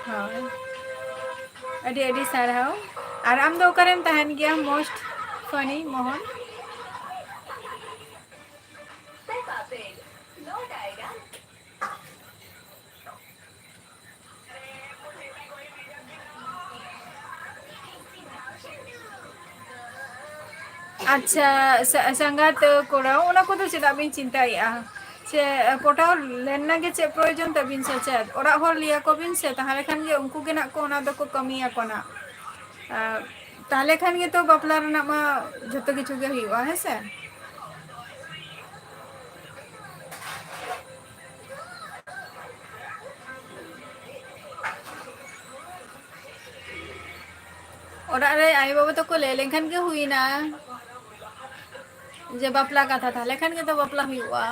ᱦᱳᱭ, ᱟᱹᱰᱤ ᱟᱹᱰᱤ ᱥᱟᱨᱦᱟᱣ᱾ ᱟᱨ ᱟᱢ ᱫᱚ ᱚᱠᱟᱨᱮᱢ ᱛᱟᱦᱮᱱ ᱜᱮᱭᱟ, most funny ᱢᱳᱦᱚᱱ? ᱟᱪᱪᱷᱟ, ᱥᱟ-, ᱥᱟᱸᱜᱟᱛ ᱠᱚᱲᱟ, ᱚᱱᱟ ᱠᱚᱫᱚ ᱪᱮᱫᱟᱜ ᱵᱤᱱ ᱪᱤᱱᱛᱟᱹᱭᱮᱫᱼᱟ? ᱪᱮ ᱯᱚᱴᱟᱣ ᱞᱮᱱᱟ ᱜᱮ ᱪᱮᱫ ᱯᱨᱚᱭᱳᱡᱚᱱ ᱛᱟᱵᱤᱱ ᱥᱮ ᱪᱮᱫ? ᱚᱲᱟᱜ ᱦᱚᱲ ᱞᱟᱹᱭ ᱟᱠᱚ ᱵᱤᱱ ᱥᱮ, ᱛᱟᱦᱚᱞᱮ ᱠᱷᱟᱱ ᱜᱮ ᱩᱱᱠᱩ ᱜᱮ ᱱᱟᱜ ᱠᱚ ᱚᱱᱟ ᱫᱚᱠᱚ ᱠᱟᱹᱢᱤᱭᱟᱠᱚ ᱱᱟᱜ᱾ ᱟᱨ ᱛᱟᱦᱚᱞᱮ ᱠᱷᱟᱱ ᱜᱮᱛᱚ ᱵᱟᱯᱞᱟ ᱨᱮᱱᱟᱜ ᱢᱟ ᱡᱷᱚᱛᱚ ᱠᱤᱪᱷᱩ ᱜᱮ ᱦᱩᱭᱩᱜᱼᱟ, ᱦᱮᱸ ᱥᱮ? ᱚᱲᱟᱜ ᱨᱮ ᱟᱭᱳ ᱵᱟᱵᱟ ᱛᱟᱠᱚ ᱞᱟᱹᱭ ᱞᱮᱱᱠᱷᱟᱱ ᱜᱮ ᱦᱩᱭᱱᱟ᱾ ᱡᱮ ᱵᱟᱯᱞᱟ ᱠᱟᱛᱷᱟ, ᱛᱟᱦᱞᱮ ᱠᱷᱟᱱ ᱜᱮᱛᱚ ᱵᱟᱯᱞᱟ ᱦᱩᱭᱩᱜᱼᱟ᱾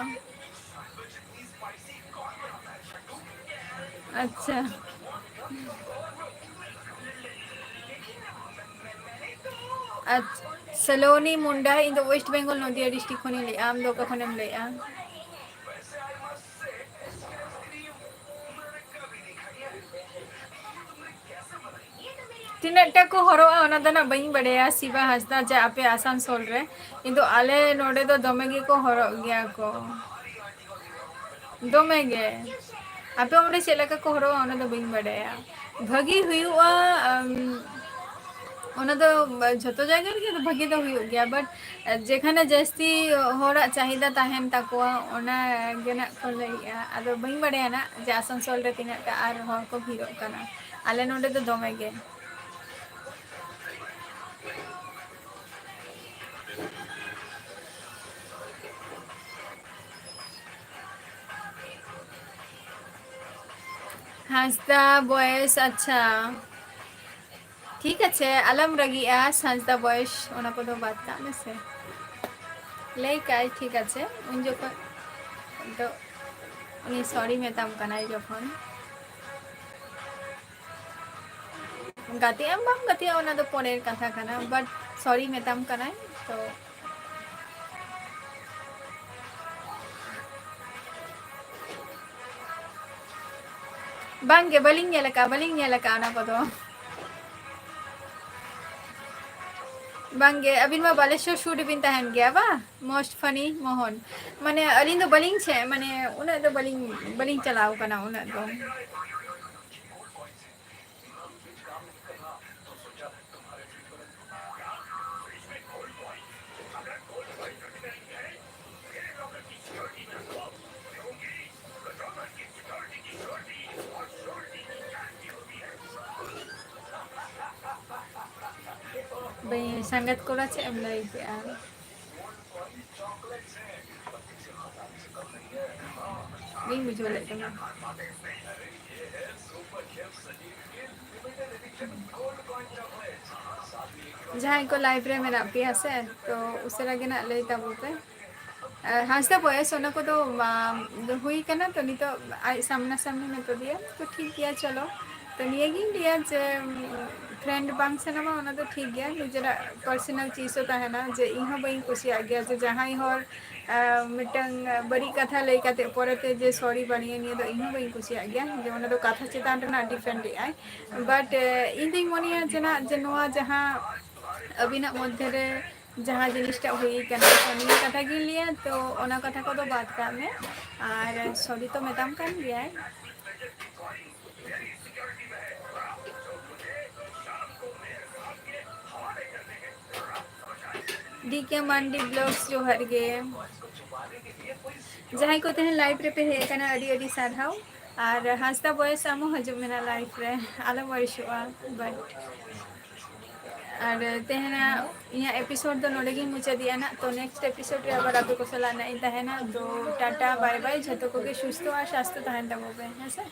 ᱟᱪᱪᱷᱟ᱾ ᱟᱪᱪᱷᱟ, ᱥᱟᱞᱳᱱᱤ ᱢᱩᱱᱰᱟ, ᱤᱧ ᱫᱚ West Bengal, ᱱᱚᱫᱤᱭᱟ district ᱠᱷᱚᱱᱤᱧ ᱞᱟᱹᱭᱮᱜᱼᱟ᱾ ᱟᱢ ᱫᱚ ᱚᱠᱟ ᱠᱷᱚᱱᱮᱢ ᱞᱟᱹᱭᱮᱜᱼᱟ? ᱛᱤᱱᱟᱹᱜ ᱴᱟ ᱠᱚ ᱦᱚᱨᱚᱜᱼᱟ, ᱚᱱᱟ ᱫᱚ ᱱᱟᱜ ᱵᱟᱹᱧ ᱵᱟᱰᱟᱭᱟ, ᱥᱤᱵᱟ ᱦᱟᱸᱥᱫᱟ, ᱡᱮ ᱟᱯᱮ ᱟᱥᱟᱱᱥᱳᱞ ᱨᱮ, ᱠᱤᱱᱛᱩ ᱟᱞᱮ ᱱᱚᱰᱮ ᱫᱚ ᱫᱚᱢᱮ ᱜᱮᱠᱚ ᱦᱚᱨᱚᱜ ᱜᱮᱭᱟ ᱠᱚ, ᱫᱚᱢᱮ ᱜᱮ᱾ ᱟᱯᱮ ᱚᱸᱰᱮ ᱪᱮᱫ ᱞᱮᱠᱟ ᱠᱚ ᱦᱚᱨᱚᱜᱼᱟ, ᱚᱱᱟ ᱫᱚ ᱵᱟᱹᱧ ᱵᱟᱰᱟᱭᱟ᱾ ᱵᱷᱟᱹᱜᱤ ᱦᱩᱭᱩᱜᱼᱟ, ᱟᱢ, ᱚᱱᱟ ᱫᱚ ᱡᱷᱚᱛᱚ ᱡᱟᱭᱜᱟ ᱨᱮᱜᱮ ᱵᱷᱟᱹᱜᱤ ᱫᱚ ᱦᱩᱭᱩᱜ ᱜᱮᱭᱟ, but ᱡᱮᱠᱷᱟᱱᱮ ᱡᱟᱹᱥᱛᱤ ᱦᱚᱲᱟᱜ ᱪᱟᱦᱤᱫᱟ ᱛᱟᱦᱮᱱ ᱛᱟᱠᱚᱣᱟ, ᱚᱱᱟ ᱜᱮ ᱱᱟᱜ ᱠᱚ ᱞᱟᱹᱭᱮᱜᱼᱟ᱾ ᱟᱫᱚ ᱵᱟᱹᱧ ᱵᱟᱰᱟᱭᱟ ᱱᱟᱜ ᱡᱮ ᱟᱥᱟᱱᱥᱳᱞ ᱨᱮ ᱛᱤᱱᱟᱹᱜ ᱴᱟ ᱟᱨ ᱦᱚᱲ ᱠᱚ ᱵᱷᱤᱲᱚᱜ ᱠᱟᱱᱟ᱾ ᱟᱞᱮ ᱱᱚᱰᱮ ᱫᱚ ᱫᱚᱢᱮ ᱜᱮ᱾ ᱦᱟᱸᱥᱫᱟ ᱵᱚᱭᱮᱥ, ᱟᱪᱪᱷᱟ᱾ ᱴᱷᱤᱠ ᱟᱪᱷᱮ, ᱟᱞᱚᱢ ᱨᱟᱹᱜᱤᱜᱼᱟ, ᱦᱟᱸᱥᱫᱟ ᱵᱚᱭᱮᱥ, ᱚᱱᱟ ᱠᱚᱫᱚ ᱵᱟᱫ ᱠᱟᱜ ᱢᱮᱥᱮ᱾ ᱞᱟᱹᱭ ᱠᱟᱜᱼᱟᱭ, ᱴᱷᱤᱠ ᱟᱪᱷᱮ, ᱩᱱ ᱡᱚᱠᱷᱚᱱ ᱫᱚ ᱩᱱᱤ sorry ᱢᱮᱛᱟᱢ ᱠᱟᱱᱟᱭ ᱡᱚᱠᱷᱚᱱ᱾ ᱜᱟᱛᱮᱜ ᱟᱢ ᱵᱟᱢ ᱜᱟᱛᱮᱜᱼᱟ, ᱚᱱᱟ ᱫᱚ ᱯᱚᱨᱮᱨ ᱠᱟᱛᱷᱟ ᱠᱟᱱᱟ, but sorry ᱢᱮᱛᱟᱢ ᱠᱟᱱᱟᱭ, ᱛᱚ ᱵᱟᱝᱜᱮ, ᱵᱟᱹᱞᱤᱧ ᱧᱮᱞ ᱟᱠᱟᱫᱼᱟ, ᱵᱟᱹᱞᱤᱧ ᱧᱮᱞ ᱟᱠᱟᱫᱼᱟ ᱚᱱᱟ ᱠᱚᱫᱚ᱾ ᱵᱟᱝᱜᱮ, ᱟᱹᱵᱤᱱ ᱢᱟ ᱵᱟᱞᱮᱥᱚᱨ ᱥᱩᱨ ᱨᱮᱵᱤᱱ ᱛᱟᱦᱮᱱ ᱜᱮᱭᱟ ᱵᱟᱝ? Most funny Mohan. ᱢᱟᱱᱮ, ᱟᱹᱞᱤᱧ ᱫᱚ ᱵᱟᱹᱞᱤᱧ ᱪᱮ-, ᱢᱟᱱᱮ, ᱩᱱᱟᱹᱜ ᱫᱚ ᱵᱟᱹᱞᱤᱧ, ᱵᱟᱹᱞᱤᱧ ᱪᱟᱞᱟᱣ ᱠᱟᱱᱟ ᱩᱱᱟᱹᱜ ᱫᱚ᱾ ᱵᱟᱹᱧ, ᱥᱟᱸᱜᱟᱛ ᱠᱚᱲᱟ ᱪᱮᱫ ᱮᱢ ᱞᱟᱹᱭ ᱠᱮᱜᱼᱟ? ᱵᱟᱹᱧ ᱵᱩᱡᱷᱟᱹᱣ ᱞᱮᱫ ᱛᱟᱢᱟ᱾ ᱡᱟᱦᱟᱸᱭ ᱠᱚ live ᱨᱮ ᱢᱮᱱᱟᱜ ᱯᱮᱭᱟ ᱥᱮ, ᱛᱚ ᱩᱥᱟᱹᱨᱟ ᱜᱮ ᱱᱟᱜ ᱞᱟᱹᱭ ᱛᱟᱵᱚ ᱯᱮ᱾ ᱟᱨ ᱦᱟᱸᱥᱫᱟ ᱵᱚᱭᱮᱥ, ᱚᱱᱟ ᱠᱚᱫᱚ, ᱢᱟ, ᱦᱩᱭ ᱠᱟᱱᱟ, ᱛᱚ ᱱᱤᱛᱚᱜ ᱟᱡ ᱥᱟᱢᱱᱟ ᱥᱟᱢᱱᱤ ᱢᱮᱛᱟ ᱫᱮᱭᱟ, ᱛᱚ ᱴᱷᱤᱠ ᱜᱮᱭᱟ, ᱪᱚᱞᱚ᱾ ᱛᱚ ᱱᱤᱭᱟᱹ ᱜᱤᱧ ᱞᱟᱹᱭᱟ ᱡᱮ, friend ᱵᱟᱝ ᱥᱟᱱᱟᱢᱟ, ᱚᱱᱟ ᱫᱚ ᱴᱷᱤᱠ ᱜᱮᱭᱟ, ᱱᱤᱡᱮᱨᱟᱜ personal ᱪᱤᱡᱽ ᱦᱚᱸ ᱛᱟᱦᱮᱱᱟ, ᱡᱮ ᱤᱧ ᱦᱚᱸ ᱵᱟᱹᱧ ᱠᱩᱥᱤᱭᱟᱜ ᱜᱮᱭᱟ ᱡᱮ ᱡᱟᱦᱟᱸᱭ ᱦᱚᱲ, ᱟᱸ, ᱢᱤᱫᱴᱟᱝ ᱵᱟᱹᱲᱤᱡ ᱠᱟᱛᱷᱟ ᱞᱟᱹᱭ ᱠᱟᱛᱮ ᱯᱚᱨᱮᱛᱮ ᱡᱮ sorry ᱵᱟᱹᱲᱤᱡ, ᱱᱤᱭᱟᱹ ᱫᱚ ᱤᱧ ᱦᱚᱸ ᱵᱟᱹᱧ ᱠᱩᱥᱤᱭᱟᱜ ᱜᱮᱭᱟ, ᱡᱮ ᱚᱱᱟ ᱫᱚ ᱠᱟᱛᱷᱟ ᱪᱮᱛᱟᱱ ᱨᱮᱱᱟᱜ depend ᱮᱫ ᱟᱭ᱾ But, ᱟᱸ, ᱤᱧ ᱫᱩᱧ ᱢᱚᱱᱮᱭᱟ ᱡᱮ ᱱᱟᱜ, ᱡᱮ ᱱᱚᱣᱟ ᱡᱟᱦᱟᱸ ᱟᱹᱵᱤᱱᱟᱜ ᱢᱚᱫᱽᱫᱷᱮ ᱨᱮ ᱡᱟᱦᱟᱸ ᱡᱤᱱᱤᱥᱴᱟᱜ ᱦᱩᱭ ᱠᱟᱱᱟ, ᱛᱚ ᱱᱤᱭᱟᱹ ᱠᱟᱛᱷᱟ ᱜᱤᱧ ᱞᱟᱹᱭᱟ, ᱛᱚ ᱚᱱᱟ ᱠᱟᱛᱷᱟ ᱠᱚᱫᱚ ᱵᱟᱫ ᱠᱟᱜ ᱢᱮ, ᱟᱨ sorry ᱛᱚ ᱢᱮᱛᱟᱢ ᱠᱟᱱ ᱜᱮᱭᱟᱭ᱾ ᱰᱤ ᱠᱮ ᱢᱟᱱᱰᱤ Vlogs ᱡᱚᱦᱟᱨ ᱜᱮ᱾ ᱡᱟᱦᱟᱸᱭ ᱠᱚ ᱛᱮᱦᱮᱧ live ᱨᱮᱯᱮ ᱦᱮᱡ ᱟᱠᱟᱱᱟ, ᱟᱹᱰᱤ ᱟᱹᱰᱤ ᱥᱟᱨᱦᱟᱣ᱾ ᱟᱨ ᱦᱟᱸᱥᱫᱟ ᱵᱚᱭᱮᱥ, ᱟᱢ ᱦᱚᱸ ᱦᱤᱡᱩᱜ ᱢᱮ ᱱᱟᱜ live ᱨᱮ, ᱟᱞᱚᱢ ᱟᱹᱲᱤᱥᱚᱜᱼᱟ᱾ But ᱟᱨ ᱛᱮᱦᱮᱧᱟᱜ ᱤᱧᱟᱹᱜ episode ᱫᱚ ᱱᱚᱰᱮ ᱜᱤᱧ ᱢᱩᱪᱟᱹᱫᱮᱜᱼᱟ ᱱᱟᱜ᱾ ᱛᱚ next episode ᱨᱮ ᱟᱵᱟᱨ ᱟᱯᱮ ᱠᱚ ᱥᱟᱞᱟᱜ ᱱᱟᱜ ᱤᱧ ᱛᱟᱦᱮᱱᱟ᱾ ᱛᱚ ᱴᱟᱴᱟ, bye bye, ᱡᱷᱚᱛᱚ ᱠᱚᱜᱮ ᱥᱩᱥᱛᱷᱚ ᱟᱨ ᱥᱟᱥᱛᱷᱚ ᱛᱟᱦᱮᱱ ᱛᱟᱵᱚ ᱯᱮ, ᱦᱮᱸ ᱥᱮ?